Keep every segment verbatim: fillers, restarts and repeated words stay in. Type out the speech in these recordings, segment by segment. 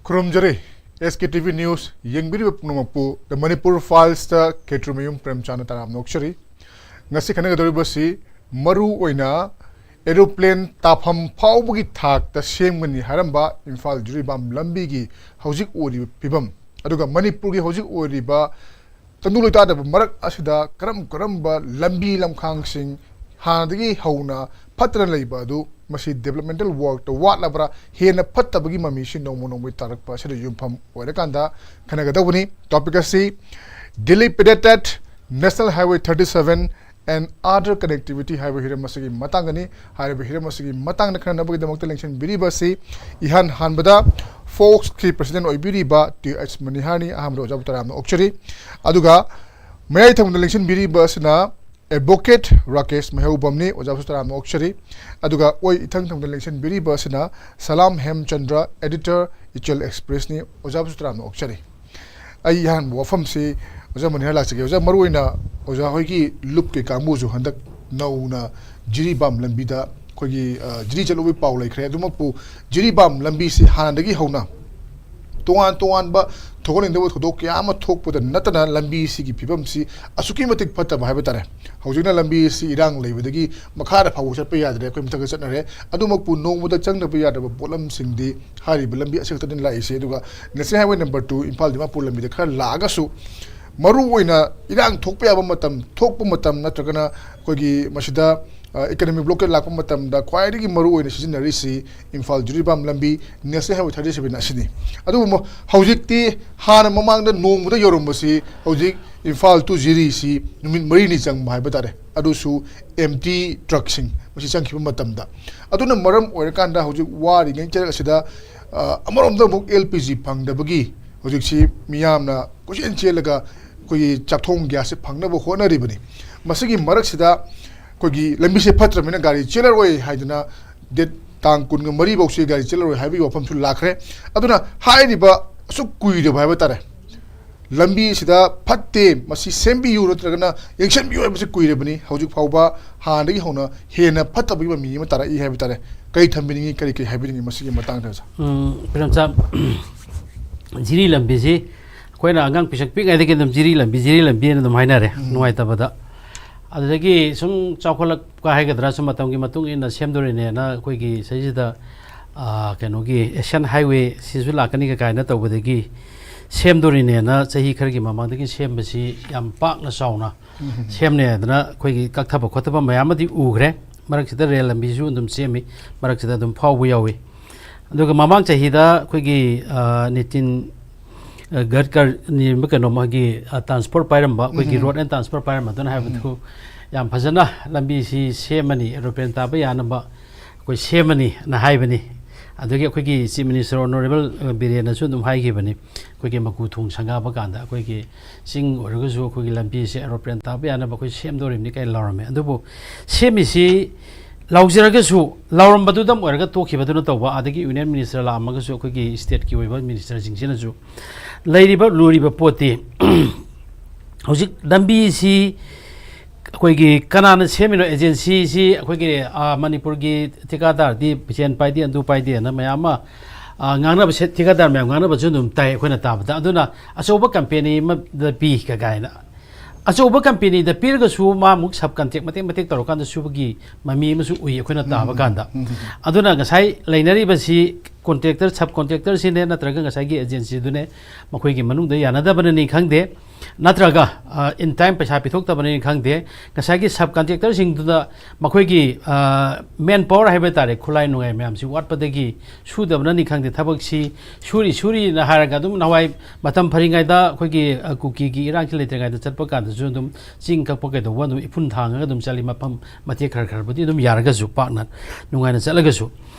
ꯈꯨꯔꯨꯝꯖꯔꯤ꯫ ꯑꯦꯁ ꯀꯦ T V news ꯌꯦꯡꯕꯤꯔꯤꯕ ꯄꯨꯝꯅꯃꯛꯄꯨ The Manipur Filesꯇ ꯈꯦꯇ꯭ꯔꯤꯃꯌꯨꯝ ꯄ꯭ꯔꯦꯝꯆꯥꯟꯗ ꯇꯔꯥꯝꯅ ꯑꯣꯛꯆꯔꯤ꯫ ꯉꯁꯤ ꯈꯟꯅꯒꯗꯧꯔꯤꯕꯁꯤ ꯃꯔꯨ ꯑꯣꯏꯅ ꯑꯦꯔꯣꯄ꯭ꯂꯦꯟ ꯇꯥꯐꯝ ꯐꯥꯎꯕꯒꯤ ꯊꯥꯛꯇ ꯁꯦꯝꯒꯅꯤ ꯍꯥꯏꯔꯝꯕ ꯏꯝꯐꯥꯜ ꯖꯤꯔꯤꯕꯥꯝ ꯂꯝꯕꯤꯒꯤ ꯍꯧꯖꯤꯛ ꯑꯣꯏꯔꯤꯕ ꯐꯤꯕꯝ, ꯑꯗꯨꯒ ꯃꯅꯤꯄꯨꯔꯒꯤ ꯍꯧꯖꯤꯛ ꯑꯣꯏꯔꯤꯕ ꯇꯪꯗꯨ ꯂꯩꯇꯥꯗꯕ ꯃꯔꯛ ꯑꯁꯤꯗ ꯀꯔꯝ ꯀꯔꯝꯕ ꯂꯝꯕꯤ ꯂꯝꯈꯥꯡꯁꯤꯡ ꯍꯥꯟꯅꯗꯒꯤ ꯍꯧꯅ ꯐꯠꯇꯅ ꯂꯩꯕ ꯑꯗꯨ ꯃꯁꯤ developmental workꯇ ꯋꯥꯠꯂꯕ꯭ꯔꯥ, ꯍꯦꯟꯅ ꯐꯠꯇꯕꯒꯤ ꯃꯃꯤꯁꯤ ꯅꯣꯡꯃ ꯅꯣꯡꯃꯒꯤ ꯇꯥꯔꯛꯄ ꯑꯁꯤꯗ ꯌꯨꯝꯐꯝ ꯑꯣꯏꯔꯀꯥꯟꯗ ꯈꯟꯅꯒꯗꯧꯕꯅꯤ꯫ Topic ꯑꯁꯤ Dilapidated National Highway thirty seven and other connectivity ꯍꯥꯏꯕ ꯍꯤꯔꯝ ꯑꯁꯤꯒꯤ ꯃꯇꯥꯡꯗꯅꯤ꯫ ꯍꯥꯏꯔꯤꯕ ꯍꯤꯔꯝ ꯑꯁꯤꯒꯤ ꯃꯇꯥꯡꯗ ꯈꯟꯅꯅꯕꯒꯤꯗꯃꯛꯇ ꯂꯦꯡꯁꯤꯟꯕꯤꯔꯤꯕ ꯑꯁꯤ ꯏꯍꯥꯟ ꯍꯥꯟꯕꯗ ꯐꯣꯛꯁꯀꯤ ꯄ꯭ꯔꯁꯤꯗꯦꯟ ꯑꯣꯏꯕꯤꯔꯤꯕ ꯇꯤ ꯑꯩꯆ ꯃꯅꯤꯍꯥꯔꯅꯤ꯫ ꯑꯍꯥꯟꯕꯗ ꯑꯣꯖꯥꯕꯨ ꯇꯔꯥꯝꯅ ꯑꯣꯛꯆꯔꯤ꯫ ꯑꯗꯨꯒ ꯃꯌꯥꯏ ꯊꯪꯕꯗ ꯂꯦꯡꯁꯤꯟꯕꯤꯔꯤꯕ ꯑꯁꯤꯅ ꯑꯦꯗꯚꯣꯀꯦꯠ ꯔꯥꯀꯦꯁ ꯃꯩꯍꯧꯕꯝꯅꯤ꯫ ꯑꯣꯖꯥꯕꯨꯁꯨ ꯇꯔꯥꯝꯅ ꯑꯣꯛꯆꯔꯤ꯫ ꯑꯗꯨꯒ ꯑꯣꯏ ꯏꯊꯪ ꯊꯪꯕꯗ ꯂꯦꯡꯁꯤꯟꯕꯤꯔꯤꯕ ꯑꯁꯤꯅ ꯁꯂꯥꯝ ꯍꯦꯝꯆꯟꯗ꯭ꯔ, ꯑꯦꯗꯤꯇꯔ ꯏꯆꯦꯜ ꯑꯦꯛꯁꯄ꯭ꯔꯦꯁꯅꯤ꯫ ꯑꯣꯖꯥꯕꯨꯁꯨ ꯇꯔꯥꯝꯅ ꯑꯣꯛꯆꯔꯤ꯫ ꯑꯩ ꯑꯍꯥꯟꯕ ꯋꯥꯐꯝꯁꯤ ꯑꯣꯖꯥ ꯃꯅꯤꯍꯥꯔ ꯂꯥꯛꯆꯒꯦ꯫ ꯑꯣꯖꯥ, ꯃꯔꯨꯑꯣꯏꯅ ꯑꯣꯖꯥ ꯍꯣꯏꯒꯤ ꯂꯨꯞꯀꯤ ꯀꯥꯡꯕꯨꯁꯨ ꯍꯟꯗꯛ ꯅꯧꯅ ꯖꯤꯔꯤꯕꯥꯝ ꯂꯝꯕꯤꯗ ꯑꯩꯈꯣꯏꯒꯤ, ꯑ, ꯖꯤꯔꯤ ꯆꯠꯂꯨꯕꯒꯤ ꯄꯥꯎ ꯂꯩꯈ꯭ꯔꯦ꯫ ꯑꯗꯨꯃꯛꯄꯨ ꯖꯤꯔꯤꯕꯥꯝ ꯂꯝꯕꯤꯁꯤ ꯍꯥꯟꯅꯗꯒꯤ ꯍꯧꯅ ꯇꯣꯉꯥꯟ ꯇꯣꯉꯥꯟꯕ ꯊꯣꯛꯍꯟꯅꯤꯡꯗꯕ ꯊꯧꯗꯣꯛ ꯀꯌꯥ ꯑꯃ ꯊꯣꯛꯄꯗ ꯅꯠꯇꯅ ꯂꯝꯕꯤꯁꯤꯒꯤ ꯐꯤꯕꯝꯁꯤ ꯑꯁꯨꯛꯀꯤ ꯃꯇꯤꯛ ꯐꯠꯇꯕ ꯍꯥꯏꯕ ꯇꯥꯔꯦ꯫ ꯍꯧꯖꯤꯛꯅ ꯂꯝꯕꯤꯁꯤ ꯏꯔꯥꯡ ꯂꯩꯕꯗꯒꯤ ꯃꯈꯥꯗ ꯐꯥꯎꯕ ꯆꯠꯄ ꯌꯥꯗ꯭ꯔꯦ, ꯑꯩꯈꯣꯏ ꯃꯊꯛꯇ ꯆꯠꯅꯔꯦ꯫ ꯑꯗꯨꯃꯛꯄꯨ ꯅꯣꯡꯃꯗ ꯆꯪꯗꯕ ꯌꯥꯗ꯭ꯔꯕ ꯄꯣꯠꯂꯝꯁꯤꯡꯗꯤ ꯍꯥꯏꯔꯤꯕ ꯂꯝꯕꯤ ꯑꯁꯤ ꯈꯛꯇꯅꯤ ꯂꯥꯛꯏꯁꯦ꯫ ꯑꯗꯨꯒ National Highway number two Imphal Dimapur ꯂꯝꯕꯤꯗ ꯈꯔ ꯂꯥꯛꯑꯒꯁꯨ ꯃꯔꯨ ꯑꯣꯏꯅ ꯏꯔꯥꯡ ꯊꯣꯛꯄ ꯌꯥꯕ ꯃꯇꯝ, ꯊꯣꯛꯄ ꯃꯇꯝ ꯅꯠꯇ꯭ꯔꯒꯅ ꯑꯩꯈꯣꯏꯒꯤ ꯃꯁꯤꯗ, ꯑ, economic blockade ꯂꯥꯛꯄ ꯃꯇꯝꯗ ꯈ꯭ꯋꯥꯏꯗꯒꯤ ꯃꯔꯨ ꯑꯣꯏꯅ ꯁꯤꯖꯤꯟꯅꯔꯤꯁꯤ ꯏꯝꯐꯥꯜ ꯖꯤꯔꯤꯕꯥꯝ ꯂꯝꯕꯤ National Highway thirty seven ꯑꯁꯤꯅꯤ꯫ ꯑꯗꯨꯕꯨ ꯍꯧꯖꯤꯛꯇꯤ ꯍꯥꯟꯅ ꯃꯃꯥꯡꯗ ꯅꯣꯡꯃꯗ ꯌꯧꯔꯝꯕꯁꯤ ꯍꯧꯖꯤꯛ ꯏꯝꯐꯥꯜ to ꯖꯤꯔꯤꯁꯤ ꯅꯨꯃꯤꯠ ꯃꯔꯤꯅꯤ ꯆꯪꯕ ꯍꯥꯏꯕ ꯇꯥꯔꯦ꯫ ꯑꯗꯨꯁꯨ empty truckꯁꯤꯡ ꯃꯁꯤ ꯆꯪꯈꯤꯕ ꯃꯇꯝꯗ꯫ ꯑꯗꯨꯅ ꯃꯔꯝ ꯑꯣꯏꯔꯀꯥꯟꯗ ꯍꯧꯖꯤꯛ ꯋꯥꯔꯤꯉꯩ ꯆꯩꯔꯛ ꯑꯁꯤꯗ, ꯑ, ꯑꯃꯔꯣꯝꯗ ꯑꯃꯨꯛ ꯑꯦꯜ ꯄꯤ ꯖꯤ ꯐꯪꯗꯕꯒꯤ ꯍꯧꯖꯤꯛꯁꯤ ꯃꯤꯌꯥꯝꯅ ꯀꯣꯏꯆꯦꯟ ꯆꯦꯜꯂꯒ ꯑꯩꯈꯣꯏꯒꯤ ꯆꯥꯛꯊꯣꯡ ꯒ꯭ꯌꯥꯁꯁꯦ ꯐꯪꯅꯕ ꯍꯣꯠꯅꯔꯤꯕꯅꯤ꯫ ꯃꯁꯤꯒꯤ ꯃꯔꯛꯁꯤꯗ ꯑꯩꯈꯣꯏꯒꯤ ꯂꯝꯕꯤꯁꯦ ꯐꯠꯇ꯭ꯔꯕꯅꯤꯅ ꯒꯥꯔꯤ ꯆꯦꯜꯂꯔꯣꯏ ꯍꯥꯏꯗꯅ date ꯇꯥꯡ ꯀꯨꯟꯒ ꯃꯔꯤ ꯐꯥꯎꯁꯤ ꯒꯥꯔꯤ ꯆꯦꯜꯂꯔꯣꯏ ꯍꯥꯏꯕꯒꯤ ꯋꯥꯐꯝꯁꯨ ꯂꯥꯛꯈ꯭ꯔꯦ꯫ ꯑꯗꯨꯅ ꯍꯥꯏꯔꯤꯕ ꯑꯁꯨꯛ ꯀꯨꯏꯔꯕ ꯍꯥꯏꯕ ꯇꯥꯔꯦ, ꯂꯝꯕꯤ ꯑꯁꯤꯗ ꯐꯠꯇꯦ, ꯃꯁꯤ ꯁꯦꯝꯕꯤꯌꯨ ꯅꯠꯇ꯭ꯔꯒꯅ ꯌꯦꯡꯁꯤꯟꯕꯤꯌꯨ ꯍꯥꯏꯕꯁꯤ ꯀꯨꯏꯔꯕꯅꯤ꯫ ꯍꯧꯖꯤꯛ ꯐꯥꯎꯕ ꯍꯥꯟꯅꯗꯒꯤ ꯍꯧꯅ ꯍꯦꯟꯅ ꯐꯠꯇꯕꯒꯤ ꯃꯃꯤ ꯑꯃ ꯇꯥꯔꯛꯏ ꯍꯥꯏꯕ ꯇꯥꯔꯦ꯫ ꯀꯔꯤ ꯊꯝꯕꯤꯅꯤꯡꯉꯤ, ꯀꯔꯤ ꯀꯔꯤ ꯍꯥꯏꯕꯤꯅꯤꯡꯉꯤ ꯃꯁꯤꯒꯤ ꯃꯇꯥꯡꯗ, ꯁꯥꯔ? ꯎꯝ, ꯄꯤꯔꯝꯆꯥ, ꯖꯤꯔꯤ ꯂꯝꯕꯤꯁꯤ ꯑꯩꯈꯣꯏꯅ ꯑꯉꯥꯡ ꯄꯤꯁꯛ ꯄꯤꯛꯉꯩꯗꯒꯤ ꯑꯗꯨꯝ ꯖꯤꯔꯤ ꯂꯝꯕꯤ, ꯖꯤꯔꯤ ꯂꯝꯕꯤ ꯍꯥꯏꯅ ꯑꯗꯨꯝ ꯍꯥꯏꯅꯔꯦ, ꯎꯝ꯫ ꯅꯨꯡꯉꯥꯏꯇꯕꯗ꯫ ꯑꯗꯨꯗꯒꯤ ꯁꯨꯝ ꯆꯥꯎꯈꯠꯂꯛꯄ ꯍꯥꯏꯒꯗ꯭ꯔꯥ, ꯁꯨꯝ ꯃꯇꯝꯒꯤ ꯃꯇꯨꯡ ꯏꯟꯅ ꯁꯦꯝꯗꯣꯔꯤꯅꯦꯅ ꯑꯩꯈꯣꯏꯒꯤ ꯁꯤꯁꯤꯗ, ꯑꯥ, ꯀꯩꯅꯣꯒꯤ Asian Highway ꯁꯤꯁꯨ ꯂꯥꯛꯀꯅꯤ ꯀꯥꯏꯅ ꯇꯧꯕꯗꯒꯤ ꯁꯦꯝꯗꯣꯔꯤꯅꯦꯅ ꯆꯍꯤ ꯈꯔꯒꯤ ꯃꯃꯥꯡꯗꯒꯤ ꯁꯦꯝꯕꯁꯤ ꯌꯥꯝ ꯄꯥꯛꯅ ꯆꯥꯎꯅ ꯎꯝ꯫ ꯁꯦꯝꯅꯦ ꯍꯥꯏꯗꯅ ꯑꯩꯈꯣꯏꯒꯤ ꯀꯛꯊꯕ ꯈꯣꯠꯊꯕ ꯃꯌꯥꯝ ꯑꯃꯗꯤ ꯎꯈ꯭ꯔꯦ꯫ ꯃꯔꯛꯁꯤꯗ ꯔꯦꯜ ꯂꯝꯕꯤꯁꯨ ꯑꯗꯨꯝ ꯁꯦꯝꯃꯤ, ꯃꯔꯛꯁꯤꯗ ꯑꯗꯨꯝ ꯐꯥꯎꯕ ꯌꯥꯎꯏ꯫ ꯑꯗꯨꯒ ꯃꯃꯥꯡ ꯆꯍꯤꯗ ꯑꯩꯈꯣꯏꯒꯤ, ꯑ, ꯅꯤꯇꯤꯟ, ꯑ, ꯒꯗꯀꯔꯅꯤ ꯀꯩꯅꯣ ꯃꯥꯒꯤ, ꯑ, transport ꯄꯥꯏꯔꯝꯕ, ꯑꯩꯈꯣꯏꯒꯤ ꯎꯝ꯫ Road and Transport ꯄꯥꯏꯔꯝꯕꯗꯨꯅ ꯍꯥꯏꯕꯗꯨ ꯎꯝ꯫ ꯌꯥꯝ ꯐꯖꯅ ꯂꯝꯕꯤꯁꯤ ꯁꯦꯝꯃꯅꯤ, aeroplane ꯇꯥꯕ ꯌꯥꯅꯕ ꯑꯩꯈꯣꯏ ꯁꯦꯝꯃꯅꯤꯅ ꯍꯥꯏꯕꯅꯤ꯫ ꯑꯗꯒꯤ ꯑꯩꯈꯣꯏꯒꯤ Chief Minister Honourable, ꯑ, ꯕꯤꯔꯦꯟꯅꯁꯨ ꯑꯗꯨꯝ ꯍꯥꯏꯈꯤꯕꯅꯤ, ꯑꯩꯈꯣꯏꯒꯤ ꯃꯀꯨ ꯊꯣꯡ ꯁꯪꯒꯥꯕ ꯀꯥꯟꯗ ꯑꯩꯈꯣꯏꯒꯤ ꯆꯤꯡ ꯑꯣꯏꯔꯒꯁꯨ ꯑꯩꯈꯣꯏꯒꯤ ꯂꯝꯕꯤꯁꯦ aeroplane ꯇꯥꯕ ꯌꯥꯅꯕ ꯑꯩꯈꯣꯏ ꯁꯦꯝꯗꯣꯔꯤꯕꯅꯤ ꯀꯥꯏꯅ ꯂꯥꯎꯔꯝꯃꯤ꯫ ꯑꯗꯨꯕꯨ ꯁꯦꯝꯃꯤꯁꯤ ꯂꯥꯎꯖꯔꯒꯁꯨ, ꯂꯥꯎꯔꯝꯕꯗꯨꯗꯪ ꯑꯣꯏꯔꯒ ꯇꯣꯛꯈꯤꯕꯗꯨꯅ ꯇꯧꯕ, ꯑꯗꯒꯤ Union Minister ꯂꯥꯛꯑꯝꯃꯒꯁꯨ ꯑꯩꯈꯣꯏꯒꯤ stateꯀꯤ ꯑꯣꯏꯕ ministerꯁꯤꯡꯁꯤꯅꯁꯨ ꯂꯩꯔꯤꯕ ꯂꯨꯔꯤꯕ ꯄꯣꯠꯇꯤ ꯍꯧꯖꯤꯛ ꯂꯝꯕꯤꯁꯤ ꯑꯩꯈꯣꯏꯒꯤ ꯀꯅꯥꯅ ꯁꯦꯝꯃꯤꯅꯣ, agencyꯁꯤ ꯑꯩꯈꯣꯏꯒꯤ, ꯑꯥ, ꯃꯅꯤꯄꯨꯔꯒꯤ ꯊꯤꯀꯥꯗꯥꯔꯗꯤ ꯁꯦꯟ ꯄꯥꯏꯗꯦ, ꯑꯗꯨ ꯄꯥꯏꯗꯦꯅ ꯃꯌꯥꯝ ꯑꯃ, ꯑꯥ, ꯉꯥꯡꯅꯕ ꯁꯦ-, ꯊꯤꯀꯥꯗꯥꯔ ꯃꯌꯥꯝ ꯉꯥꯡꯅꯕꯁꯨ ꯑꯗꯨꯝ ꯇꯥꯏ ꯑꯩꯈꯣꯏꯅ ꯇꯥꯕꯗ꯫ ꯑꯗꯨꯅ ꯑꯆꯧꯕ company ꯑꯃꯗ ꯄꯤ ꯀ-, ꯀꯥꯏꯅ꯫ ꯑꯆꯧꯕ companyꯗ ꯄꯤꯔꯒꯁꯨ ꯃꯥ ꯑꯃꯨꯛ sub contract ꯃꯇꯦꯛ ꯃꯇꯦꯛ ꯇꯧꯔꯀꯥꯟꯗ ꯁꯨꯕꯒꯤ ꯃꯃꯤ ꯑꯃꯁꯨ ꯎꯏ ꯑꯩꯈꯣꯏꯅ ꯇꯥꯕ ꯎꯝ꯫ ꯀꯥꯟꯗ꯫ ꯎꯝ꯫ ꯑꯗꯨꯅ ꯉꯁꯥꯏ ꯂꯩꯅꯔꯤꯕꯁꯤ contractor, sub contractorꯁꯤꯅꯦ ꯅꯠꯇ꯭ꯔꯒ ꯉꯁꯥꯏꯒꯤ agencyꯗꯨꯅꯦ, ꯃꯈꯣꯏꯒꯤ ꯃꯅꯨꯡꯗ ꯌꯥꯅꯗꯕꯅꯅꯤ ꯈꯪꯗꯦ, ꯅꯠꯇ꯭ꯔꯒ, ꯑ, in time ꯄꯩꯁꯥ ꯄꯤꯊꯣꯛꯇꯕꯅꯅꯤ ꯈꯪꯗꯦ, ꯉꯁꯥꯏꯒꯤ sub contractorꯁꯤꯡꯗꯨꯗ ꯃꯈꯣꯏꯒꯤ, ꯑ, manpower ꯍꯥꯏꯕ ꯇꯥꯔꯦ, ꯈꯨꯠꯂꯥꯏ ꯅꯨꯡꯂꯥꯏ ꯃꯌꯥꯝꯁꯤ ꯋꯥꯠꯄꯗꯒꯤ ꯁꯨꯗꯕꯅꯅꯤ ꯈꯪꯗꯦ, ꯊꯕꯛꯁꯤ ꯁꯨꯔꯤ ꯁꯨꯔꯤꯅ ꯍꯥꯏꯔꯒ ꯑꯗꯨꯝ ꯅꯍꯥꯟꯋꯥꯏ ꯃꯇꯝ ꯐꯔꯤꯉꯩꯗ ꯑꯩꯈꯣꯏꯒꯤ, ꯑ, ꯀꯨꯀꯤꯒꯤ ꯏꯔꯥꯡꯁꯤ ꯂꯩꯇ꯭ꯔꯤꯉꯩꯗ ꯆꯠꯄ ꯀꯥꯟꯗꯁꯨ ꯑꯗꯨꯝ ꯆꯤꯡ ꯀꯛꯄ ꯀꯩꯗꯧꯕ ꯑꯗꯨꯝ ꯏꯐꯨꯟ ꯊꯥꯡꯉꯒ ꯑꯗꯨꯝ ꯆꯠꯂꯤ, ꯃꯐꯝ ꯃꯇꯦꯛ ꯈꯔ ꯈꯔꯕꯨꯗꯤ ꯑꯗꯨꯝ ꯌꯥꯔꯒꯁꯨ, ꯄꯥꯛꯅ ꯅꯨꯡꯉꯥꯏꯅ ꯆꯠꯂꯒꯁꯨ꯫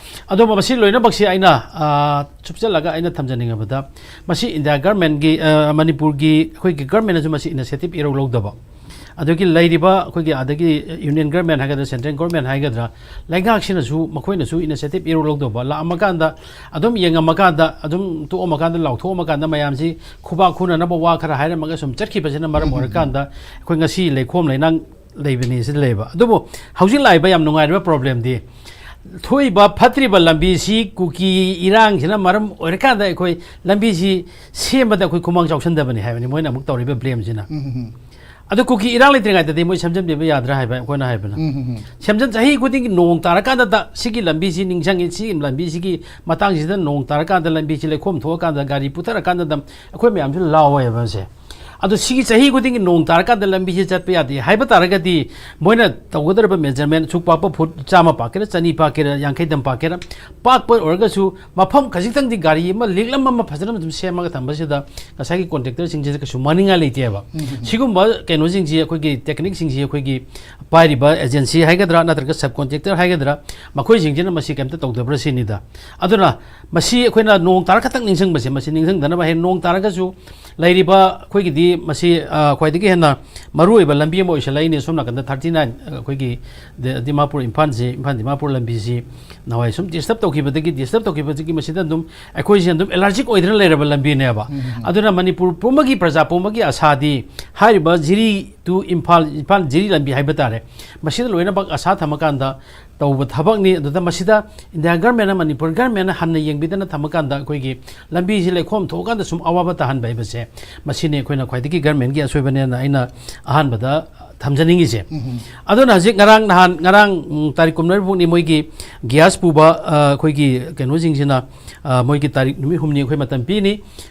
ꯑꯗꯣ ꯃꯁꯤ ꯂꯣꯏꯅꯃꯛꯁꯤ ꯑꯩꯅ, ꯑ, ꯆꯨꯞꯆꯜꯂꯒ ꯑꯩꯅ ꯊꯝꯖꯅꯤꯡꯉꯕꯗ, ꯃꯁꯤ ꯏꯟꯗꯤꯌꯥ governmentꯀꯤ, ꯑ, ꯃꯅꯤꯄꯨꯔꯒꯤ ꯑꯩꯈꯣꯏꯒꯤ governmentꯅꯁꯨ ꯃꯁꯤ initiative ꯏꯔꯧ ꯂꯧꯗꯕ, ꯑꯗꯨꯒꯤ ꯂꯩꯔꯤꯕ ꯑꯩꯈꯣꯏꯒꯤ ꯑꯗꯒꯤ ꯌꯨꯅꯤꯌꯟ ꯒꯔꯃꯦꯟ ꯍꯥꯏꯒꯗ꯭ꯔꯥ, ꯁꯦꯟꯇ꯭ꯔꯦꯜ ꯒꯔꯃꯦꯟ ꯍꯥꯏꯒꯗ꯭ꯔꯥ, ꯂꯩꯉꯥꯛꯁꯤꯅꯁꯨ ꯃꯈꯣꯏꯅꯁꯨ ꯏꯅꯤꯁꯤꯌꯦꯇꯤꯚ ꯏꯔꯧ ꯂꯧꯗꯧꯕ, ꯂꯥꯛꯑꯝꯃꯀꯥꯟꯗ ꯑꯗꯨꯝ ꯌꯦꯡꯉꯝꯃꯀꯥꯟꯗ ꯑꯗꯨꯝ ꯇꯣꯛꯑꯝꯃꯀꯥꯟꯗ ꯂꯥꯎꯊꯣꯛꯑꯝꯃꯀꯥꯟꯗ ꯃꯌꯥꯝꯁꯤ ꯈꯨꯕꯥꯛ ꯈꯨꯅꯅꯕ ꯋꯥ ꯈꯔ ꯍꯥꯏꯔꯝꯃꯒ ꯁꯨꯝ ꯆꯠꯈꯤꯕꯁꯤꯅ ꯃꯔꯝ ꯑꯣꯏꯔꯀꯥꯟꯗ ꯑꯩꯈꯣꯏ ꯉꯁꯤ ꯂꯩꯈꯣꯝ ꯂꯩꯅꯥꯡ ꯂꯩꯕꯅꯤ ꯁꯤ ꯂꯩꯕ꯫ ꯑꯗꯨꯕꯨ ꯍꯧꯖꯤꯛ ꯂꯥꯛꯏꯕ ꯌꯥꯝ ꯅꯨꯡꯉꯥꯏꯔꯤꯕ ꯄ꯭ꯔꯣꯕ꯭ꯂꯦꯝꯗꯤ, ꯊꯣꯛꯏꯕ ꯐꯠꯇ꯭ꯔꯤꯕ ꯂꯝꯕꯤꯁꯤ ꯀꯨꯀꯤ ꯏꯔꯥꯡꯁꯤꯅ ꯃꯔꯝ ꯑꯣꯏꯔꯀꯥꯟꯗ ꯑꯩꯈꯣꯏ ꯂꯝꯕꯤꯁꯤ ꯁꯦꯝꯕꯗ ꯑꯩꯈꯣꯏ ꯈꯨꯃꯥꯡ ꯆꯥꯎꯁꯟꯗꯕꯅꯤ ꯍꯥꯏꯕꯅꯤ ꯃꯣꯏꯅ ꯑꯃꯨꯛ ꯇꯧꯔꯤꯕ ꯕ꯭ꯂꯦꯝꯁꯤꯅ꯫ ꯑꯗꯨ ꯀꯨꯀꯤ ꯏꯔꯥꯡ ꯂꯩꯇ꯭ꯔꯤꯉꯩꯗꯗꯤ ꯃꯣꯏ ꯁꯦꯝꯖꯤꯟꯕꯤꯕ ꯌꯥꯗ꯭ꯔꯥ ꯍꯥꯏꯕ ꯑꯩꯈꯣꯏꯅ ꯍꯥꯏꯕꯅ꯫ ꯁꯦꯝꯖꯤꯟ, ꯆꯍꯤ ꯈꯨꯗꯤꯡꯒꯤ ꯅꯣꯡ ꯇꯥꯔꯀꯥꯟꯗ ꯁꯤꯒꯤ ꯂꯝꯕꯤꯁꯤ ꯅꯤꯡꯁꯤꯡꯉꯤ, ꯁꯤꯒꯤ ꯂꯝꯕꯤꯁꯤꯒꯤ ꯃꯇꯥꯡꯁꯤꯗ ꯅꯣꯡ ꯇꯥꯔꯀꯥꯟꯗ ꯂꯝꯕꯤꯁꯤ ꯂꯩꯈꯣꯝ ꯊꯣꯛꯑꯀꯥꯟꯗ ꯒꯥꯔꯤ ꯄꯨꯊꯔꯀꯥꯟꯗ ꯑꯗꯨꯝ ꯑꯩꯈꯣꯏ ꯃꯌꯥꯝꯁꯨ ꯂꯥꯎꯋꯦꯕ ꯁꯦ꯫ ꯑꯗꯣ ꯁꯤꯒꯤ ꯆꯍꯤ ꯈꯨꯗꯤꯡꯒꯤ ꯅꯣꯡ ꯇꯥꯔꯀꯥꯟꯗ ꯂꯝꯕꯤꯁꯤ ꯆꯠꯄ ꯌꯥꯗꯦ ꯍꯥꯏꯕ ꯇꯥꯔꯒꯗꯤ ꯃꯣꯏꯅ ꯇꯧꯒꯗꯧꯔꯤꯕ ꯃꯦꯖꯔꯃꯦꯟ ꯑꯁꯨꯛ ꯄꯥꯛꯄ ꯐꯨꯠ ꯆꯥꯝꯃ ꯄꯥꯛꯀꯦꯔꯥ, ꯆꯅꯤ ꯄꯥꯛꯀꯦꯔꯥ, ꯌꯥꯡꯈꯩꯗꯪ ꯄꯥꯛꯀꯦꯔꯥ, ꯄꯥꯛꯄ ꯑꯣꯏꯔꯒꯁꯨ ꯃꯐꯝ ꯈꯖꯤꯛꯇꯪꯗꯤ ꯒꯥꯔꯤ ꯑꯃ ꯂꯤꯛꯂꯝ ꯑꯃ ꯐꯖꯅ ꯑꯗꯨꯝ ꯁꯦꯝꯃꯒ ꯊꯝꯕꯁꯤꯗ ꯉꯁꯥꯏꯒꯤ ꯀꯣꯟꯇ꯭ꯔꯦꯛꯇꯔꯁꯤꯡꯁꯤꯗ ꯀꯩꯁꯨ ꯃꯥꯡꯅꯤꯡꯉꯥꯏ ꯂꯩꯇꯦꯕ꯫ ꯁꯤꯒꯨꯝꯕ ꯀꯩꯅꯣꯁꯤꯡꯁꯤ, ꯑꯩꯈꯣꯏꯒꯤ ꯇꯦꯛꯅꯤꯛꯁꯤꯡꯁꯤ ꯑꯩꯈꯣꯏꯒꯤ ꯄꯥꯏꯔꯤꯕ ꯑꯦꯖꯦꯟꯁꯤ ꯍꯥꯏꯒꯗ꯭ꯔꯥ ꯅꯠꯇ꯭ꯔꯒ ꯁꯕ ꯀꯣꯟꯇ꯭ꯔꯦꯛꯇꯔ ꯍꯥꯏꯒꯗ꯭ꯔꯥ, ꯃꯈꯣꯏꯁꯤꯡꯁꯤꯅ ꯃꯁꯤ ꯀꯩꯝꯇ ꯇꯧꯗꯕ꯭ꯔꯥ ꯁꯤꯅꯤꯗ꯫ ꯑꯗꯨꯅ ꯃꯁꯤ ꯑꯩꯈꯣꯏꯅ ꯅꯣꯡ ꯇꯥꯔ ꯈꯛꯇꯪ ꯅꯤꯡꯁꯤꯡꯕꯁꯦ, ꯃꯁꯤ ꯅꯤꯡꯁꯤꯡꯗꯅꯕ ꯍꯌꯦꯡ ꯅꯣꯡ ꯇꯥꯔꯒꯁꯨ ꯂꯩꯔꯤꯕ ꯑꯩꯈꯣꯏꯒꯤꯗꯤ ꯃꯁꯤ, ꯑ, ꯈ꯭ꯋꯥꯏꯗꯒꯤ ꯍꯦꯟꯅ ꯃꯔꯨꯑꯣꯏꯕ ꯂꯝꯕꯤ ꯑꯃ ꯑꯣꯏꯁꯜꯂꯛꯏꯅꯦ꯫ ꯁꯣꯝ ꯅꯥꯀꯟꯗ ꯊꯥꯔꯇꯤ ꯅꯥꯏꯟ, ꯑꯩꯈꯣꯏꯒꯤ ꯗ-, ꯗꯤꯃꯥꯄꯨꯔ ꯏꯝꯐꯥꯜꯁꯤ, ꯏꯝꯐꯥꯜ ꯗꯤꯃꯥꯄꯨꯔ ꯂꯝꯕꯤꯁꯤ ꯅꯍꯥꯟꯋꯥꯏ ꯁꯨꯝ ꯗꯤꯁꯇꯔꯕ ꯇꯧꯈꯤꯕꯗꯒꯤ, ꯗꯤꯁꯇꯔꯕ ꯇꯧꯈꯤꯕꯗꯒꯤ ꯃꯁꯤꯗ ꯑꯗꯨꯝ ꯑꯩꯈꯣꯏꯁꯦ ꯑꯗꯨꯝ ꯑꯦꯂꯔꯖꯤꯛ ꯑꯣꯏꯗꯨꯅ ꯂꯩꯔꯕ ꯂꯝꯕꯤꯅꯦꯕ꯫ ꯑꯗꯨꯅ ꯃꯅꯤꯄꯨꯔ ꯄꯨꯝꯕꯒꯤ ꯄ꯭ꯔꯖꯥ ꯄꯨꯝꯕꯒꯤ ꯑꯁꯥꯗꯤ ꯍꯥꯏꯔꯤꯕ ꯖꯤꯔꯤ to ꯏꯝꯐꯥꯜ, ꯏꯝꯐꯥꯜ ꯖꯤꯔꯤ ꯂꯝꯕꯤ ꯍꯥꯏꯕ ꯇꯥꯔꯦ, ꯃꯁꯤꯗ ꯂꯣꯏꯅꯃꯛ ꯑꯁꯥ ꯊꯝꯃꯀꯥꯟꯗ ꯇꯧꯕ ꯊꯕꯛꯅꯤ꯫ ꯑꯗꯨꯗ ꯃꯁꯤꯗ ꯏꯟꯗꯤꯌꯥ ꯒꯔꯃꯦꯟꯅ, ꯃꯅꯤꯄꯨꯔ ꯒꯔꯃꯦꯟꯅ ꯍꯟꯅ ꯌꯦꯡꯕꯤꯗꯅ ꯊꯝꯃꯀꯥꯟꯗ ꯑꯩꯈꯣꯏꯒꯤ ꯂꯝꯕꯤꯁꯤ ꯂꯩꯈꯣꯝ ꯊꯣꯛꯑꯀꯥꯟꯗ ꯁꯨꯝ ꯑꯋꯥꯕ ꯇꯥꯍꯟꯕ ꯍꯥꯏꯕꯁꯦ, ꯃꯁꯤꯅꯤ ꯑꯩꯈꯣꯏꯅ ꯈ꯭ꯋꯥꯏꯗꯒꯤ ꯒꯔꯃꯦꯟꯒꯤ ꯑꯁꯣꯏꯕꯅꯦꯅ ꯑꯩꯅ ꯑꯍꯥꯟꯕꯗ ꯊꯝꯖꯅꯤꯡꯉꯤꯁꯦ꯫ ꯑꯗꯨꯅ ꯍꯧꯖꯤꯛ ꯉꯔꯥꯡ ꯅꯍꯥꯟ, ꯉꯔꯥꯡ, ꯎꯝ, ꯇꯥꯔꯤꯛ ꯀꯨꯟꯃꯔꯤꯐꯥꯎꯅꯤ ꯃꯣꯏꯒꯤ ꯒ꯭ꯌꯥꯁ ꯄꯨꯕ, ꯑ, ꯑꯩꯈꯣꯏꯒꯤ ꯀꯩꯅꯣꯁꯤꯡꯁꯤꯅ, ꯑ, ꯃꯣꯏꯒꯤ ꯇꯥꯔꯤꯛ ꯅꯨꯃꯤꯠ ꯍꯨꯝꯅꯤ ꯑꯩꯈꯣꯏ ꯃꯇꯝ ꯄꯤꯅꯤ꯫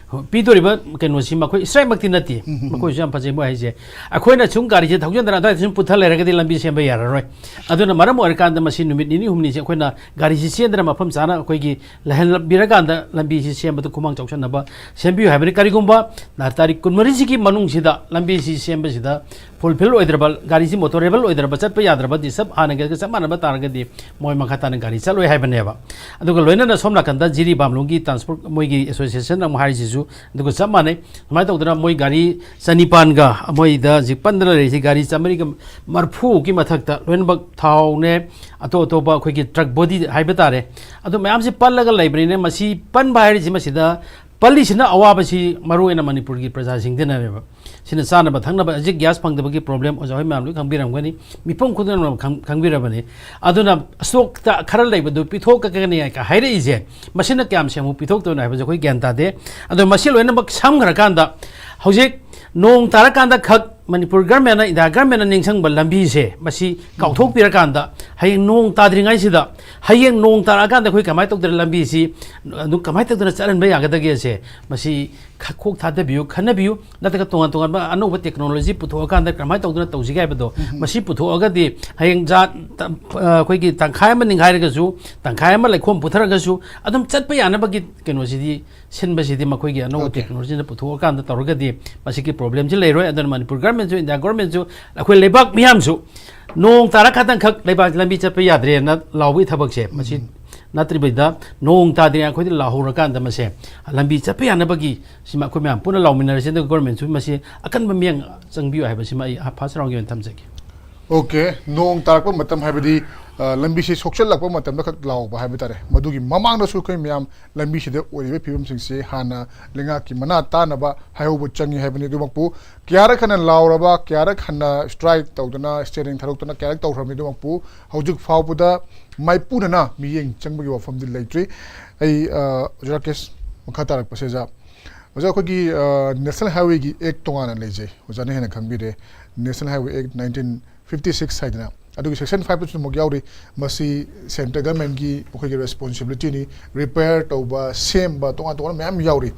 ꯄꯤꯗꯣꯔꯤꯕ ꯀꯩꯅꯣꯁꯤ ꯃꯈꯣꯏ ꯏꯁꯇ꯭ꯔꯥꯏꯛꯃꯛꯇꯤ ꯅꯠꯇꯦ꯫ ꯃꯈꯣꯏꯁꯨ ꯌꯥꯝ ꯐꯖꯩ ꯃꯣꯏ ꯍꯥꯏꯁꯦ꯫ ꯑꯩꯈꯣꯏꯅ ꯁꯨꯝ ꯒꯥꯔꯤꯁꯦ ꯊꯧꯖꯤꯟꯗꯅ ꯑꯗꯨꯋꯥꯏꯗ ꯁꯨꯝ ꯄꯨꯊ ꯂꯩꯔꯒꯗꯤ ꯂꯝꯕꯤ ꯁꯦꯝꯕ ꯌꯥꯔꯔꯣꯏ꯫ ꯑꯗꯨꯅ ꯃꯔꯝ ꯑꯣꯏꯔꯀꯥꯟꯗ ꯃꯁꯤ ꯅꯨꯃꯤꯠ ꯅꯤꯅꯤ ꯍꯨꯝꯅꯤꯁꯦ ꯑꯩꯈꯣꯏꯅ ꯒꯥꯔꯤꯁꯤ ꯆꯦꯟꯗꯅ ꯃꯐꯝ ꯆꯥꯅ ꯑꯩꯈꯣꯏꯒꯤ ꯂꯩꯍꯟꯕꯤꯔꯀꯥꯟꯗ ꯂꯝꯕꯤꯁꯤ ꯁꯦꯝꯕꯗ ꯈꯨꯃꯥꯡ ꯆꯥꯎꯁꯟꯅꯕ ꯁꯦꯝꯕꯤꯌꯨ ꯍꯥꯏꯕꯅꯤ꯫ ꯀꯔꯤꯒꯨꯝꯕ ꯅ-, ꯇꯥꯔꯤꯛ ꯀꯨꯟꯃꯔꯤꯁꯤꯒꯤ ꯃꯅꯨꯡꯁꯤꯗ ꯂꯝꯕꯤꯁꯤ ꯁꯦꯝꯕꯁꯤꯗ ꯐꯨꯜꯐꯤꯜ ꯑꯣꯏꯗ꯭ꯔꯕ, ꯒꯥꯔꯤꯁꯤ ꯃꯣꯇꯣꯔꯦꯕꯜ ꯑꯣꯏꯗ꯭ꯔꯕ, ꯆꯠꯄ ꯌꯥꯗ꯭ꯔꯕ, ꯗꯤꯁꯇꯔꯕ ꯍꯥꯟꯅꯒ ꯆꯞ ꯃꯥꯟꯅꯕ ꯇꯥꯔꯒꯗꯤ ꯃꯣꯏ ꯃꯈꯥ ꯇꯥꯅ ꯒꯥꯔꯤ ꯆꯠꯂꯣꯏ ꯍꯥꯏꯕꯅꯦꯕ꯫ ꯑꯗꯨꯒ ꯂꯣꯏꯅꯅ ꯁꯣꯝ ꯅꯥꯀꯟꯗ ꯖꯤꯔꯤꯕꯥꯝꯂꯣꯡꯒꯤ ꯇ꯭ꯔꯥꯟꯁꯄꯣꯔꯠ ꯃꯣꯏꯒꯤ ꯑꯦꯁꯣꯁꯤꯌꯦꯁꯟ ꯑꯃ ꯍꯥꯏꯔꯤꯁꯤꯁꯨ ꯑꯗꯨꯒ ꯆꯞ ꯃꯥꯟꯅꯩ꯫ ꯁꯨꯃꯥꯏꯅ ꯇꯧꯗꯅ ꯃꯣꯏ ꯒꯥꯔꯤ ꯆꯅꯤꯄꯥꯟꯒ ꯃꯣꯏꯗ ꯍꯧꯖꯤꯛ ꯄꯟꯗꯅ ꯂꯩꯔꯤꯁꯤ ꯒꯥꯔꯤ ꯆꯥꯃꯔꯤꯒ ꯃꯔꯐꯨꯒꯤ ꯃꯊꯛꯇ ꯂꯣꯏꯅꯃꯛ ꯊꯥꯎꯅꯦ, ꯑꯇꯣꯞ ꯑꯇꯣꯞꯄ ꯑꯩꯈꯣꯏꯒꯤ ꯇ꯭ꯔꯛ ꯕꯣꯗꯤ ꯍꯥꯏꯕ ꯇꯥꯔꯦ꯫ ꯑꯗꯨ ꯃꯌꯥꯝꯁꯤ ꯄꯜꯂꯒ ꯂꯩꯕꯅꯤꯅ ꯃꯁꯤ ꯄꯟꯕ ꯍꯥꯏꯔꯤꯁꯤ ꯃꯁꯤꯗ ꯄꯜꯂꯤꯁꯤꯅ ꯑꯋꯥꯕꯁꯤ ꯃꯔꯨ ꯑꯣꯏꯅ ꯃꯅꯤꯄꯨꯔꯒꯤ ꯄ꯭ꯔꯖꯥꯁꯤꯡꯗꯅꯦꯕ꯫ ꯁꯤꯅ ꯆꯥꯅꯕ ꯊꯛꯅꯕ ꯍꯧꯖꯤꯛ ꯒ꯭ꯌꯥꯁ ꯐꯪꯗꯕꯒꯤ ꯄ꯭ꯔꯣꯕ꯭ꯂꯦꯝ ꯑꯣꯖꯥ ꯍꯣꯏ ꯃꯌꯥꯝ ꯂꯣꯏ ꯈꯪꯕꯤꯔꯝꯒꯅꯤ, ꯃꯤꯄꯨꯝ ꯈꯨꯗꯤꯡꯃꯛꯅ ꯈꯪ-, ꯈꯪꯕꯤꯔꯕꯅꯤ꯫ ꯑꯗꯨꯅ ꯁ꯭ꯇꯣꯛꯇ ꯈꯔ ꯂꯩꯕꯗꯨ ꯄꯤꯊꯣꯛꯀꯅꯤ ꯍꯥꯏꯔꯛꯏꯁꯦ, ꯃꯁꯤꯅ ꯀꯌꯥꯝ ꯁꯦꯝꯕ ꯄꯤꯊꯣꯛꯇꯣꯏꯅꯣ ꯍꯥꯏꯕꯁꯦ ꯑꯩꯈꯣꯏ ꯒ꯭ꯌꯥꯟ ꯇꯥꯗꯦ꯫ ꯑꯗꯣ ꯃꯁꯤ ꯂꯣꯏꯅꯃꯛ ꯁꯝꯈ꯭ꯔꯀꯥꯟꯗ ꯍꯧꯖꯤꯛ ꯅꯣꯡ ꯇꯥꯔꯀꯥꯟꯗ ꯈꯛ ꯃꯅꯤꯄꯨꯔ ꯒꯔꯃꯦꯟꯅ, ꯏꯟꯗꯤꯌꯥ ꯒꯔꯃꯦꯟꯅ ꯅꯤꯡꯁꯤꯡꯕ ꯂꯝꯕꯤꯁꯦ ꯃꯁꯤ ꯀꯥꯎꯊꯣꯛꯄꯤꯔꯀꯥꯟꯗ ꯍꯌꯦꯡ ꯅꯣꯡ ꯇꯥꯗ꯭ꯔꯤꯉꯩꯁꯤꯗ, ꯍꯌꯦꯡ ꯅꯣꯡ ꯇꯥꯔꯛꯑꯀꯥꯟꯗ ꯑꯩꯈꯣꯏ ꯀꯃꯥꯏꯅ ꯇꯧꯗꯅ ꯂꯝꯕꯤꯁꯤ ꯑꯗꯨꯝ ꯀꯃꯥꯏꯅ ꯇꯧꯗꯅ ꯆꯠꯍꯟꯕ ꯌꯥꯒꯗꯒꯦꯁꯦ ꯃꯁꯤ ꯈ-, ꯀꯣꯛ ꯊꯥꯗꯕꯤꯌꯨ, ꯈꯟꯅꯕꯤꯌꯨ꯫ ꯅꯠꯇ꯭ꯔꯒ ꯇꯣꯉꯥꯟ ꯇꯣꯉꯥꯟꯕ ꯑꯅꯧꯕ ꯇꯦꯛꯅꯣꯂꯣꯖꯤ ꯄꯨꯊꯣꯛꯑꯀꯥꯟꯗ ꯀꯃꯥꯏꯅ ꯇꯧꯗꯅ ꯇꯧꯁꯤꯒꯦ ꯍꯥꯏꯕꯗꯣ ꯃꯁꯤ ꯄꯨꯊꯣꯛꯑꯒꯗꯤ ꯍꯌꯦꯡ ꯖꯥꯠ, ꯑ, ꯑꯩꯈꯣꯏꯒꯤ ꯇꯪꯈꯥꯏ ꯑꯃ ꯅꯤꯡꯈꯥꯏꯔꯒꯁꯨ, ꯇꯪꯈꯥꯏ ꯑꯃ ꯂꯩꯈꯣꯝ ꯄꯨꯊꯔꯒꯁꯨ ꯑꯗꯨꯝ ꯆꯠꯄ ꯌꯥꯅꯕꯒꯤ ꯀꯩꯅꯣꯁꯤꯗꯤ ꯁꯤꯟꯕꯁꯤꯗꯤ ꯃꯈꯣꯏꯒꯤ ꯑꯅꯧꯕ Okay. ꯇꯦꯛꯅꯣꯂꯣꯖꯤꯅ ꯄꯨꯊꯣꯛꯑꯀꯥꯟꯗ ꯇꯧꯔꯒꯗꯤ ꯃꯁꯤꯒꯤ ꯄ꯭ꯔꯣꯕ꯭ꯂꯦꯝꯁꯤ ꯂꯩꯔꯣꯏ꯫ ꯑꯗꯨꯅ ꯃꯅꯤꯄꯨꯔ ꯒꯔꯃꯦꯟꯁꯨ, ꯏꯟꯗꯤꯌꯥ ꯒꯔꯃꯦꯟꯁꯨ, ꯑꯩꯈꯣꯏ ꯂꯩꯕꯥꯛ ꯃꯤꯌꯥꯝꯁꯨ ꯅꯣꯡ ꯇꯥꯔꯛ ꯈꯛꯇꯪꯈꯛ ꯂꯩꯕꯥꯛ ꯂꯝꯕꯤ ꯆꯠꯄ ꯌꯥꯗ꯭ꯔꯦꯅ ꯂꯥꯎꯕꯒꯤ ꯊꯕꯛꯁꯦ ꯃꯁꯤ ꯅꯠꯇ꯭ꯔꯤꯕꯩꯗ ꯅꯣꯡ ꯇꯥꯗ꯭ꯔꯤꯉꯩ ꯑꯩꯈꯣꯏꯗ ꯂꯥꯎꯍꯧꯔꯀꯥꯟꯗ ꯃꯁꯦ ꯂꯝꯕꯤ ꯆꯠꯄ ꯌꯥꯅꯕꯒꯤ ꯁꯤꯃ ꯑꯩꯈꯣꯏ ꯃꯌꯥꯝ ꯄꯨꯟꯅ ꯂꯥꯎꯃꯤꯟꯅꯔꯁꯤ꯫ ꯑꯗꯨꯒ ꯒꯣꯔꯃꯦꯟꯁꯨ ꯃꯁꯤ ꯑꯀꯟꯕ ꯃꯤꯠꯌꯦꯡ ꯆꯪꯕꯤꯌꯨ ꯍꯥꯏꯕꯁꯤꯃ ꯑꯩ ꯐꯥꯔꯁ ꯔꯥꯎꯟꯒꯤ ꯑꯣꯏꯅ ꯊꯝꯖꯒꯦ꯫ Okay, ꯅꯣꯡ ꯇꯥꯔꯛꯄ ꯃꯇꯝ ꯍꯥꯏꯕꯗꯤ, ꯑ, ꯂꯝꯕꯤꯁꯤ ꯁꯣꯛꯆꯜꯂꯛꯄ ꯃꯇꯝꯗ ꯈꯛ ꯂꯥꯎꯕ ꯍꯥꯏꯕ ꯇꯥꯔꯦ꯫ ꯃꯗꯨꯒꯤ ꯃꯃꯥꯡꯗꯁꯨ ꯑꯩꯈꯣꯏ ꯃꯌꯥꯝ ꯂꯝꯕꯤꯁꯤꯗ ꯑꯣꯏꯔꯤꯕ ꯐꯤꯕꯝꯁꯤꯡꯁꯦ ꯍꯥꯟꯅ ꯂꯩꯉꯥꯛꯀꯤ ꯃꯅꯥ ꯇꯥꯅꯕ ꯍꯥꯏꯍꯧꯕ ꯆꯪꯉꯤ ꯍꯥꯏꯕꯅꯤ꯫ ꯑꯗꯨꯃꯛꯄꯨ ꯀꯌꯥꯔꯛ ꯍꯟꯅ ꯂꯥꯎꯔꯕ, ꯀꯌꯥꯔꯛ ꯍꯟꯅ ꯁ꯭ꯇ꯭ꯔꯥꯏꯛ ꯇꯧꯗꯅ, ꯁ꯭ꯇꯤꯌꯔꯤꯡ ꯊꯥꯗꯣꯛꯇꯅ ꯀꯌꯥꯔꯛ ꯇꯧꯈ꯭ꯔꯕꯅꯤ꯫ ꯑꯗꯨꯃꯛꯄꯨ ꯍꯧꯖꯤꯛ ꯐꯥꯎꯕꯗ ꯃꯥꯏꯄꯨꯅꯅ ꯃꯤꯠꯌꯦꯡ ꯆꯪꯕꯒꯤ ꯋꯥꯐꯝꯗꯤ ꯂꯩꯇ꯭ꯔꯤ꯫ ꯑꯩ, ꯑ, ꯑꯣꯖꯥ ꯔꯥꯀꯦꯁ, ꯃꯈꯥ ꯇꯥꯔꯛꯄꯁꯦ ꯑꯣꯖꯥ, ꯑꯣꯖꯥ, ꯑꯩꯈꯣꯏꯒꯤ, ꯑ, ꯅꯦꯁꯅꯦꯜ ꯍꯥꯏꯋꯦꯒꯤ ꯑꯦꯛ ꯇꯣꯉꯥꯟꯅ ꯂꯩꯖꯩ, ꯑꯣꯖꯥꯅ ꯍꯦꯟꯅ ꯈꯪꯕꯤꯔꯦ꯫ ꯅꯦꯁꯅꯦꯜ ꯍꯥꯏꯋꯦ ꯑꯦꯛ ꯅꯥꯏꯟꯇꯤꯟ ꯐꯤꯐꯇꯤ ꯁꯤꯛꯁ ꯍꯥꯏꯗꯅ ꯑꯗꯨꯒꯤ ꯁꯦꯛꯁꯟ ꯐꯥꯏꯚꯇꯁꯨ ꯑꯃꯨꯛ ꯌꯥꯎꯔꯤ꯫ ꯃꯁꯤ ꯁꯦꯟꯇ꯭ꯔꯦꯜ ꯒꯚꯔꯟꯃꯦꯟꯒꯤ ꯃꯈꯣꯏꯒꯤ ꯔꯦꯁꯄꯣꯟꯁꯤꯕꯤꯂꯤꯇꯤꯅꯤ꯫ ꯔꯤꯄꯦꯌꯔ ꯇꯧꯕ, ꯁꯦꯝꯕ, ꯇꯣꯉꯥꯟ ꯇꯣꯉꯥꯟꯕ ꯃꯌꯥꯝ ꯌꯥꯎꯔꯤ꯫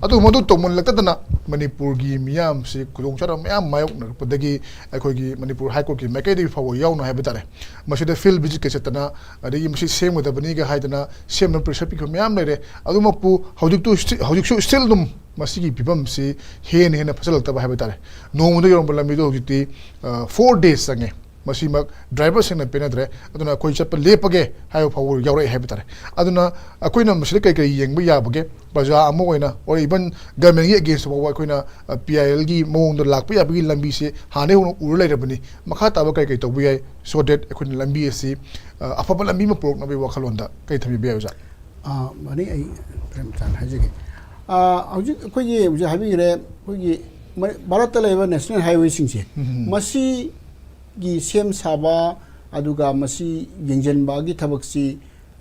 ꯑꯗꯨ ꯃꯗꯨ ꯇꯧꯃꯜꯂꯛꯇꯗꯅ ꯃꯅꯤꯄꯨꯔꯒꯤ ꯃꯤꯌꯥꯝꯁꯤ ꯈꯨꯗꯣꯡꯆꯥꯗꯕ ꯃꯌꯥꯝ ꯃꯥꯌꯣꯛꯅꯔꯛꯄꯗꯒꯤ ꯑꯩꯈꯣꯏꯒꯤ ꯃꯅꯤꯄꯨꯔ ꯍꯥꯏ ꯀꯣꯔꯠꯀꯤ ꯃꯥꯏꯀꯩꯗꯒꯤ ꯐꯥꯎꯕ ꯌꯥꯎꯅ ꯍꯥꯏꯕ ꯇꯥꯔꯦ, ꯃꯁꯤꯗ ꯐꯤꯜꯗ ꯚꯤꯖꯤꯠꯀ ꯆꯠꯇꯅ, ꯑꯗꯒꯤ ꯃꯁꯤ ꯁꯦꯝꯒꯗꯕꯅꯤꯒ ꯍꯥꯏꯗꯅ ꯁꯦꯝꯅꯕ ꯄ꯭ꯔꯦꯁꯔ ꯄꯤꯈꯤꯕ ꯃꯌꯥꯝ ꯂꯩꯔꯦ꯫ ꯑꯗꯨꯃꯛꯄꯨ ꯍꯧꯖꯤꯛꯇꯨ ꯁ꯭ꯇꯤ-, ꯍꯧꯖꯤꯛꯁꯨ ꯁ꯭ꯇꯤꯜ ꯑꯗꯨꯝ ꯃꯁꯤꯒꯤ ꯐꯤꯕꯝꯁꯤ ꯍꯦꯟꯅ ꯍꯦꯟꯅ ꯐꯖꯜꯂꯛꯇꯕ ꯍꯥꯏꯕ ꯇꯥꯔꯦ꯫ ꯅꯣꯡꯃꯗ ꯌꯧꯔꯝꯕ ꯂꯝꯕꯤꯗꯨ ꯍꯧꯖꯤꯛꯇꯤ, ꯑ, ꯐꯣꯔ ꯗꯦꯖ ꯆꯪꯉꯦ꯫ ꯃꯁꯤꯃꯛ ꯗ꯭ꯔꯥꯏꯚꯔꯁꯤꯡꯅ ꯄꯦꯟꯅꯗ꯭ꯔꯦ꯫ ꯑꯗꯨꯅ ꯑꯩꯈꯣꯏ ꯆꯠꯄ ꯂꯦꯞꯄꯒꯦ ꯍꯥꯏꯕ ꯐꯥꯎꯕ ꯌꯥꯎꯔꯛꯑꯦ ꯍꯥꯏꯕ ꯇꯥꯔꯦ꯫ ꯑꯗꯨꯅ ꯑꯩꯈꯣꯏꯅ ꯃꯁꯤꯗ ꯀꯔꯤ ꯀꯔꯤ ꯌꯦꯡꯕ ꯌꯥꯕꯒꯦ? ꯄ꯭ꯔꯖꯥ ꯑꯃ ꯑꯣꯏꯅ, or even ꯒꯚꯔꯟꯃꯦꯟꯒꯤ ꯑꯦꯒꯦꯟꯁꯇ ꯐꯥꯎꯕ ꯑꯩꯈꯣꯏꯅ, ꯑ, ꯄꯤ ꯑꯥꯏ ꯑꯦꯜꯒꯤ ꯃꯑꯣꯡꯗ ꯂꯥꯛꯄ ꯌꯥꯕꯒꯤ ꯂꯝꯕꯤꯁꯦ ꯍꯥꯟꯅꯗꯩ ꯍꯧꯅ ꯎꯔ ꯂꯩꯔꯕꯅꯤ꯫ ꯃꯈꯥ ꯇꯥꯕ ꯀꯔꯤ ꯀꯔꯤ ꯇꯧꯕ ꯌꯥꯏ, so that ꯑꯩꯈꯣꯏꯅ ꯂꯝꯕꯤ ꯑꯁꯤ, ꯑ, ꯑꯐꯕ ꯂꯝꯕꯤ ꯑꯃ ꯄꯨꯔꯛꯅꯕꯒꯤ ꯋꯥꯈꯜꯂꯣꯟꯗ ꯀꯔꯤ ꯊꯝꯕꯤꯕ ꯌꯥꯏ, ꯑꯣꯖꯥ? ꯑꯥ, ꯃꯅꯤ, ꯑꯩ ꯄ꯭ꯔꯦꯝꯆꯥꯟ ꯍꯥꯏꯖꯒꯦ꯫ ꯑꯥ, ꯍꯧꯖꯤꯛ ꯑꯩꯈꯣꯏꯒꯤ, ꯍꯧꯖꯤꯛ ꯍꯥꯏꯕꯤꯈ꯭ꯔꯦ, ꯑꯩꯈꯣꯏꯒꯤ ꯃ-, ꯚꯥꯔꯠꯇ ꯂꯩꯔꯤꯕ ꯅꯦꯁꯅꯦꯜ ꯍꯥꯏꯋꯦꯁꯤꯡꯁꯦ, ꯎꯝ꯫ ꯃꯁꯤꯒꯤ ꯁꯦꯝ ꯁꯥꯕ, ꯑꯗꯨꯒ ꯃꯁꯤ ꯌꯦꯡꯁꯤꯟꯕꯒꯤ ꯊꯕꯛꯁꯤ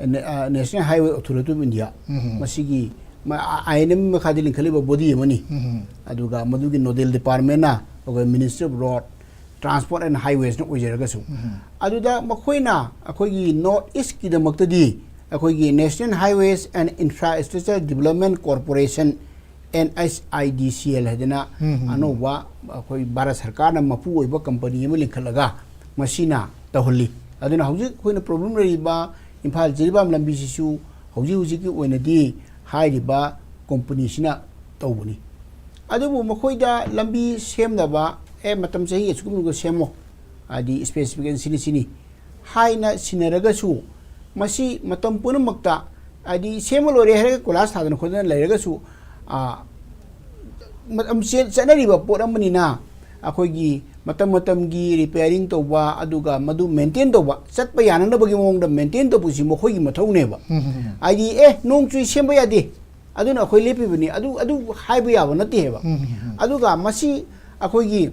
ꯅꯦ-, ah, national highway authority of India, um. ꯃꯁꯤꯒꯤ ꯃ-, ꯑꯥ, ꯑꯥꯏ ꯑꯦꯟ ꯑꯦꯝ ꯃꯈꯥꯗ ꯂꯤꯡꯈꯠꯂꯤꯕ ꯕꯣꯗꯤ ꯑꯃꯅꯤ꯫ ꯎꯝ꯫ ꯑꯗꯨꯒ ꯃꯗꯨꯒꯤ ꯅꯣꯗꯦꯜ ꯗꯤꯄꯥꯔꯠꯃꯦꯟꯅ ꯑꯩꯈꯣꯏ ministry of road, transport and ꯍꯥꯏꯋꯦꯁꯅ ꯑꯣꯏꯖꯔꯒꯁꯨ, ꯎꯝ꯫ ꯑꯗꯨꯗ ꯃꯈꯣꯏꯅ ꯑꯩꯈꯣꯏꯒꯤ ꯅꯣꯔꯠ ꯏꯁꯀꯤꯗꯃꯛꯇꯗꯤ ꯑꯩꯈꯣꯏꯒꯤ national highways and infrastructure development corporation, N H I D C L ꯍꯥꯏꯗꯅ, ꯎꯝ, ꯎꯝ, ꯎꯝ꯫ ꯑꯅꯧꯕ ꯑꯩꯈꯣꯏ ꯚꯥꯔꯠ ꯁꯔꯀꯥꯔꯅ ꯃꯄꯨ ꯑꯣꯏꯕ ꯀꯝꯄꯅꯤ ꯑꯃ ꯂꯤꯡꯈꯠꯂꯒ ꯃꯁꯤꯅ ꯇꯧꯍꯜꯂꯤ꯫ ꯑꯗꯨꯅ ꯍꯧꯖꯤꯛ ꯑꯩꯈꯣꯏꯅ ꯄ꯭ꯔꯣꯕ꯭ꯂꯦꯝ ꯂꯩꯔꯤꯕ ꯏꯝꯐꯥꯜ ꯖꯤꯔꯤꯕꯥꯝ ꯂꯝꯕꯤꯁꯤꯁꯨ ꯍꯧꯖꯤꯛ ꯍꯧꯖꯤꯛꯀꯤ ꯑꯣꯏꯅꯗꯤ ꯍꯥꯏꯔꯤꯕ ꯀꯝꯄꯅꯤꯁꯤꯅ ꯇꯧꯕꯅꯤ꯫ ꯑꯗꯨꯕꯨ ꯃꯈꯣꯏꯗ ꯂꯝꯕꯤ ꯁꯦꯝꯅꯕ, "ꯑꯦ, ꯃꯇꯝ ꯆꯍꯤ ꯑꯁꯨꯛꯀꯤ ꯃꯅꯨꯡꯗ ꯁꯦꯝꯃꯣ, ꯍꯥꯏꯗꯤ ꯁ꯭ꯄꯦꯁꯤꯐꯤꯀꯦꯁꯟ ꯁꯤꯅꯤ ꯁꯤꯅꯤ" ꯍꯥꯏꯅ ꯁꯤꯟꯅꯔꯒꯁꯨ, ꯃꯁꯤ ꯃꯇꯝ ꯄꯨꯝꯅꯃꯛꯇ, ꯍꯥꯏꯗꯤ ꯁꯦꯝꯕ ꯂꯣꯏꯔꯦ ꯍꯥꯏꯔꯒ ꯀꯣꯏꯂꯥꯁ ꯊꯥꯗꯅ ꯈꯣꯠꯇꯅ ꯂꯩꯔꯒꯁꯨ, ꯑꯥ, ꯃꯇꯝ ꯆꯦ-, ꯆꯠꯅꯔꯤꯕ ꯄꯣꯠ ꯑꯃꯅꯤꯅ, ꯑꯩꯈꯣꯏꯒꯤ ꯃꯇꯝ ꯃꯇꯝꯒꯤ ꯔꯤꯄꯤꯌꯥꯔꯤꯡ ꯇꯧꯕ, ꯑꯗꯨꯒ ꯃꯗꯨ ꯃꯦꯟꯇꯦꯟ ꯇꯧꯕ, ꯆꯠꯄ ꯌꯥꯅꯅꯕꯒꯤ ꯃꯑꯣꯡꯗ ꯃꯦꯟꯇꯦꯟ ꯇꯧꯕꯁꯤ ꯃꯈꯣꯏꯒꯤ ꯃꯊꯧꯅꯦꯕ꯫ ꯎꯝ, ꯎꯝ, ꯎꯝ꯫ ꯍꯥꯏꯗꯤ, "ꯑꯦ, ꯅꯣꯡ ꯆꯨꯏ, ꯁꯦꯝꯕ ꯌꯥꯗꯦ, ꯑꯗꯨꯅ ꯑꯩꯈꯣꯏ ꯂꯦꯞꯄꯤꯕꯅꯤ", ꯑꯗꯨ, ꯑꯗꯨ ꯍꯥꯏꯕ ꯌꯥꯕ ꯅꯠꯇꯦ ꯍꯥꯏꯕ꯫ ꯎꯝ, ꯎꯝ, ꯎꯝ꯫ ꯑꯗꯨꯒ ꯃꯁꯤ ꯑꯩꯈꯣꯏꯒꯤ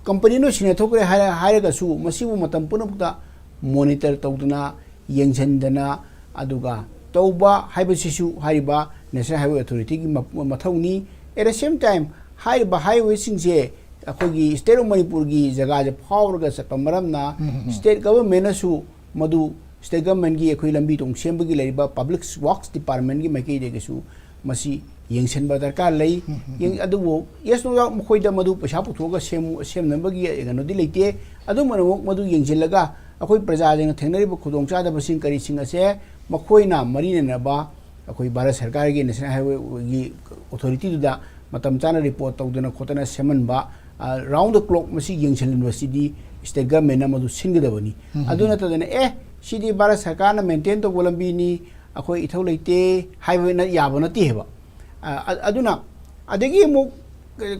ꯀꯝꯄꯅꯤꯅ ꯁꯤꯟꯅꯊꯣꯛꯈ꯭ꯔꯦ ꯍꯥꯏꯔ-, ꯍꯥꯏꯔꯒꯁꯨ, ꯃꯁꯤꯕꯨ ꯃꯇꯝ ꯄꯨꯝꯅꯃꯛꯇ ꯃꯣꯅꯤꯇꯔ ꯇꯧꯗꯅ, ꯌꯦꯡꯁꯤꯟꯗꯅ, ꯑꯗꯨꯒ ꯇꯧꯕ ꯍꯥꯏꯕꯁꯤꯁꯨ ꯍꯥꯏꯔꯤꯕ ꯅꯦꯁꯅꯦꯜ ꯍꯥꯏꯋꯦ ꯑꯣꯊꯣꯔꯤꯇꯤꯒꯤ ꯃ-, ꯃꯊꯧꯅꯤ꯫ At the same time, ꯍꯥꯏꯔꯤꯕ ꯍꯥꯏꯋꯦꯁꯤꯡꯁꯦ ꯑꯩꯈꯣꯏꯒꯤ state of ꯃꯅꯤꯄꯨꯔꯒꯤ ꯖꯒꯥꯁꯦ ꯐꯥꯎꯔꯒ ꯆꯠꯄ ꯃꯔꯝꯅ state governmentꯅꯁꯨ ꯃꯗꯨ state governmentꯀꯤ ꯑꯩꯈꯣꯏ ꯂꯝꯕꯤ ꯊꯣꯡ ꯁꯦꯝꯕꯒꯤ ꯂꯩꯔꯤꯕ Public Works Departmentꯀꯤ ꯃꯥꯏꯀꯩꯗꯒꯤꯁꯨ ꯃꯁꯤ ꯌꯦꯡꯁꯤꯟꯕ ꯗꯔꯀꯥꯔ ꯂꯩ꯫ ꯌꯦꯡ-, ꯑꯗꯨꯕꯨ yes, no doubt, ꯃꯈꯣꯏꯗ ꯃꯗꯨ ꯄꯩꯁꯥ ꯄꯨꯊꯣꯛꯑꯒ ꯁꯦꯝ-, ꯁꯦꯝꯅꯕꯒꯤ ꯀꯩꯅꯣꯗꯤ ꯂꯩꯇꯦ꯫ ꯑꯗꯨꯝ ꯑꯣꯏꯅꯃꯛ ꯃꯗꯨ ꯌꯦꯡꯁꯤꯜꯂꯒ ꯑꯩꯈꯣꯏ ꯄ꯭ꯔꯖꯥꯁꯤꯡꯅ ꯊꯦꯡꯅꯔꯤꯕ ꯈꯨꯗꯣꯡꯆꯥꯗꯕꯁꯤꯡ ꯀꯔꯤꯁꯤꯡ ꯑꯁꯦ ꯃꯈꯣꯏꯅ ꯃꯔꯤ ꯂꯩꯅꯕ ꯑꯩꯈꯣꯏ ꯚꯥꯔꯠ ꯁꯔꯀꯥꯔꯒꯤ National Highwayꯒꯤ authorityꯗꯨꯗ ꯃꯇꯝ ꯆꯥꯅ report ꯇꯧꯗꯅ ꯈꯣꯠꯇꯅ ꯁꯦꯝꯍꯟꯕ, ꯑ, round the clock ꯃꯁꯤ ꯌꯦꯡꯁꯤꯟꯕꯁꯤꯗꯤ state governmentꯅ ꯃꯗꯨ ꯁꯤꯟꯒꯗꯕꯅꯤ꯫ ꯑꯗꯨ ꯅꯠꯇꯗꯅ, "ꯑꯦ, ꯁꯤꯗꯤ ꯚꯥꯔꯠ ꯁꯔꯀꯥꯔꯅ maintain ꯇꯧꯕ ꯂꯝꯕꯤꯅꯤ, ꯑꯩꯈꯣꯏ ꯏꯊꯧ ꯂꯩꯇꯦ" ꯍꯥꯏꯕ ꯅ-, ꯌꯥꯕ ꯅꯠꯇꯦ ꯍꯥꯏꯕ꯫ ꯑ, ꯑ-, ꯑꯗꯨꯅ ꯑꯗꯒꯤ ꯑꯃꯨꯛ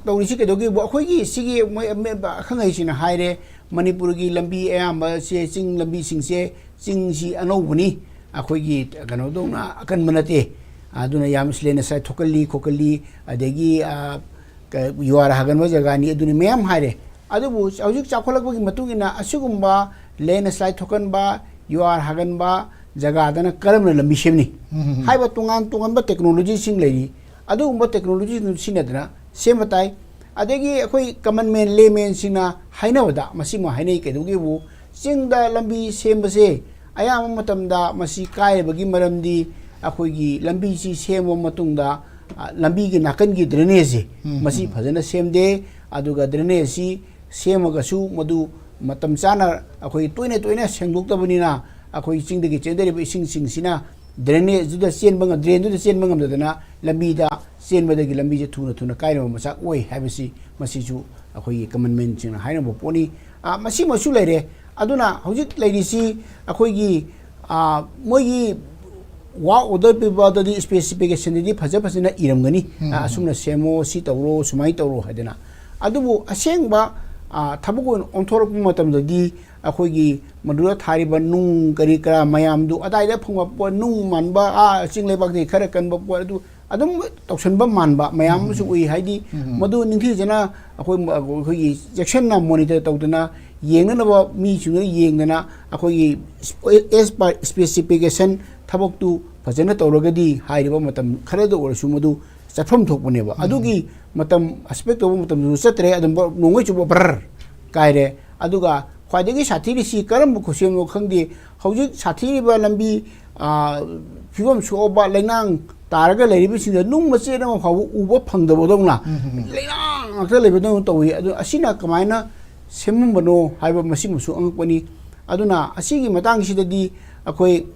ꯇꯧꯔꯤꯁꯤ ꯀꯩꯗꯧꯒꯦꯕꯨ, ꯑꯩꯈꯣꯏꯒꯤ ꯁꯤꯒꯤ ꯃꯣꯏ ꯑꯈꯪ ꯑꯍꯩꯁꯤꯡꯅ ꯍꯥꯏꯔꯦ, ꯃꯅꯤꯄꯨꯔꯒꯤ ꯂꯝꯕꯤ ꯑꯌꯥꯝꯕꯁꯦ, ꯆꯤꯡ ꯂꯝꯕꯤꯁꯤꯡꯁꯦ, ꯆꯤꯡꯁꯤ ꯑꯅꯧꯕꯅꯤ, ꯑꯩꯈꯣꯏꯒꯤ ꯀꯩꯅꯣꯗꯧꯅ ꯑꯀꯟꯕ ꯅꯠꯇꯦ, ꯑꯗꯨꯅ ꯌꯥꯝ landslide ꯊꯣꯛꯀꯜꯂꯤ ꯈꯣꯠꯀꯜꯂꯤ, ꯑꯗꯒꯤ, ꯑ, ꯀ-, ꯌꯨꯍꯥꯔ ꯍꯥꯒꯟꯕ ꯖꯒꯥꯅꯤ, ꯑꯗꯨꯅꯤ ꯃꯌꯥꯝ ꯍꯥꯏꯔꯦ꯫ ꯑꯗꯨꯕꯨ ꯍꯧꯖꯤꯛ ꯆꯥꯎꯈꯠꯂꯛꯄꯒꯤ ꯃꯇꯨꯡ ꯏꯟꯅ ꯑꯁꯤꯒꯨꯝꯕ landslide ꯊꯣꯛꯀꯟꯕ, ꯌꯨꯍꯥꯔ ꯍꯥꯒꯟꯕ ꯖꯒꯥꯗꯅ ꯀꯔꯝꯅ ꯂꯝꯕꯤ ꯁꯦꯝꯅꯤ? ꯍꯥꯏꯕ ꯇꯣꯉꯥꯟ ꯇꯣꯉꯥꯟꯕ technologyꯁꯤꯡ ꯂꯩꯔꯤ꯫ ꯑꯗꯨꯒꯨꯝꯕ technologyꯁꯤꯡꯗꯨ ꯁꯤꯖꯤꯟꯅꯗꯅ ꯁꯦꯝꯕ ꯇꯥꯏ꯫ ꯑꯗꯒꯤ ꯑꯩꯈꯣꯏ common man, laymanꯁꯤꯡꯅ ꯍꯥꯏꯅꯕꯗ, ꯃꯁꯤꯃ ꯍꯥꯏꯅꯩ, ꯀꯩꯗꯧꯒꯦꯕꯨ, ꯆꯤꯡꯗ ꯂꯝꯕꯤ ꯁꯦꯝꯕꯁꯦ ꯑꯌꯥꯝꯕ ꯃꯇꯝꯗ ꯃꯁꯤ ꯀꯥꯏꯔꯤꯕꯒꯤ ꯃꯔꯝꯗꯤ ꯑꯩꯈꯣꯏꯒꯤ ꯂꯝꯕꯤꯁꯤ ꯁꯦꯝꯕ ꯃꯇꯨꯡꯗ, ꯑ, ꯂꯝꯕꯤꯒꯤ ꯅꯥꯀꯟꯒꯤ drainageꯁꯦ ꯃꯁꯤ ꯐꯖꯅ ꯁꯦꯝꯗꯦ꯫ ꯑꯗꯨꯒ drainageꯁꯤ ꯁꯦꯝꯃꯒꯁꯨ ꯃꯗꯨ ꯃꯇꯝ ꯆꯥꯅ ꯑꯩꯈꯣꯏ ꯇꯣꯏꯅ ꯇꯣꯏꯅ ꯁꯦꯡꯗꯣꯛꯇꯕꯅꯤꯅ, ꯑꯩꯈꯣꯏ ꯆꯤꯡꯗꯒꯤ ꯆꯦꯟꯊꯔꯤꯕ ꯏꯁꯤꯡꯁꯤꯡꯁꯤꯅ drainageꯗꯨꯗ ꯆꯦꯟꯕ ꯉꯝ-, drainꯗꯨꯗ ꯆꯦꯟꯕ ꯉꯝꯗꯗꯅ ꯂꯝꯕꯤꯗ ꯆꯦꯟꯕꯗꯒꯤ ꯂꯝꯕꯤꯁꯦ ꯊꯨꯅ ꯊꯨꯅ ꯀꯥꯏꯅꯕ ꯃꯆꯥꯛ ꯑꯣꯏ ꯍꯥꯏꯕꯁꯤ, ꯃꯁꯤꯁꯨ ꯑꯩꯈꯣꯏꯒꯤ common manꯁꯤꯡꯅ ꯍꯥꯏꯅꯕ ꯄꯣꯠꯅꯤ꯫ ꯑ, ꯃꯁꯤꯃꯁꯨ ꯂꯩꯔꯦ꯫ ꯑꯗꯨꯅ ꯍꯧꯖꯤꯛ ꯂꯩꯔꯤꯁꯤ ꯑꯩꯈꯣꯏꯒꯤ, ꯑ, ꯃꯣꯏꯒꯤ work order ꯄꯤꯕꯗꯗꯤ specificationꯗꯗꯤ ꯐꯖ ꯐꯖꯅ ꯏꯔꯝꯒꯅꯤ꯫ ꯑ, ꯑꯁꯨꯝꯅ ꯁꯦꯝꯃꯣ, ꯁꯤ ꯇꯧꯔꯣ, ꯁꯨꯃꯥꯏꯅ ꯇꯧꯔꯣ ꯍꯥꯏꯗꯅ꯫ ꯑꯗꯨꯕꯨ ꯑꯁꯦꯡꯕ, ꯑ, ꯊꯕꯛ ꯑꯣꯏꯅ ꯑꯣꯟꯊꯣꯔꯛꯄ ꯃꯇꯝꯗꯗꯤ ꯑꯩꯈꯣꯏꯒꯤ ꯃꯗꯨꯗ ꯊꯥꯔꯤꯕ ꯅꯨꯡ ꯀꯔꯤ ꯀꯔꯥ ꯃꯌꯥꯝꯗꯨ, ꯑꯗꯥꯏꯗ ꯐꯪꯕ ꯄꯣꯠ, ꯅꯨꯡ ꯃꯥꯟꯕ, ꯑꯥ, ꯆꯤꯡ ꯂꯩꯕꯥꯛꯇꯒꯤ ꯈꯔ ꯀꯟꯕ ꯄꯣꯠ, ꯑꯗꯨ ꯑꯗꯨꯝ ꯇꯧꯁꯟꯕ ꯃꯥꯟꯕ ꯃꯌꯥꯝ ꯑꯃꯁꯨ ꯎꯏ꯫ ꯍꯥꯏꯗꯤ ꯃꯗꯨ ꯅꯤꯡꯊꯤꯖꯅ ꯑꯩꯈꯣꯏ, ꯑꯩꯈꯣꯏꯒꯤ ꯆꯦꯛꯁꯤꯟꯅ monitor ꯇꯧꯗꯅ, ꯌꯦꯡꯅꯅꯕ ꯃꯤꯁꯤꯡꯗꯨꯅ ꯌꯦꯡꯗꯅ, ꯑꯩꯈꯣꯏꯒꯤ as per specification ꯊꯕꯛꯇꯨ ꯐꯖꯅ ꯇꯧꯔꯒꯗꯤ ꯍꯥꯏꯔꯤꯕ ꯃꯇꯝ ꯈꯔꯗ ꯑꯣꯏꯔꯁꯨ ꯃꯗꯨ ꯆꯠꯐꯝ ꯊꯣꯛꯄꯅꯦꯕ꯫ ꯑꯗꯨꯒꯤ ꯃꯇꯝ ꯑꯦꯛꯁꯄꯦꯛ ꯇꯧꯕ ꯃꯇꯝꯗꯨꯁꯨ ꯆꯠꯇ꯭ꯔꯦ, ꯑꯗꯨꯝ ꯅꯣꯡꯃꯩ ꯆꯨꯞꯄ ꯕꯔꯔ ꯀꯥꯏꯔꯦ꯫ ꯑꯗꯨꯒ ꯈ꯭ꯋꯥꯏꯗꯒꯤ ꯁꯥꯊꯤꯔꯤꯁꯤ ꯀꯔꯝꯕ ꯈꯨꯠꯁꯦꯝꯅꯣ ꯈꯪꯗꯦ, ꯍꯧꯖꯤꯛ ꯁꯥꯊꯤꯔꯤꯕ ꯂꯝꯕꯤ, ꯑ, ꯐꯤꯕꯝ ꯁꯣꯛꯑꯕ ꯂꯩꯅꯥꯡ ꯇꯥꯔꯒ ꯂꯩꯔꯤꯕꯁꯤꯡꯗ ꯅꯨꯡ ꯃꯆꯦꯠ ꯑꯃ ꯐꯥꯎꯕ ꯎꯕ ꯐꯪꯗꯕꯗꯧꯅ ꯂꯩꯅꯥꯡ ꯉꯥꯛꯇ ꯂꯩꯕꯗꯧꯅ ꯇꯧꯏ꯫ ꯑꯗꯨ ꯑꯁꯤꯅ ꯀꯃꯥꯏꯅ ꯁꯦꯝꯃꯝꯕꯅꯣ ꯍꯥꯏꯕ ꯃꯁꯤꯃꯁꯨ ꯑꯉꯛꯄꯅꯤ꯫ ꯑꯗꯨꯅ ꯑꯁꯤꯒꯤ ꯃꯇꯥꯡꯁꯤꯗꯗꯤ ꯑꯩꯈꯣꯏ,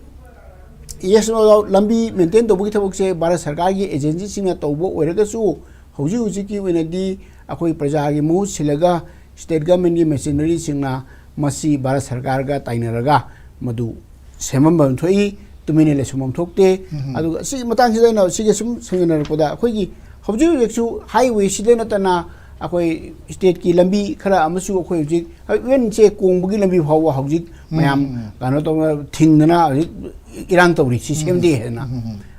yes, no doubt, ꯂꯝꯕꯤ ꯃꯦꯟꯇꯦꯟ ꯇꯧꯕꯒꯤ ꯊꯕꯛꯁꯦ ꯚꯥꯔꯠ ꯁꯔꯀꯥꯔꯒꯤ ꯑꯦꯖꯦꯟꯁꯤꯁꯤꯡꯅ ꯇꯧꯕ ꯑꯣꯏꯔꯒꯁꯨ, ꯍꯧꯖꯤꯛ ꯍꯧꯖꯤꯛꯀꯤ ꯑꯣꯏꯅꯗꯤ ꯑꯩꯈꯣꯏ ꯄ꯭ꯔꯖꯥꯒꯤ ꯃꯍꯨꯠ ꯁꯤꯜꯂꯒ ꯁ꯭ꯇꯦꯠ ꯒꯃꯦꯟꯒꯤ ꯃꯦꯁꯤꯅꯔꯤꯁꯤꯡꯅ ꯃꯁꯤ ꯚꯥꯔꯠ ꯁꯔꯀꯥꯔꯒ ꯇꯥꯏꯅꯔꯒ ꯃꯗꯨ ꯁꯦꯝꯃꯝꯕ ꯊꯣꯛꯏ, ꯇꯨꯃꯤꯟꯅ ꯂꯩꯁꯟꯐꯝ ꯊꯣꯛꯇꯦ꯫ ꯑꯗꯨꯒ ꯁꯤꯒꯤ ꯃꯇꯥꯡꯁꯤꯗ ꯑꯩꯅ ꯁꯤꯒ ꯁꯨꯝ ꯁꯝꯖꯤꯟꯅꯔꯛꯄꯗ, ꯑꯩꯈꯣꯏꯒꯤ ꯍꯧꯖꯤꯛ ꯍꯧꯖꯤꯛꯁꯨ ꯍꯥꯏꯋꯦꯁꯤꯗ ꯅꯠꯇꯅ ꯑꯩꯈꯣꯏ ꯁ꯭ꯇꯦꯠꯀꯤ ꯂꯝꯕꯤ ꯈꯔ ꯑꯃꯁꯨ ꯑꯩꯈꯣꯏ ꯍꯧꯖꯤꯛ, ꯏꯚꯟ ꯁꯦ ꯀꯣꯡꯕꯒꯤ ꯂꯝꯕꯤ ꯐꯥꯎꯕ ꯍꯧꯖꯤꯛ ꯃꯌꯥꯝ ꯀꯩꯅꯣ ꯇꯧꯅ ꯊꯤꯡꯗꯅ ꯍꯧꯖꯤꯛ ꯏꯔꯥꯡ ꯇꯧꯔꯤ, ꯁꯤ ꯁꯦꯝꯗꯦ ꯍꯥꯏꯗꯅ꯫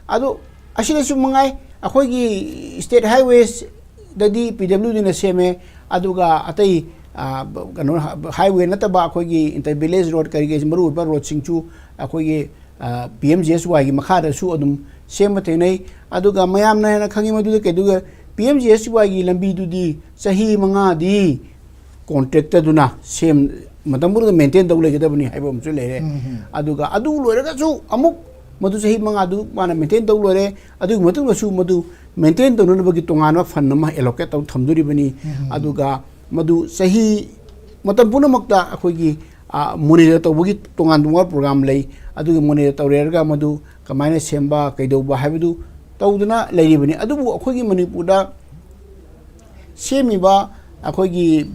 ꯑꯗꯣ ꯑꯁꯤꯗꯁꯨ ꯃꯉꯥꯏ, ꯑꯩꯈꯣꯏꯒꯤ ꯁ꯭ꯇꯦꯠ ꯍꯥꯏꯋꯦꯁꯇꯗꯤ ꯄꯤ ꯗꯕ꯭ꯂꯤꯎ ꯗꯤꯅ ꯁꯦꯝꯃꯦ, ꯑꯗꯨꯒ ꯑꯇꯩ, ꯑ, ꯀꯩꯅꯣ, ꯍꯥꯏꯋꯦ ꯅꯠꯇꯕ ꯑꯩꯈꯣꯏꯒꯤ ꯏꯟꯇꯔ ꯚꯤꯂꯦꯖ ꯔꯣꯗ, ꯀꯔꯤ ꯀꯔꯤ ꯃꯔꯨ ꯑꯣꯏꯕ ꯔꯣꯗꯁꯤꯡꯁꯨ ꯑꯩꯈꯣꯏꯒꯤ, ꯑ, ꯄꯤ ꯑꯦꯝ ꯖꯤ ꯑꯦꯁ ꯋꯥꯏꯒꯤ ꯃꯈꯥꯗꯁꯨ ꯑꯗꯨꯝ ꯁꯦꯝꯕ ꯊꯦꯡꯅꯩ꯫ ꯑꯗꯨꯒ ꯃꯌꯥꯝꯅ ꯍꯦꯟꯅ ꯈꯪꯉꯤ ꯃꯗꯨꯗ ꯀꯩꯗꯧꯒꯦ, ꯄꯤ ꯑꯦꯝ ꯖꯤ ꯑꯦꯁ ꯋꯥꯏꯒꯤ ꯂꯝꯕꯤꯗꯨꯗꯤ ꯆꯍꯤ ꯃꯉꯥꯗꯤ ꯀꯣꯟꯇ꯭ꯔꯦꯛꯇꯔꯗꯨꯅ ꯁꯦꯝ, ꯃꯇꯝ ꯄꯨꯝꯅꯃꯛꯇ ꯃꯦꯟꯇꯦꯟ ꯇꯧ ꯂꯩꯒꯗꯕꯅꯤ ꯍꯥꯏꯕ ꯑꯃꯁꯨ ꯂꯩꯔꯦ꯫ ꯑꯗꯨꯒ ꯑꯗꯨ ꯂꯣꯏꯔꯒꯁꯨ ꯑꯃꯨꯛ ꯃꯗꯨ ꯆꯍꯤ ꯃꯉꯥꯗꯨ ꯃꯥꯅ ꯃꯦꯟꯇꯦꯟ ꯇꯧ ꯂꯣꯏꯔꯦ, ꯑꯗꯨꯒꯤ ꯃꯇꯨꯡꯗꯁꯨ ꯃꯗꯨ ꯃꯦꯟꯇꯦꯟ ꯇꯧꯅꯅꯕꯒꯤ ꯇꯣꯉꯥꯟꯕ ꯐꯟ ꯑꯃ ꯑꯦꯂꯣꯀꯦꯠ ꯇꯧ ꯊꯝꯗꯣꯔꯤꯕꯅꯤ꯫ ꯑꯗꯨꯒ ꯃꯗꯨ ꯆꯍꯤ, ꯃꯇꯝ ꯄꯨꯝꯅꯃꯛꯇ ꯑꯩꯈꯣꯏꯒꯤ, ꯑ, ꯃꯣꯅꯤꯇꯔ ꯇꯧꯕꯒꯤ ꯇꯣꯉꯥꯟ ꯇꯣꯉꯥꯟꯕ ꯄ꯭ꯔꯣꯒ꯭ꯔꯥꯝ ꯂꯩ꯫ ꯑꯗꯨꯒꯤ ꯃꯣꯅꯤꯇꯔ ꯇꯧꯔꯦꯔꯒ ꯃꯗꯨ ꯀꯃꯥꯏꯅ ꯁꯦꯝꯕ, ꯀꯩꯗꯧꯕ ꯍꯥꯏꯕꯗꯨ ꯇꯧꯗꯨꯅ ꯂꯩꯔꯤꯕꯅꯤ꯫ ꯑꯗꯨꯕꯨ ꯑꯩꯈꯣꯏꯒꯤ ꯃꯅꯤꯄꯨꯔꯗ ꯁꯦꯝꯃꯤꯕ ꯑꯩꯈꯣꯏꯒꯤ,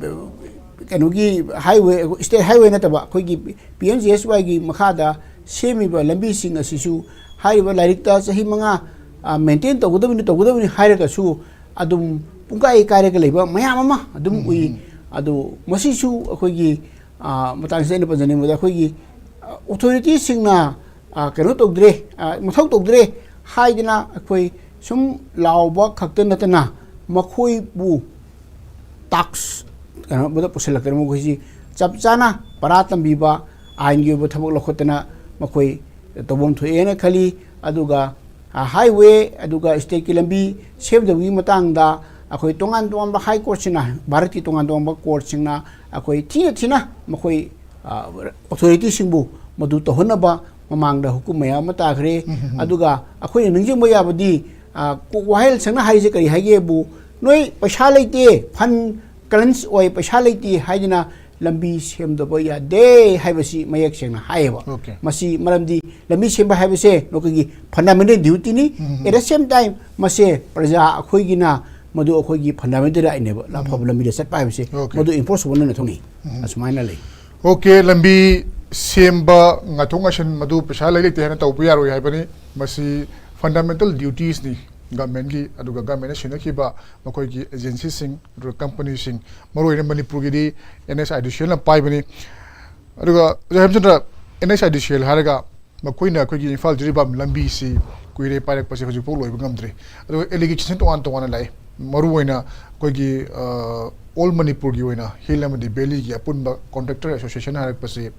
ꯀꯩꯅꯣꯒꯤ ꯍꯥꯏꯋꯦ, ꯁ꯭ꯇꯦꯠ ꯍꯥꯏꯋꯦ ꯅꯠꯇꯕ ꯑꯩꯈꯣꯏꯒꯤ ꯄꯤ ꯑꯦꯝ ꯖꯤ ꯑꯦꯁ ꯋꯥꯏꯒꯤ ꯃꯈꯥꯗ ꯁꯦꯝꯃꯤꯕ ꯂꯝꯕꯤꯁꯤꯡ ꯑꯁꯤꯁꯨ ꯍꯥꯏꯔꯤꯕ ꯂꯥꯏꯔꯤꯛꯇ ꯆꯍꯤ ꯃꯉꯥ, ꯑ, ꯃꯦꯟꯇꯦꯟ ꯇꯧꯒꯗꯕꯅꯤ, ꯇꯧꯒꯗꯕꯅꯤ ꯍꯥꯏꯔꯒꯁꯨ ꯑꯗꯨꯝ ꯄꯨꯡꯀꯥꯏ ꯀꯥꯏꯔꯒ ꯂꯩꯕ ꯃꯌꯥꯝ ꯑꯃ ꯑꯗꯨꯝ ꯎꯏ꯫ ꯑꯗꯨ ꯃꯁꯤꯁꯨ ꯑꯩꯈꯣꯏꯒꯤ, ꯑ, ꯃꯇꯥꯡꯁꯤꯗ ꯑꯩꯅ ꯄꯟꯖꯅꯤꯡꯕꯗ ꯑꯩꯈꯣꯏꯒꯤ, ꯑ, ꯑꯣꯊꯣꯔꯤꯇꯤꯁꯤꯡꯅ, ꯑ, ꯀꯩꯅꯣ ꯇꯧꯗ꯭ꯔꯦ, ꯑ, ꯃꯊꯧ ꯇꯧꯗ꯭ꯔꯦ ꯍꯥꯏꯗꯅ ꯑꯩꯈꯣꯏ ꯁꯨꯝ ꯂꯥꯎꯕ ꯈꯛꯇ ꯅꯠꯇꯅ ꯃꯈꯣꯏꯕꯨ ꯇꯥꯛꯁ ꯀꯩꯅꯣꯗ ꯄꯨꯁꯤꯜꯂꯛꯇꯅ ꯃꯈꯣꯏꯁꯤ ꯆꯞ ꯆꯥꯅ ꯄꯔꯥ ꯇꯝꯕꯤꯕ, ꯑꯥꯏꯟꯒꯤ ꯑꯣꯏꯕ ꯊꯕꯛ ꯂꯧꯈꯠꯇꯅ ꯃꯈꯣꯏ ꯇꯧꯐꯝ ꯊꯣꯛꯑꯦꯅ ꯈꯜꯂꯤ꯫ ꯑꯗꯨꯒ ꯍꯥꯏꯋꯦ ꯑꯗꯨꯒ ꯁ꯭ꯇꯦꯠꯀꯤ ꯂꯝꯕꯤ ꯁꯦꯝꯗꯕꯒꯤ ꯃꯇꯥꯡꯗ ꯑꯩꯈꯣꯏ ꯇꯣꯉꯥꯟ ꯇꯣꯉꯥꯟꯕ ꯍꯥꯏ ꯀꯣꯔꯠꯁꯤꯅ, ꯚꯥꯔꯠꯀꯤ ꯇꯣꯉꯥꯟ ꯇꯣꯉꯥꯟꯕ ꯀꯣꯔꯠꯁꯤꯡꯅ ꯑꯩꯈꯣꯏ ꯊꯤꯅ ꯊꯤꯅ ꯃꯈꯣꯏ ꯑꯣꯊꯣꯔꯤꯇꯤꯁꯤꯡꯕꯨ ꯃꯗꯨ ꯇꯧꯍꯟꯅꯕ ꯃꯃꯥꯡꯗ ꯍꯨꯀꯨꯝ ꯃꯌꯥꯝ ꯑꯃ ꯇꯥꯈ꯭ꯔꯦ꯫ ꯑꯗꯨꯒ ꯑꯩꯈꯣꯏꯅ ꯅꯤꯡꯁꯤꯡꯕ ꯌꯥꯕꯗꯤ, ꯑ, ꯀꯣꯛ ꯋꯥꯍꯦꯜ ꯁꯪꯅ ꯍꯥꯏꯔꯤꯁꯦ ꯀꯔꯤ ꯍꯥꯏꯒꯦꯕꯨ, ꯅꯣꯏ ꯄꯩꯁꯥ ꯂꯩꯇꯦ, ꯐꯟ ꯀꯂꯦꯟꯁ ꯑꯣꯏ, ꯄꯩꯁꯥ ꯂꯩꯇꯦ ꯍꯥꯏꯗꯅ ꯂꯝꯕꯤ ꯁꯦꯝꯗꯕ ꯌꯥꯗꯦ ꯍꯥꯏꯕꯁꯤ ꯃꯌꯦꯛ ꯁꯦꯡꯅ ꯍꯥꯏꯌꯦꯕ꯫ Okay. ꯃꯁꯤ ꯃꯔꯝꯗꯤ ꯂꯝꯕꯤ ꯁꯦꯝꯕ ꯍꯥꯏꯕꯁꯦ ꯑꯩꯈꯣꯏꯒꯤ fundamental ꯗ꯭ꯌꯨꯇꯤꯅꯤ꯫ At the same time, ꯃꯁꯦ ꯄ꯭ꯔꯖꯥ ꯑꯩꯈꯣꯏꯒꯤꯅ ꯃꯗꯨ ꯑꯩꯈꯣꯏꯒꯤ ꯐꯟꯗꯥꯃꯦꯟꯇꯦꯜ ꯔꯥꯏꯠꯅꯦꯕ, ꯑꯐꯕ ꯂꯝꯕꯤꯗ ꯆꯠꯄ ꯍꯥꯏꯕꯁꯦ꯫ Okay. ꯃꯗꯨ ꯏꯟꯐꯣꯔꯁ ꯇꯧꯕ ꯅꯪꯅ ꯊꯣꯛꯅꯤ꯫ ꯑꯁꯨꯃꯥꯏꯅ ꯂꯩ꯫ Okay, ꯂꯝꯕꯤ ꯁꯦꯝꯕ, ꯉꯥꯏꯊꯣꯛ ꯉꯥꯏꯁꯤꯟ ꯃꯗꯨ ꯄꯩꯁꯥ ꯂꯩ ꯂꯩꯇꯦ ꯍꯥꯏꯅ ꯇꯧꯕ ꯌꯥꯔꯣꯏ ꯍꯥꯏꯕꯅꯤ꯫ ꯃꯁꯤ ꯐꯟꯗꯥꯃꯦꯟꯇꯦꯜ ꯗ꯭ꯌꯨꯇꯤꯁꯅꯤ ꯒꯃꯦꯟꯒꯤ, ꯑꯗꯨꯒ ꯒꯃꯦꯟꯅ ꯁꯤꯟꯅꯈꯤꯕ ꯃꯈꯣꯏꯒꯤ ꯑꯦꯖꯦꯟꯁꯤꯁꯤꯡ, ꯑꯗꯨꯒ ꯀꯝꯄꯅꯤꯁꯤꯡ, ꯃꯔꯨꯑꯣꯏꯅ ꯃꯅꯤꯄꯨꯔꯒꯤꯗꯤ NHIDCLꯅ ꯄꯥꯏꯕꯅꯤ꯫ ꯑꯗꯨꯒ ꯑꯣꯖꯥ ꯍꯦꯝꯆꯟꯗ꯭ꯔ, NHIDCL ꯍꯥꯏꯔꯒ ꯃꯈꯣꯏꯅ ꯑꯩꯈꯣꯏꯒꯤ ꯏꯝꯐꯥꯜ ꯖꯤꯔꯤꯕꯥꯝ ꯂꯝꯕꯤꯁꯤ ꯀꯨꯏꯔꯦ ꯄꯥꯏꯔꯛꯄꯁꯦ, ꯍꯧꯖꯤꯛꯐꯥꯎ ꯂꯣꯏꯕ ꯉꯝꯗ꯭ꯔꯤ꯫ ꯑꯗꯨꯒ ꯑꯦꯂꯤꯒꯦꯁꯟ ꯇꯣꯉꯥꯟ ꯇꯣꯉꯥꯟꯅ ꯂꯥꯛꯏ꯫ ꯃꯔꯨꯑꯣꯏꯅ ꯑꯩꯈꯣꯏꯒꯤ, ꯑ, ꯑꯣꯜ ꯃꯅꯤꯄꯨꯔꯒꯤ ꯑꯣꯏꯅ ꯍꯤꯜ ꯑꯃꯗꯤ ꯚꯦꯂꯤꯒꯤ ꯑꯄꯨꯟꯕ ꯀꯣꯟꯇ꯭ꯔꯦꯛꯇꯔ ꯑꯦꯁꯣꯁꯤꯌꯦꯁꯟ ꯍꯥꯏꯔꯛꯄꯁꯤ,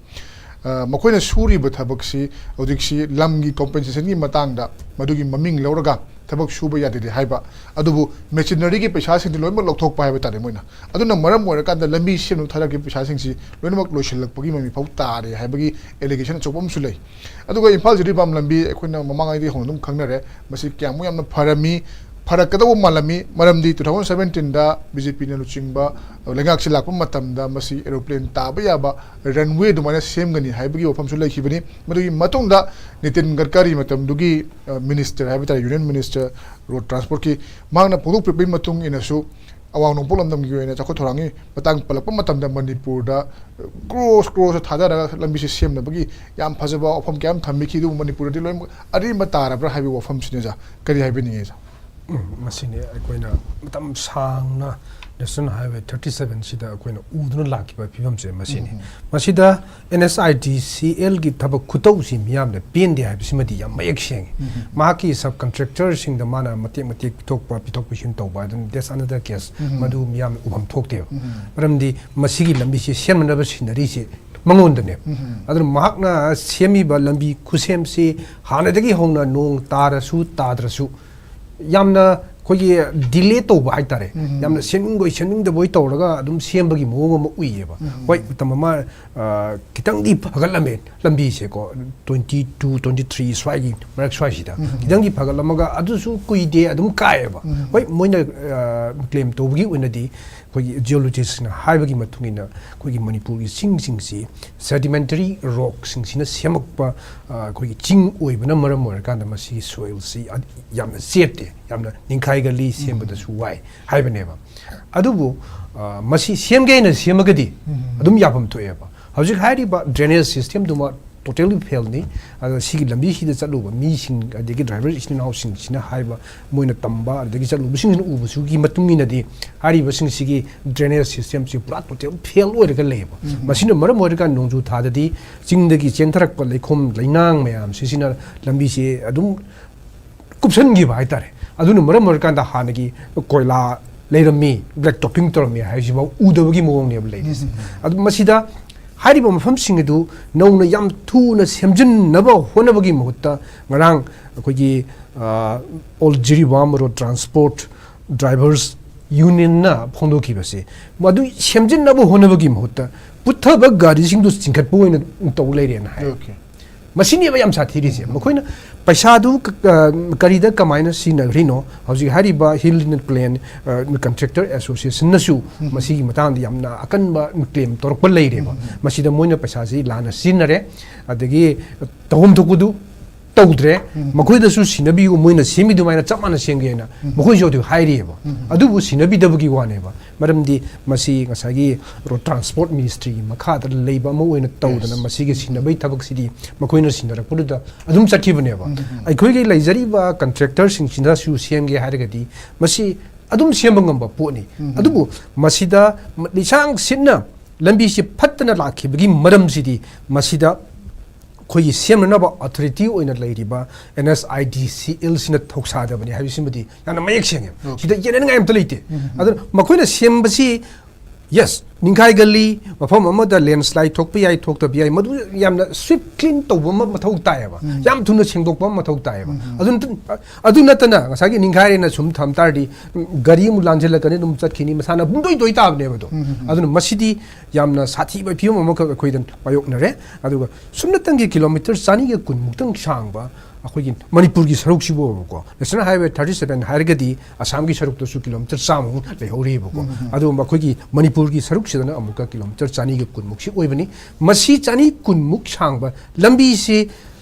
ꯑ, ꯃꯈꯣꯏꯅ ꯁꯨꯔꯤꯕ ꯊꯕꯛꯁꯤ ꯍꯧꯖꯤꯛꯁꯤ ꯂꯝꯒꯤ ꯀꯣꯝꯄꯦꯟꯁꯦꯁꯟꯒꯤ ꯃꯇꯥꯡꯗ ꯃꯗꯨꯒꯤ ꯃꯃꯤꯡ ꯂꯧꯔꯒ ꯊꯕꯛ ꯁꯨꯕ ꯌꯥꯗꯦꯗꯤ ꯍꯥꯏꯕ, ꯑꯗꯨꯕꯨ ꯃꯦꯆꯤꯅꯔꯤꯒꯤ ꯄꯩꯁꯥꯁꯤꯡꯗꯤ ꯂꯣꯏꯅꯃꯛ ꯂꯧꯊꯣꯛꯄ ꯍꯥꯏꯕ ꯇꯥꯔꯦ ꯃꯣꯏꯅ꯫ ꯑꯗꯨꯅ ꯃꯔꯝ ꯑꯣꯏꯔꯀꯥꯟꯗ ꯂꯝꯕꯤ ꯁꯦꯝꯅꯕ ꯊꯥꯗꯔꯛꯈꯤꯕ ꯄꯩꯁꯥꯁꯤꯡꯁꯤ ꯂꯣꯏꯅꯃꯛ ꯂꯣꯏꯁꯤꯜꯂꯛꯄꯒꯤ ꯃꯃꯤ ꯐꯥꯎ ꯇꯥꯔꯦ ꯍꯥꯏꯕꯒꯤ ꯑꯦꯂꯤꯒꯦꯁꯟ ꯑꯆꯧꯕ ꯑꯃꯁꯨ ꯂꯩ꯫ ꯑꯗꯨꯒ ꯏꯝꯐꯥꯜ ꯖꯤꯔꯤꯕꯥꯝ ꯂꯝꯕꯤ ꯑꯩꯈꯣꯏꯅ ꯃꯃꯥꯡꯉꯩꯗꯒꯤ ꯍꯧꯅ ꯑꯗꯨꯝ ꯈꯪꯅꯔꯦ꯫ ꯃꯁꯤ ꯀꯌꯥꯃꯨꯛ ꯌꯥꯝꯅ ꯐꯔꯝꯃꯤ, ꯐꯔꯛꯀꯗꯧꯕ ꯃꯥꯜꯂꯝꯃꯤ, ꯃꯔꯝꯗꯤ two thousand seventeenꯗ BJPꯅ ꯂꯨꯆꯤꯡꯕ ꯂꯩꯉꯥꯛꯁꯤ ꯂꯥꯛꯄ ꯃꯇꯝꯗ ꯃꯁꯤ ꯑꯦꯔꯣꯄ꯭ꯂꯦꯟ ꯇꯥꯕ ꯌꯥꯕ ꯔꯟꯋꯦ ꯑꯗꯨꯃꯥꯏꯅ ꯁꯦꯝꯒꯅꯤ ꯍꯥꯏꯕꯒꯤ ꯋꯥꯐꯝꯁꯨ ꯂꯩꯈꯤꯕꯅꯤ꯫ ꯃꯗꯨꯒꯤ ꯃꯇꯨꯡꯗ ꯅꯤꯇꯤꯟ ꯒꯗꯀꯥꯔꯤ ꯃꯇꯝꯗꯨꯒꯤ, ꯑ, ꯃꯤꯅꯤꯁꯇꯔ ꯍꯥꯏꯕ ꯇꯥꯔꯦ, ꯌꯨꯅꯤꯌꯟ ꯃꯤꯅꯤꯁꯇꯔ ꯔꯣꯗ ꯇ꯭ꯔꯥꯟꯁꯄꯣꯔꯠꯀꯤ, ꯃꯍꯥꯛꯅ ꯐꯣꯡꯗꯣꯛꯄꯤꯔꯛꯄꯒꯤ ꯃꯇꯨꯡ ꯏꯟꯅꯁꯨ ꯑꯋꯥꯡ ꯅꯣꯡꯄꯣꯛ ꯂꯝꯗꯝꯒꯤ ꯑꯣꯏꯅ ꯆꯥꯎꯈꯠ ꯊꯧꯔꯥꯡꯒꯤ ꯃꯇꯥꯡ ꯄꯜꯂꯛꯄ ꯃꯇꯝꯗ ꯃꯅꯤꯄꯨꯔꯗ ꯀ꯭ꯔꯣꯁ ꯀ꯭ꯔꯣꯁ ꯊꯥꯗꯔꯒ ꯂꯝꯕꯤꯁꯦ ꯁꯦꯝꯅꯕꯒꯤ ꯌꯥꯝ ꯐꯖꯕ ꯋꯥꯐꯝ ꯀꯌꯥ ꯑꯃ ꯊꯝꯕꯤꯈꯤ꯫ ꯑꯗꯨꯕꯨ ꯃꯅꯤꯄꯨꯔꯗꯗꯤ ꯂꯣꯏꯅꯃꯛ ꯑꯔꯦꯝꯕ ꯇꯥꯔꯕ꯭ꯔꯥ ꯍꯥꯏꯕꯒꯤ ꯋꯥꯐꯝꯁꯤꯅꯤ ꯑꯣꯖꯥ꯫ ꯀꯔꯤ ꯍꯥꯏꯕꯤꯅꯤꯡꯉꯤ ꯑꯣꯖꯥ? ꯎꯝ, ꯃꯁꯤꯅꯤ ꯑꯩꯈꯣꯏꯅ ꯃꯇꯝ ꯁꯥꯡꯅ National Highway thirty seven ꯁꯤꯗ ꯑꯩꯈꯣꯏꯅ ꯎꯗꯨꯅ ꯂꯥꯛꯈꯤꯕ ꯐꯤꯕꯝꯁꯦ ꯃꯁꯤꯅꯤ꯫ ꯃꯁꯤꯗ NHIDCLꯒꯤ ꯊꯕꯛ ꯈꯨꯇꯧꯁꯤ ꯃꯤꯌꯥꯝꯅ ꯄꯦꯟꯗꯦ ꯍꯥꯏꯕꯁꯤꯃꯗꯤ ꯌꯥꯝ ꯃꯌꯦꯛ ꯁꯦꯡꯉꯤ꯫ ꯃꯍꯥꯛꯀꯤ ꯁꯕ ꯀꯟꯇ꯭ꯔꯦꯛꯇꯔꯁꯤꯡꯗ ꯃꯥꯅ ꯃꯇꯦꯛ ꯃꯇꯦꯛ ꯄꯤꯊꯣꯛꯄ, ꯄꯤꯊꯣꯛ ꯄꯤꯁꯤꯟ ꯇꯧꯕ, ꯑꯗꯨꯝ that's another case꯫ ꯃꯗꯨ ꯃꯤꯌꯥꯝꯅ ꯎꯐꯝ ꯊꯣꯛꯇꯦꯕ꯫ ꯃꯔꯝꯗꯤ ꯃꯁꯤꯒꯤ ꯂꯝꯕꯤꯁꯤ ꯁꯦꯝꯅꯅꯕ ꯁꯤꯅꯔꯤꯁꯤ ꯃꯉꯣꯟꯗꯅꯦ꯫ ꯑꯗꯨꯅ ꯃꯍꯥꯛꯅ ꯁꯦꯝꯃꯤꯕ ꯂꯝꯕꯤ ꯈꯨꯁꯦꯝꯁꯤ ꯍꯥꯟꯅꯗꯒꯤ ꯍꯧꯅ ꯅꯣꯡ ꯇꯥꯔꯁꯨ ꯇꯥꯗ꯭ꯔꯁꯨ ꯌꯥꯝꯅ ꯑꯩꯈꯣꯏꯒꯤ ꯗꯤꯂꯦ ꯇꯧꯕ ꯍꯥꯏꯇꯥꯔꯦ꯫ ꯌꯥꯝꯅ ꯁꯦꯝꯅꯤꯡꯕꯣꯏ ꯁꯦꯝꯅꯤꯡꯗꯕꯣꯏ ꯇꯧꯔꯒ ꯑꯗꯨꯝ ꯁꯦꯝꯕꯒꯤ ꯃꯑꯣꯡ ꯑꯃ ꯎꯏꯌꯦꯕ꯫ ꯍꯣꯏ, ꯃꯇꯝ ꯑꯃ, ꯑ, ꯈꯤꯇꯪꯗꯤ ꯐꯒꯠꯂꯝꯃꯦ ꯂꯝꯕꯤꯁꯦꯀꯣ, ꯇ꯭ꯋꯦꯟꯇꯤ ꯇꯨ, ꯇ꯭ꯋꯦꯟꯇꯤ ꯊ꯭ꯔꯤ ꯁ꯭ꯋꯥꯏꯒꯤ ꯃꯔꯛ ꯁ꯭ꯋꯥꯏꯁꯤꯗ ꯈꯤꯇꯪꯗꯤ ꯐꯒꯠꯂꯝꯃꯒ, ꯑꯗꯨꯁꯨ ꯀꯨꯏꯗꯦ, ꯑꯗꯨꯝ ꯀꯥꯏꯑꯦꯕ꯫ ꯍꯣꯏ, ꯃꯣꯏꯅ, ꯑ, ꯀ꯭ꯂꯦꯝ ꯇꯧꯕꯒꯤ ꯑꯣꯏꯅꯗꯤ ꯑꯩꯈꯣꯏꯒꯤ ꯖꯤꯑꯣꯂꯣꯖꯤꯁ꯭ꯠꯁꯤꯡꯅ ꯍꯥꯏꯕꯒꯤ ꯃꯇꯨꯡ ꯏꯟꯅ ꯑꯩꯈꯣꯏꯒꯤ ꯃꯅꯤꯄꯨꯔꯒꯤ ꯆꯤꯡꯁꯤꯡꯁꯤ ꯁꯦꯗꯤꯃꯦꯟꯇꯔꯤ ꯔꯣꯛꯁꯤꯡꯁꯤꯅ ꯁꯦꯝꯃꯛꯄ, ꯑ, ꯑꯩꯈꯣꯏꯒꯤ ꯆꯤꯡ ꯑꯣꯏꯕꯅ ꯃꯔꯝ ꯑꯣꯏꯔꯀꯥꯟꯗ ꯃꯁꯤꯒꯤ ꯁꯣꯏꯜꯁꯤ ꯑ-, ꯌꯥꯝꯅ ꯆꯦꯠꯇꯦ, ꯌꯥꯝꯅ ꯅꯤꯡꯈꯥꯏꯒꯜꯂꯤ, ꯁꯦꯝꯕꯗꯁꯨ ꯋꯥꯏ ꯍꯥꯏꯕꯅꯦꯕ꯫ ꯑꯗꯨꯕꯨ, ꯑ, ꯃꯁꯤ ꯁꯦꯝꯒꯦ ꯍꯥꯏꯅ ꯁꯦꯝꯃꯒꯗꯤ ꯑꯗꯨꯝ ꯌꯥꯐꯝ ꯊꯣꯛꯑꯦꯕ꯫ ꯍꯧꯖꯤꯛ ꯍꯥꯏꯔꯤꯕ ꯗ꯭ꯔꯦꯅꯦꯖ ꯁꯤꯁꯇꯦꯝꯗꯨꯃ ꯇꯣꯇꯦꯜꯂꯤ ꯐꯦꯜꯅꯤ꯫ ꯑꯗꯣ ꯁꯤꯒꯤ ꯂꯝꯕꯤꯁꯤꯗ ꯆꯠꯂꯨꯕ ꯃꯤꯁꯤꯡ, ꯑꯗꯒꯤ ꯗ꯭ꯔꯥꯏꯚꯔ ꯏꯆꯤꯟ ꯏꯅꯥꯎꯁꯤꯡꯁꯤꯅ ꯍꯥꯏꯕ, ꯃꯣꯏꯅ ꯇꯝꯕ, ꯑꯗꯒꯤ ꯆꯠꯂꯨꯕꯁꯤꯡꯁꯤꯅ ꯎꯕꯁꯤꯒꯤ ꯃꯇꯨꯡ ꯏꯟꯅꯗꯤ ꯍꯥꯏꯔꯤꯕꯁꯤꯡꯁꯤꯒꯤ ꯗ꯭ꯔꯦꯅꯦꯖ ꯁꯤꯁꯇꯦꯝꯁꯤ ꯄꯨꯔꯥ ꯇꯣꯇꯦꯜ ꯐꯦꯜ ꯑꯣꯏꯔꯒ ꯂꯩꯌꯦꯕ꯫ ꯃꯁꯤꯅ ꯃꯔꯝ ꯑꯣꯏꯔꯒ ꯅꯣꯡꯖꯨ ꯊꯥꯗꯗꯤ ꯆꯤꯡꯗꯒꯤ ꯆꯦꯟꯊꯔꯛꯄ ꯂꯩꯈꯣꯝ ꯂꯩꯅꯥꯡ ꯃꯌꯥꯝꯁꯤꯁꯤꯅ ꯂꯝꯕꯤꯁꯦ ꯑꯗꯨꯝ ꯀꯨꯞꯁꯟꯈꯤꯕ ꯍꯥꯏꯇꯥꯔꯦ꯫ ꯑꯗꯨꯅ ꯃꯔꯝ ꯑꯣꯏꯔꯀꯥꯟꯗ ꯍꯥꯟꯅꯒꯤ ꯀꯣꯏꯂꯥ ꯂꯩꯔꯝꯃꯤ, ꯕ꯭ꯂꯦꯛ ꯇꯣꯞꯄꯤꯡ ꯇꯧꯔꯝꯃꯤ ꯍꯥꯏꯁꯤꯐꯥꯎ ꯎꯗꯕꯒꯤ ꯃꯑꯣꯡꯅꯦꯕ ꯂꯩꯔꯤꯁꯦ꯫ ꯑꯗꯨ ꯃꯁꯤꯗ ꯍꯥꯏꯔꯤꯕ ꯃꯐꯝꯁꯤꯡ ꯑꯗꯨ ꯅꯧꯅ ꯌꯥꯝ ꯊꯨꯅ ꯁꯦꯝꯖꯤꯟꯅꯕ ꯍꯣꯠꯅꯕꯒꯤ ꯃꯍꯨꯠꯇ, ꯉꯔꯥꯡ ꯑꯩꯈꯣꯏꯒꯤ, ꯑ, all Jiribam road transport drivers ꯌꯨꯅꯤꯌꯟꯅ ꯐꯣꯡꯗꯣꯛꯈꯤꯕꯁꯦ, ꯃꯗꯨ ꯁꯦꯝꯖꯤꯟꯅꯕ ꯍꯣꯠꯅꯕꯒꯤ ꯃꯍꯨꯠꯇ ꯄꯨꯊꯕ ꯒꯥꯔꯤꯁꯤꯡꯗꯨ ꯆꯤꯡꯈꯠꯄ ꯑꯣꯏꯅ ꯇꯧ ꯂꯩꯔꯦꯅ ꯍꯥꯏ꯫ ꯃꯁꯤꯅꯦꯕ ꯌꯥꯝ ꯁꯥꯊꯤꯔꯤꯁꯦ꯫ ꯃꯈꯣꯏꯅ ꯄꯩꯁꯥꯗꯨ ꯀ-, ꯑ, ꯀꯔꯤꯗ ꯀꯃꯥꯏꯅ ꯁꯤꯖꯤꯟꯅꯈ꯭ꯔꯤꯅꯣ? ꯍꯧꯖꯤꯛ ꯍꯥꯏꯔꯤꯕ ꯍꯤꯜ ꯑꯦꯟ ꯄ꯭ꯂꯦꯟ, ꯑ, ꯀꯟꯇ꯭ꯔꯦꯛꯇꯔ ꯑꯦꯁꯣꯁꯤꯌꯦꯁꯟꯅꯁꯨ ꯃꯁꯤꯒꯤ ꯃꯇꯥꯡꯗ ꯌꯥꯝꯅ ꯑꯀꯟꯕ ꯀ꯭ꯂꯦꯝ ꯇꯧꯔꯛꯄ ꯂꯩꯔꯦꯕ꯫ ꯃꯁꯤꯗ ꯃꯣꯏꯅ ꯄꯩꯁꯥꯁꯤ ꯂꯥꯟꯅ ꯁꯤꯖꯤꯟꯅꯔꯦ, ꯑꯗꯒꯤ ꯇꯧꯐꯝ ꯊꯣꯛꯄꯗꯨ ꯇꯧꯗ꯭ꯔꯦ, ꯃꯈꯣꯏꯗꯁꯨ ꯁꯤꯟꯅꯕꯤꯌꯨ, ꯃꯣꯏꯅ ꯁꯦꯝꯃꯤ ꯑꯗꯨꯃꯥꯏꯅ ꯆꯞ ꯃꯥꯟꯅ ꯁꯦꯝꯒꯦꯅ ꯃꯈꯣꯏꯁꯨ ꯑꯗꯨ ꯍꯥꯏꯔꯤꯑꯕ꯫ ꯑꯗꯨꯕꯨ ꯁꯤꯟꯅꯕꯤꯗꯕꯒꯤ ꯋꯥꯅꯦꯕ꯫ ꯃꯔꯝꯗꯤ ꯃꯁꯤ ꯉꯁꯥꯏꯒꯤ ꯔꯣꯗ ꯇ꯭ꯔꯥꯟꯁꯄꯣꯔꯠ ꯃꯤꯅꯤꯁꯇ꯭ꯔꯤꯒꯤ ꯃꯈꯥꯗ ꯂꯩꯕ ꯑꯃ ꯑꯣꯏꯅ ꯇꯧꯗꯅ, ꯃꯁꯤꯒꯤ ꯁꯤꯟꯅꯕꯒꯤ ꯊꯕꯛꯁꯤꯗꯤ ꯃꯈꯣꯏꯅ ꯁꯤꯟꯅꯔꯛꯄꯗꯨꯗ ꯑꯗꯨꯝ ꯆꯠꯈꯤꯕꯅꯦꯕ꯫ ꯑꯩꯈꯣꯏꯒꯤ ꯂꯩꯖꯔꯤꯕ ꯀꯟꯇ꯭ꯔꯦꯛꯇꯔꯁꯤꯡꯁꯤꯅꯁꯨ ꯁꯦꯝꯒꯦ ꯍꯥꯏꯔꯒꯗꯤ ꯃꯁꯤ ꯑꯗꯨꯝ ꯁꯦꯝꯕ ꯉꯝꯕ ꯄꯣꯠꯅꯤ꯫ ꯑꯗꯨꯕꯨ ꯃꯁꯤꯗ ꯂꯤꯁꯥꯡ ꯁꯤꯠꯅ ꯂꯝꯕꯤꯁꯤ ꯐꯠꯇꯅ ꯂꯥꯛꯈꯤꯕꯒꯤ ꯃꯔꯝꯁꯤꯗꯤ ꯃꯁꯤꯗ ꯑꯩꯈꯣꯏꯒꯤ ꯁꯦꯝꯅꯅꯕ ꯑꯣꯊꯣꯔꯤꯇꯤ ꯑꯣꯏꯅ ꯂꯩꯔꯤꯕ ꯑꯦꯟ ꯑꯦꯁ ꯑꯥꯏ ꯗꯤ ꯁꯤ ꯑꯦꯜꯁꯤꯅ ꯊꯧꯁꯥꯗꯕꯅꯤ ꯍꯥꯏꯕꯁꯤꯃꯗꯤ ꯌꯥꯝꯅ ꯃꯌꯦꯛ ꯁꯦꯡꯉꯦ꯫ ꯁꯤꯗ ꯌꯦꯠꯅꯅꯤꯡꯉꯥꯏ ꯑꯝꯇ ꯂꯩꯇꯦ꯫ ꯑꯗꯨꯅ ꯃꯈꯣꯏꯅ ꯁꯦꯝꯕꯁꯤ, ꯌꯦꯁ, ꯅꯤꯡꯈꯥꯏꯒꯜꯂꯤ, ꯃꯐꯝ ꯑꯃꯗ ꯂꯦꯟꯁ꯭ꯂꯥꯏꯠ ꯊꯣꯛꯄ ꯌꯥꯏ, ꯊꯣꯛꯇꯕ ꯌꯥꯏ, ꯃꯗꯨ ꯌꯥꯝꯅ ꯁ꯭ꯋꯤꯞ ꯀ꯭ꯂꯤꯟ ꯇꯧꯕ ꯑꯃ ꯃꯊꯧ ꯇꯥꯏꯌꯦꯕ, ꯎꯝ꯫ ꯌꯥꯝ ꯊꯨꯅ ꯁꯦꯡꯗꯣꯛꯄ ꯑꯃ ꯃꯊꯧ ꯇꯥꯏꯌꯦꯕ꯫ ꯎꯝ꯫ ꯑꯗꯨ ꯅꯠꯇ-, ꯑꯗꯨ ꯅꯠꯇꯅ ꯉꯁꯥꯏꯒꯤ ꯅꯤꯡꯈꯥꯏꯔꯦꯅ ꯁꯨꯝ ꯊꯝ ꯇꯥꯔꯗꯤ, ꯎꯝ, ꯒꯥꯔꯤ ꯑꯃꯨꯛ ꯂꯥꯟꯁꯤꯜꯂꯛꯀꯅꯤ, ꯑꯗꯨꯝ ꯆꯠꯈꯤꯅꯤ, ꯃꯁꯥꯅ ꯄꯨꯡꯇꯣꯏ ꯇꯣꯏ ꯇꯥꯕꯅꯦꯕ ꯑꯗꯣ꯫ ꯎꯝ, ꯎꯝ, ꯎꯝ꯫ ꯑꯗꯨꯅ ꯃꯁꯤꯗꯤ ꯌꯥꯝꯅ ꯁꯥꯊꯤꯕ ꯐꯤꯕꯝ ꯑꯃꯈꯛ ꯑꯩꯈꯣꯏꯗ ꯃꯥꯌꯣꯛꯅꯔꯦ꯫ ꯑꯗꯨꯒ ꯁꯨꯞꯅꯇꯪꯒꯤ ꯀꯤꯂꯣꯃꯤꯇꯔ ꯆꯅꯤꯒ ꯀꯨꯟꯃꯨꯛꯇꯪ ꯁꯥꯡꯕ ꯑꯩꯈꯣꯏꯒꯤ ꯃꯅꯤꯄꯨꯔꯒꯤ ꯁꯔꯨꯛꯁꯤꯕꯨꯕꯀꯣ, National Highway thirty seven ꯍꯥꯏꯔꯒꯗꯤ ꯑꯁꯥꯝꯒꯤ ꯁꯔꯨꯛꯇꯁꯨ ꯀꯤꯂꯣꯃꯤꯇꯔ ꯆꯥꯝꯃꯃꯨꯛ ꯂꯩꯍꯧꯔꯤꯕꯀꯣ꯫ ꯎꯝ, ꯎꯝ꯫ ꯑꯗꯨꯒꯨꯝꯕ ꯑꯩꯈꯣꯏꯒꯤ ꯃꯅꯤꯄꯨꯔꯒꯤ ꯁꯔꯨꯛꯁꯤꯗꯅ ꯑꯃꯨꯛꯀ ꯀꯤꯂꯣꯃꯤꯇꯔ ꯆꯅꯤꯒ ꯀꯨꯟꯃꯨꯛꯁꯤ ꯑꯣꯏꯕꯅꯤ꯫ ꯃꯁꯤ ꯆꯅꯤ ꯀꯨꯟꯃꯨꯛ ꯁꯥꯡꯕ ꯂꯝꯕꯤꯁꯤ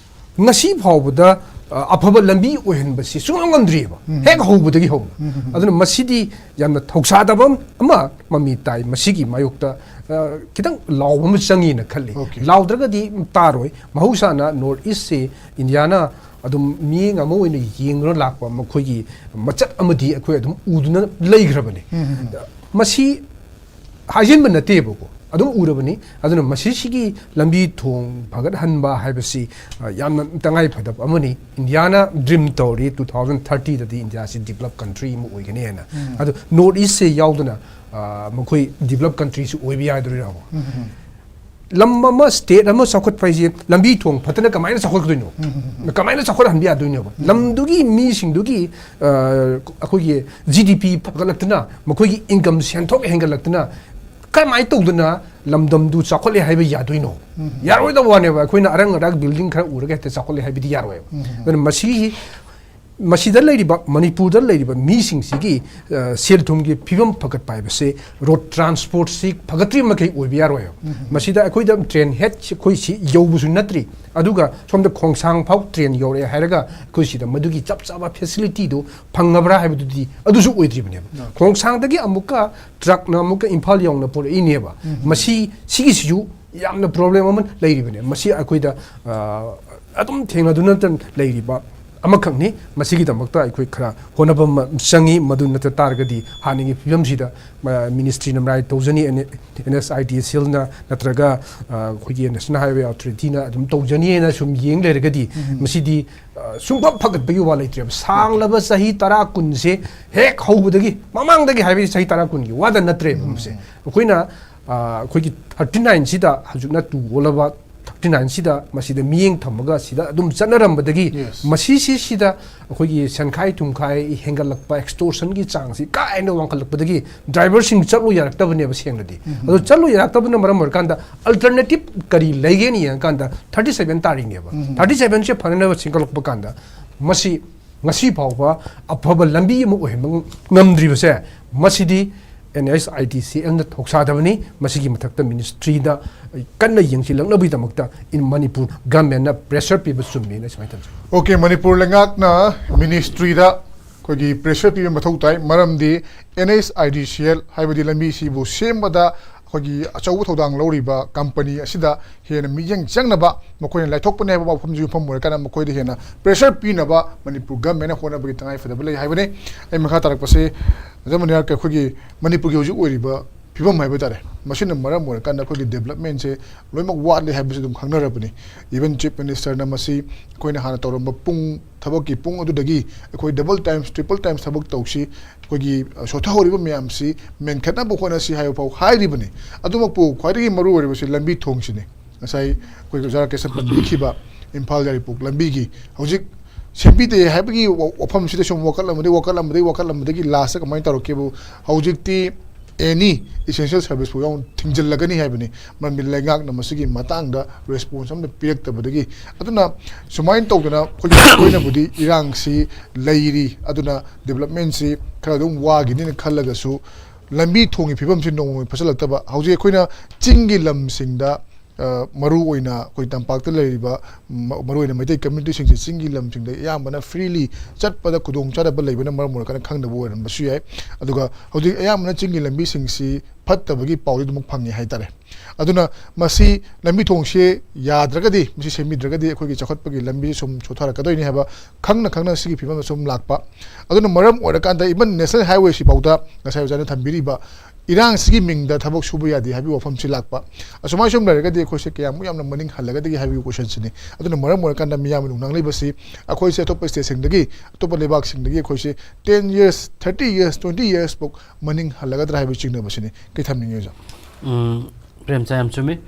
ꯉꯁꯤ ꯐꯥꯎꯕꯗ, ꯑ, ꯑꯐꯕ ꯂꯝꯕꯤ ꯑꯣꯏꯍꯟꯕꯁꯤ ꯁꯨꯡꯉꯝ ꯉꯝꯗ꯭ꯔꯤꯑꯕ꯫ ꯎꯝ꯫ ꯍꯦꯛ ꯍꯧꯕꯗꯒꯤ ꯍꯧꯅ꯫ ꯎꯝ, ꯎꯝ, ꯎꯝ꯫ ꯑꯗꯨꯅ ꯃꯁꯤꯗꯤ ꯌꯥꯝꯅ ꯊꯧꯁꯥꯗꯕ ꯑꯃ ꯃꯃꯤ ꯇꯥꯏ꯫ ꯃꯁꯤꯒꯤ ꯃꯥꯌꯣꯛꯇ, ꯑ, ꯈꯤꯇꯪ ꯂꯥꯎꯕ ꯑꯃ ꯆꯪꯉꯤꯅ ꯈꯜꯂꯤ꯫ Okay꯫ ꯂꯥꯎꯗ꯭ꯔꯒꯗꯤ ꯇꯥꯔꯣꯏ꯫ ꯃꯍꯧꯁꯥꯅ North East ꯁꯦ ꯏꯟꯗꯤꯌꯥꯅ ꯑꯗꯨꯝ ꯃꯤꯠꯌꯦꯡ ꯑꯃ ꯑꯣꯏꯅ ꯌꯦꯡꯗꯨꯅ ꯂꯥꯛꯄ ꯃꯈꯣꯏꯒꯤ ꯃꯆꯠ ꯑꯃꯗꯤ ꯑꯩꯈꯣꯏ ꯑꯗꯨꯝ ꯎꯗꯨꯅ ꯂꯩꯈ꯭ꯔꯕꯅꯤ꯫ ꯎꯝ, ꯎꯝ, ꯎꯝ꯫ ꯃꯁꯤ ꯍꯥꯏꯖꯤꯟꯕ ꯅꯠꯇꯦꯕꯀꯣ, ꯑꯗꯨꯝ ꯎꯔꯕꯅꯤ꯫ ꯑꯗꯨꯅ ꯃꯁꯤꯁꯤꯒꯤ ꯂꯝꯕꯤ ꯊꯣꯡ ꯐꯒꯠꯍꯟꯕ ꯍꯥꯏꯕꯁꯤ, ꯑ, ꯌꯥꯝꯅ ꯇꯉꯥꯏ ꯐꯗꯕ ꯑꯃꯅꯤ꯫ ꯏꯟꯗꯤꯌꯥꯅ dream ꯇꯧꯔꯤ two thousand thirty ꯗꯗꯤ ꯏꯟꯗꯤꯌꯥꯁꯤ developed country ꯑꯃ ꯑꯣꯏꯒꯅꯤ ꯍꯥꯏꯅ꯫ ꯎꯝ꯫ ꯑꯗꯨ North East ꯁꯦ ꯌꯥꯎꯗꯅ, ꯑ, ꯃꯈꯣꯏ developed country ꯁꯤ ꯑꯣꯏꯕ ꯌꯥꯗꯣꯔꯤꯔꯕ? ꯎꯝ, ꯎꯝ, ꯎꯝ꯫ ꯂꯝ ꯑꯃ, state ꯑꯃ ꯆꯥꯎꯈꯠꯄ ꯍꯥꯏꯁꯦ ꯂꯝꯕꯤ ꯊꯣꯡ ꯐꯠꯇꯅ ꯀꯃꯥꯏꯅ ꯆꯥꯎꯈꯠꯀꯗꯣꯏꯅꯣ? ꯎꯝ, ꯎꯝ, ꯎꯝ꯫ ꯀꯃꯥꯏꯅ ꯆꯥꯎꯈꯠꯍꯟꯕ ꯌꯥꯗꯣꯏꯅꯣꯕ? ꯎꯝ꯫ ꯂꯝꯗꯨꯒꯤ ꯃꯤꯁꯤꯡꯗꯨꯒꯤ, ꯑ, ꯑꯩꯈꯣꯏꯒꯤ G D P ꯐꯒꯠꯂꯛꯇꯅ, ꯃꯈꯣꯏꯒꯤ income, ꯁꯦꯟꯊꯣꯛ ꯍꯦꯟꯒꯠꯂꯛꯇꯅ, ꯀꯃꯥꯏꯅ ꯇꯧꯗꯅ ꯂꯝꯗꯝꯗꯨ ꯆꯥꯎꯈꯠꯂꯦ ꯍꯥꯏꯕ ꯌꯥꯗꯣꯏꯅꯣ? ꯎꯝ꯫ ꯌꯥꯔꯣꯏꯗꯕ ꯋꯥꯅꯦꯕ꯫ ꯑꯩꯈꯣꯏꯅ ꯑꯔꯪ ꯑꯔꯥꯛ building ꯈꯔ ꯎꯔꯒ ꯍꯦꯛꯇ ꯆꯥꯎꯈꯠꯂꯦ ꯍꯥꯏꯕꯗꯤ ꯌꯥꯔꯣꯏꯕ꯫ ꯎꯝ꯫ ꯑꯗꯨꯅ ꯃꯁꯤ, ꯃꯁꯤꯗ ꯂꯩꯔꯤꯕ, ꯃꯅꯤꯄꯨꯔꯗ ꯂꯩꯔꯤꯕ ꯃꯤꯁꯤꯡꯁꯤꯒꯤ, ꯑ, ꯁꯦꯜ ꯊꯨꯝꯒꯤ ꯐꯤꯕꯝ ꯐꯒꯠꯄ ꯍꯥꯏꯕꯁꯦ road transport ꯁꯤ ꯐꯒꯠꯇ꯭ꯔꯤꯕ ꯃꯈꯩ ꯑꯣꯏꯕ ꯌꯥꯔꯣꯏꯕ꯫ ꯎꯝ꯫ ꯃꯁꯤꯗ ꯑꯩꯈꯣꯏꯗ train head ꯁꯤ ꯑꯩꯈꯣꯏ ꯁꯤ ꯌꯧꯕꯁꯨ ꯅꯠꯇ꯭ꯔꯤ꯫ ꯑꯗꯨꯒ ꯁꯣꯝꯗ ꯈꯣꯡꯁꯥꯡ ꯐꯥꯎ train ꯌꯧꯔꯛꯑꯦ ꯍꯥꯏꯔꯒ ꯑꯩꯈꯣꯏ ꯁꯤꯗ ꯃꯗꯨꯒꯤ ꯆꯞ ꯆꯥꯕ facility ꯗꯨ ꯐꯪꯉꯕ꯭ꯔꯥ ꯍꯥꯏꯕꯗꯨꯗꯤ ꯑꯗꯨꯁꯨ ꯑꯣꯏꯗ꯭ꯔꯤꯕꯅꯦꯕ꯫ ꯎꯝ꯫ ꯈꯣꯡꯁꯥꯡꯗꯒꯤ ꯑꯃꯨꯛꯀ truck ꯅ ꯑꯃꯨꯛꯀ ꯏꯝꯐꯥꯜ ꯌꯧꯅ ꯄꯨꯔꯛꯏꯅꯦꯕ꯫ ꯎꯝ꯫ ꯃꯁꯤ, ꯁꯤꯒꯤꯁꯤꯁꯨ ꯌꯥꯝꯅ problem ꯑꯃ ꯂꯩꯔꯤꯕꯅꯦ꯫ ꯃꯁꯤ ꯑꯩꯈꯣꯏꯗ, ꯑ, ꯑꯗꯨꯝ ꯊꯦꯡꯅꯗꯨꯅ ꯂꯩꯔꯤꯕ ꯑꯃꯈꯛꯅꯤ꯫ ꯃꯁꯤꯒꯤꯗꯃꯛꯇ ꯑꯩꯈꯣꯏ ꯈꯔ ꯍꯣꯠꯅꯕ ꯑꯃ ꯆꯪꯉꯤ꯫ ꯃꯗꯨ ꯅꯠꯇ ꯇꯥꯔꯒꯗꯤ ꯍꯥꯟꯅꯒꯤ ꯐꯤꯕꯝꯁꯤꯗ, ꯃ-, ꯃꯤꯅꯤꯁꯇ꯭ꯔꯤꯅ ꯃꯔꯥꯏ ꯇꯧꯖꯅꯤ, and-, and S I D ꯁꯤ ꯑꯦꯜꯅ ꯅꯠꯇ꯭ꯔꯒ, ꯑ, ꯑꯩꯈꯣꯏꯒꯤ ꯅꯦꯁꯅꯦꯜ ꯍꯥꯏꯋꯦ ꯑꯣꯊꯣꯔꯤꯇꯤꯅ ꯑꯗꯨꯝ ꯇꯧꯖꯅꯤꯅ ꯁꯨꯝ ꯌꯦꯡ ꯂꯩꯔꯒꯗꯤ, ꯎꯝ꯫ ꯃꯁꯤꯗꯤ, ꯑ, ꯁꯨꯡꯐ ꯐꯒꯠꯄꯒꯤ ꯋꯥ ꯂꯩꯇ꯭ꯔꯦꯕ꯫ ꯁꯥꯡꯂꯕ ꯆꯍꯤ ꯇꯔꯥ ꯀꯨꯟꯁꯦ ꯍꯦꯛ ꯍꯧꯕꯗꯒꯤ, ꯃꯃꯥꯡꯗꯒꯤ ꯍꯥꯏꯕꯗꯤ ꯆꯍꯤ ꯇꯔꯥ ꯀꯨꯟꯒꯤ ꯋꯥꯗ ꯅꯠꯇ꯭ꯔꯦꯕ꯫ ꯎꯝ꯫ ꯃꯁꯦ ꯑꯩꯈꯣꯏꯅ, ꯑ, ꯑꯩꯈꯣꯏꯒꯤ ꯊꯥꯔꯇꯤ ꯅꯥꯏꯟꯁꯤꯗ ꯍꯧꯖꯤꯛꯅ ꯇꯨ ꯑꯣꯜꯂꯕ ꯊꯥꯔꯇꯤ ꯅꯥꯏꯟꯁꯤꯗ ꯃꯁꯤꯗ ꯃꯤꯠꯌꯦꯡ ꯊꯝꯃꯒ ꯁꯤꯗ ꯑꯗꯨꯝ ꯆꯠꯅꯔꯝꯕꯗꯒꯤ, Yes. ꯃꯁꯤꯁꯤꯁꯤꯗ ꯑꯩꯈꯣꯏꯒꯤ ꯁꯦꯟꯈꯥꯏ ꯊꯨꯝꯈꯥꯏ ꯍꯦꯟꯒꯠꯂꯛꯄ, ꯑꯦꯛꯁꯇꯣꯔꯁꯟꯒꯤ ꯆꯥꯡꯁꯤ ꯀꯥ ꯍꯦꯟꯅ ꯋꯥꯡꯈꯠꯂꯛꯄꯗꯒꯤ ꯗ꯭ꯔꯥꯏꯚꯔꯁꯤꯡ ꯆꯠꯂꯨ ꯌꯥꯔꯛꯇꯕꯅꯦꯕ ꯁꯦꯡꯅꯗꯤ꯫ ꯎꯝ꯫ ꯑꯗꯣ ꯆꯠꯂꯨ ꯌꯥꯔꯛꯇꯕꯅ ꯃꯔꯝ ꯑꯣꯏꯔꯀꯥꯟꯗ ꯑꯜꯇꯔꯅꯦꯇꯤꯞ ꯀꯔꯤ ꯂꯩꯒꯦꯅ ꯌꯦꯡꯉꯀꯥꯟꯗ ꯊꯥꯔꯇꯤ ꯁꯕꯦꯟ ꯇꯥꯔꯤꯅꯦꯕ꯫ ꯎꯝ꯫ ꯊꯥꯔꯇꯤ ꯁꯕꯦꯟꯁꯦ ꯐꯅꯅꯕ ꯁꯦꯝꯒꯠꯂꯛꯄ ꯀꯥꯟꯗ ꯃꯁꯤ ꯉꯁꯤ ꯐꯥꯎꯕ ꯑꯐꯕ ꯂꯝꯕꯤ ꯑꯃ ꯑꯣꯏꯍꯟꯕ ꯉꯝꯗ꯭ꯔꯤꯕꯁꯦ, ꯃꯁꯤꯗꯤ ꯑꯦꯟ ꯑꯦꯁ ꯑꯥꯏ ꯗꯤ ꯁꯤ ꯑꯦꯜꯅ ꯊꯧꯁꯥꯗꯕꯅꯤ꯫ ꯃꯁꯤꯒꯤ ꯃꯊꯛꯇ ꯃꯤꯅꯤꯁꯇ꯭ꯔꯤꯗ ꯀꯟꯅ ꯌꯦꯡꯁꯤꯜꯂꯛꯅꯕꯒꯤꯗꯃꯛꯇ ꯏꯟ ꯃꯅꯤꯄꯨꯔ ꯒꯃꯦꯟꯅ ꯄ꯭ꯔꯦꯁꯔ ꯄꯤꯕ ꯆꯨꯝꯃꯦꯅ ꯁꯨꯃꯥꯏꯅ ꯊꯝꯖꯒꯦ꯫ ꯑꯣꯀꯦ, ꯃꯅꯤꯄꯨꯔ ꯂꯩꯉꯥꯛꯅ ꯃꯤꯅꯤꯁꯇ꯭ꯔꯤꯗ ꯑꯩꯈꯣꯏꯒꯤ ꯄ꯭ꯔꯦꯁꯔ ꯄꯤꯕ ꯃꯊꯧ ꯇꯥꯏ꯫ ꯃꯔꯝꯗꯤ and S I D C L ꯍꯥꯏꯕꯗꯤ ꯂꯝꯕꯤꯁꯤꯕꯨ ꯁꯦꯝꯕꯗ ꯑꯩꯈꯣꯏꯒꯤ ꯑꯆꯧꯕ ꯊꯧꯗꯥꯡ ꯂꯧꯔꯤꯕ ꯀꯝꯄꯅꯤ ꯑꯁꯤꯗ ꯍꯦꯟꯅ ꯃꯤꯠꯌꯦꯡ ꯆꯪꯅꯕ ꯃꯈꯣꯏꯅ ꯂꯥꯏꯊꯣꯛꯄꯅꯦ ꯍꯥꯏꯕ ꯋꯥꯐꯝꯁꯤ ꯌꯨꯝꯐꯝ ꯑꯣꯏꯔꯀꯥꯟꯗ ꯃꯈꯣꯏꯗ ꯍꯦꯟꯅ ꯄ꯭ꯔꯦꯁꯔ ꯄꯤꯅꯕ ꯃꯅꯤꯄꯨꯔ ꯒꯃꯦꯟꯅ ꯍꯣꯠꯅꯕꯒꯤ ꯇꯉꯥꯏ ꯐꯗꯕ ꯂꯩ ꯍꯥꯏꯕꯅꯤ꯫ ꯑꯩ ꯃꯈꯥ ꯇꯥꯔꯛꯄꯁꯤ, ꯖꯃꯨꯅꯤꯌꯥꯔ ꯑꯩꯈꯣꯏꯒꯤ ꯃꯅꯤꯄꯨꯔꯒꯤ ꯍꯧꯖꯤꯛ ꯑꯣꯏꯔꯤꯕ ꯐꯤꯕꯝ ꯍꯥꯏꯕ ꯇꯥꯔꯦ, ꯃꯁꯤꯅ ꯃꯔꯝ ꯑꯣꯏꯔꯀꯥꯟꯗ ꯑꯩꯈꯣꯏꯒꯤ ꯗꯦꯕꯂꯞꯃꯦꯟꯁꯦ ꯂꯣꯏꯅꯃꯛ ꯋꯥꯠꯂꯦ ꯍꯥꯏꯕꯁꯤ ꯑꯗꯨꯝ ꯈꯪꯅꯔꯕꯅꯤ꯫ ꯏꯚꯟ ꯆꯤꯐ ꯃꯤꯅꯤꯁꯇꯔꯅ ꯃꯁꯤ ꯑꯩꯈꯣꯏꯅ ꯍꯥꯟꯅ ꯇꯧꯔꯝꯕ ꯄꯨꯡ, ꯊꯕꯛꯀꯤ ꯄꯨꯡ ꯑꯗꯨꯗꯒꯤ ꯑꯩꯈꯣꯏ ꯗꯕꯜ ꯇꯥꯏꯝꯁ, ꯇ꯭ꯔꯤꯄꯜ ꯇꯥꯏꯝꯁ ꯊꯕꯛ ꯇꯧꯁꯤ, ꯑꯩꯈꯣꯏꯒꯤ, ꯑ, ꯁꯣꯊꯍꯧꯔꯤꯕ ꯃꯌꯥꯝꯁꯤ ꯃꯦꯟꯈꯠꯅꯕ ꯍꯣꯠꯅꯁꯤ ꯍꯥꯏꯕ ꯐꯥꯎ ꯍꯥꯏꯔꯤꯕꯅꯤ꯫ ꯑꯗꯨꯃꯛꯄꯨ ꯈ꯭ꯋꯥꯏꯗꯒꯤ ꯃꯔꯨ ꯑꯣꯏꯔꯤꯕꯁꯤ ꯂꯝꯕꯤ ꯊꯣꯡꯁꯤꯅꯤ꯫ ꯉꯁꯥꯏ ꯑꯩꯈꯣꯏꯒꯤ ꯑꯣꯖꯥ ꯔꯥꯀꯦꯁꯅ ꯄꯟꯕꯤꯈꯤꯕ ꯏꯝꯐꯥꯜ ꯌꯥꯏꯔꯤꯄꯣꯛ ꯂꯝꯕꯤꯒꯤ ꯍꯧꯖꯤꯛ ꯁꯦꯝꯕꯤꯗꯦ ꯍꯥꯏꯕꯒꯤ ꯋꯥ-, ꯋꯥꯐꯝꯁꯤꯗ ꯁꯨꯝ ꯋꯥꯀꯠꯂꯝꯕꯗꯒꯤ, ꯋꯥꯀꯠꯂꯝꯕꯗꯒꯤ, ꯋꯥꯀꯠꯂꯝꯕꯗꯒꯤ ꯂꯥꯁꯇ ꯀꯃꯥꯏꯅ ꯇꯧꯔꯛꯀꯦꯕꯨ, ꯍꯧꯖꯤꯛꯇꯤ ꯑꯦꯅꯤ ꯏꯁꯦꯟꯁꯤꯌꯦꯜ ꯁꯥꯔꯚꯤꯁ ꯐꯥꯎ ꯌꯥꯎꯅ ꯊꯤꯡꯖꯤꯜꯂꯒꯅꯤ ꯍꯥꯏꯕꯅꯤ꯫ ꯃꯔꯝꯗꯤ ꯂꯩꯉꯥꯛꯅ ꯃꯁꯤꯒꯤ ꯃꯇꯥꯡꯗ ꯔꯦꯁꯄꯣꯟꯁ ꯑꯃꯠꯇ ꯄꯤꯔꯛꯇꯕꯗꯒꯤ꯫ ꯑꯗꯨꯅ ꯁꯨꯃꯥꯏꯅ ꯇꯧꯗꯅ ꯑꯩꯈꯣꯏꯒꯤ, ꯑꯩꯈꯣꯏꯅꯕꯨꯗꯤ ꯏꯔꯥꯡꯁꯤ ꯂꯩꯔꯤ, ꯑꯗꯨꯅ ꯗꯦꯕꯂꯞꯃꯦꯟꯁꯤ ꯈꯔ ꯑꯗꯨꯝ ꯋꯥꯈꯤꯅꯤꯅ ꯈꯜꯂꯒꯁꯨ, ꯂꯝꯕꯤ ꯊꯣꯡꯒꯤ ꯐꯤꯕꯝꯁꯤ ꯅꯣꯡꯃ ꯅꯣꯡꯃꯒꯤ ꯐꯠꯁꯤꯜꯂꯛꯇꯕ꯫ ꯍꯧꯖꯤꯛ ꯑꯩꯈꯣꯏꯅ ꯆꯤꯡꯒꯤ ꯂꯝꯁꯤꯡꯗ ꯃꯔꯨ ꯑꯣꯏꯅ ꯑꯩꯈꯣꯏ ꯇꯝꯄꯥꯛꯇ ꯂꯩꯔꯤꯕ ꯃꯔꯨ ꯑꯣꯏꯅ ꯃꯩꯇꯩ ꯀꯝꯃ꯭ꯌꯨꯅꯤꯇꯤꯁꯤꯡꯁꯦ ꯆꯤꯡꯒꯤ ꯂꯝꯁꯤꯡꯗ ꯑꯌꯥꯝꯕꯅ ꯐ꯭ꯔꯤꯂꯤ ꯆꯠꯄꯗ ꯈꯨꯗꯣꯡꯆꯥꯗꯕ ꯂꯩꯕꯅ ꯃꯔꯝ ꯑꯣꯏꯔꯀꯥꯟꯗ ꯈꯪꯗꯕ ꯑꯣꯏꯔꯝꯕꯁꯨ ꯌꯥꯏ꯫ ꯑꯗꯨꯒ ꯍꯧꯖꯤꯛ ꯑꯌꯥꯝꯕꯅ ꯆꯤꯡꯒꯤ ꯂꯝꯕꯤꯁꯤꯡꯁꯤ ꯐꯠꯇꯕꯒꯤ ꯄꯥꯎꯗꯤ ꯑꯗꯨꯃꯛ ꯐꯪꯉꯤ ꯍꯥꯏꯇꯥꯔꯦ꯫ ꯑꯗꯨꯅ ꯃꯁꯤ ꯂꯝꯕꯤ ꯊꯣꯡꯁꯦ ꯌꯥꯗ꯭ꯔꯒꯗꯤ, ꯃꯁꯤ ꯁꯦꯝꯕꯤꯗ꯭ꯔꯒꯗꯤ ꯑꯩꯈꯣꯏꯒꯤ ꯆꯥꯎꯈꯠꯄꯒꯤ ꯂꯝꯕꯤꯁꯦ ꯁꯨꯝ ꯁꯣꯊꯔꯛꯀꯗꯣꯏꯅꯤ ꯍꯥꯏꯕ ꯈꯪꯅ ꯈꯪꯅ ꯁꯤꯒꯤ ꯐꯤꯕꯝꯗ ꯁꯨꯝ ꯂꯥꯛꯄ꯫ ꯑꯗꯨꯅ ꯃꯔꯝ ꯑꯣꯏꯔꯀꯥꯟꯗ even ꯅꯦꯁꯅꯦꯜ ꯍꯥꯏꯋꯦꯁꯤ ꯐꯥꯎꯗ ꯉꯁꯥꯏ ꯑꯣꯖꯥꯅ ꯊꯝꯕꯤꯔꯤꯕ ꯏꯔꯥꯡꯁꯤꯒꯤ ꯃꯤꯡꯗ ꯊꯕꯛ ꯁꯨꯕ ꯌꯥꯗꯦ ꯍꯥꯏꯕꯒꯤ ꯋꯥꯐꯝꯁꯤ ꯂꯥꯛꯄ꯫ ꯑꯁꯨꯃꯥꯏꯅ ꯁꯨꯝ ꯂꯩꯔꯒꯗꯤ ꯑꯩꯈꯣꯏꯁꯦ ꯀꯌꯥꯃꯨꯛ ꯌꯥꯝꯅ ꯃꯅꯤꯡ ꯍꯜꯂꯒꯗ꯭ꯔꯤꯒꯦ ꯍꯥꯏꯕꯒꯤ ꯀꯣꯏꯁꯟꯁꯤꯅꯤ꯫ ꯑꯗꯨꯅ ꯃꯔꯝ ꯑꯣꯏꯔꯀꯥꯟꯗ ꯃꯤꯌꯥꯝꯅ ꯅꯨꯡꯅꯥꯡ ꯂꯩꯕꯁꯤ ꯑꯩꯈꯣꯏꯁꯦ ꯑꯇꯣꯞꯄ ꯁ꯭ꯇꯦꯠꯁꯤꯡꯗꯒꯤ, ꯑꯇꯣꯞꯄ ꯂꯩꯕꯥꯛꯁꯤꯡꯗꯒꯤ ꯑꯩꯈꯣꯏꯁꯦ ten years, thirty years, twenty years ꯐꯥꯎ ꯃꯅꯤꯡ ꯍꯜꯂꯒꯗ꯭ꯔꯥ ꯍꯥꯏꯕꯒꯤ ꯆꯤꯡꯅꯕꯁꯤꯅꯤ꯫ ꯀꯩ ꯊꯝꯅꯤꯡꯉꯤ ꯑꯣꯖꯥ? ꯎꯝ, ꯄ꯭ꯔꯦꯝꯆꯥ, ꯌꯥꯝ ꯆꯨꯝꯃꯤ꯫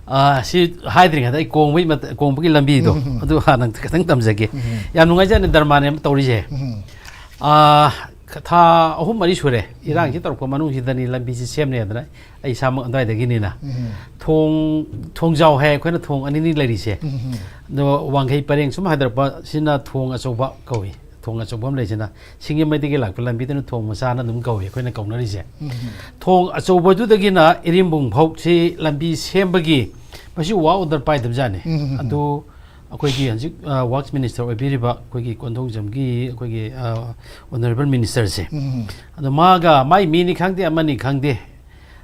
ꯑꯥ, ꯁꯤ ꯍꯥꯏꯗ꯭ꯔꯤꯉꯩꯗ ꯑꯩ ꯀꯣꯡꯕꯒꯤ ꯃꯇ-, ꯀꯣꯡꯕꯒꯤ ꯂꯝꯕꯤꯗꯣ, ꯎꯝ, ꯎꯝ, ꯎꯝ꯫ ꯑꯗꯨ ꯍꯥꯟꯅ ꯈꯤꯇꯪ ꯇꯝꯖꯒꯦ꯫ ꯎꯝ, ꯎꯝ꯫ ꯌꯥꯝ ꯅꯨꯡꯉꯥꯏꯖꯥꯠꯅꯤ ꯗꯔꯃꯥꯅꯦ ꯑꯃ ꯇꯧꯔꯤꯁꯦ꯫ ꯎꯝ, ꯎꯝ꯫ ꯑꯥ, ꯊꯥ ꯑꯍꯨꯝ ꯃꯔꯤ ꯁꯨꯔꯦ ꯏꯔꯥꯡꯁꯤ ꯎꯝ꯫ ꯇꯧꯔꯛꯄ ꯃꯅꯨꯡꯁꯤꯗꯅꯤ ꯂꯝꯕꯤꯁꯤ ꯁꯦꯝꯅꯦꯗꯅ ꯑꯩ ꯏꯁꯥꯃꯛ ꯑꯗꯨꯋꯥꯏꯗꯒꯤꯅꯤꯅ꯫ ꯎꯝ꯫ ꯊꯣꯡ, ꯊꯣꯡꯖꯥꯎ ꯍꯥꯏ ꯑꯩꯈꯣꯏꯅ ꯊꯣꯡ ꯑꯅꯤꯅꯤ ꯂꯩꯔꯤꯁꯦ꯫ ꯎꯝ, ꯎꯝ꯫ ꯑꯗꯣ ꯋꯥꯡꯈꯩ ꯄꯔꯦꯡ ꯁꯨꯝ ꯍꯥꯏꯗꯔꯛꯄ ꯁꯤꯅ ꯊꯣꯡ ꯑꯆꯧꯕ ꯀꯧꯏ꯫ ꯊꯣꯡ ꯑꯆꯧꯕ ꯑꯃ ꯂꯩꯁꯤꯅ ꯁꯤꯡꯖꯃꯩꯗꯒꯤ ꯂꯥꯛꯄ ꯂꯝꯕꯤꯗꯨꯅ ꯊꯣꯡ ꯃꯆꯥꯅ ꯑꯗꯨꯝ ꯀꯧꯏ ꯑꯩꯈꯣꯏꯅ ꯀꯧꯅꯔꯤꯁꯦ꯫ ꯎꯝ꯫ ꯊꯣꯡ ꯑꯆꯧꯕꯗꯨꯗꯒꯤꯅ ꯏꯔꯤꯝꯕꯨꯡ ꯐꯥꯎꯁꯤ ꯂꯝꯕꯤ ꯁꯦꯝꯕꯒꯤ ꯃꯁꯤ work order ꯄꯥꯏꯗꯕꯖꯥꯠꯅꯤ꯫ ꯎꯝ꯫ ꯑꯗꯨ ꯑꯩꯈꯣꯏꯒꯤ ꯍꯧꯖꯤꯛ, ꯑ, works minister ꯑꯣꯏꯕꯤꯔꯤꯕ ꯑꯩꯈꯣꯏꯒꯤ ꯀꯣꯟꯊꯧꯖꯝꯒꯤ ꯑꯩꯈꯣꯏꯒꯤ, ꯑ, honourable ministerꯁꯦ꯫ ꯎꯝ꯫ ꯑꯗꯣ ꯃꯥꯒ ꯃꯥꯏ ꯃꯤꯅꯤ ꯈꯪꯗꯦ ꯑꯃꯅꯤ ꯈꯪꯗꯦ,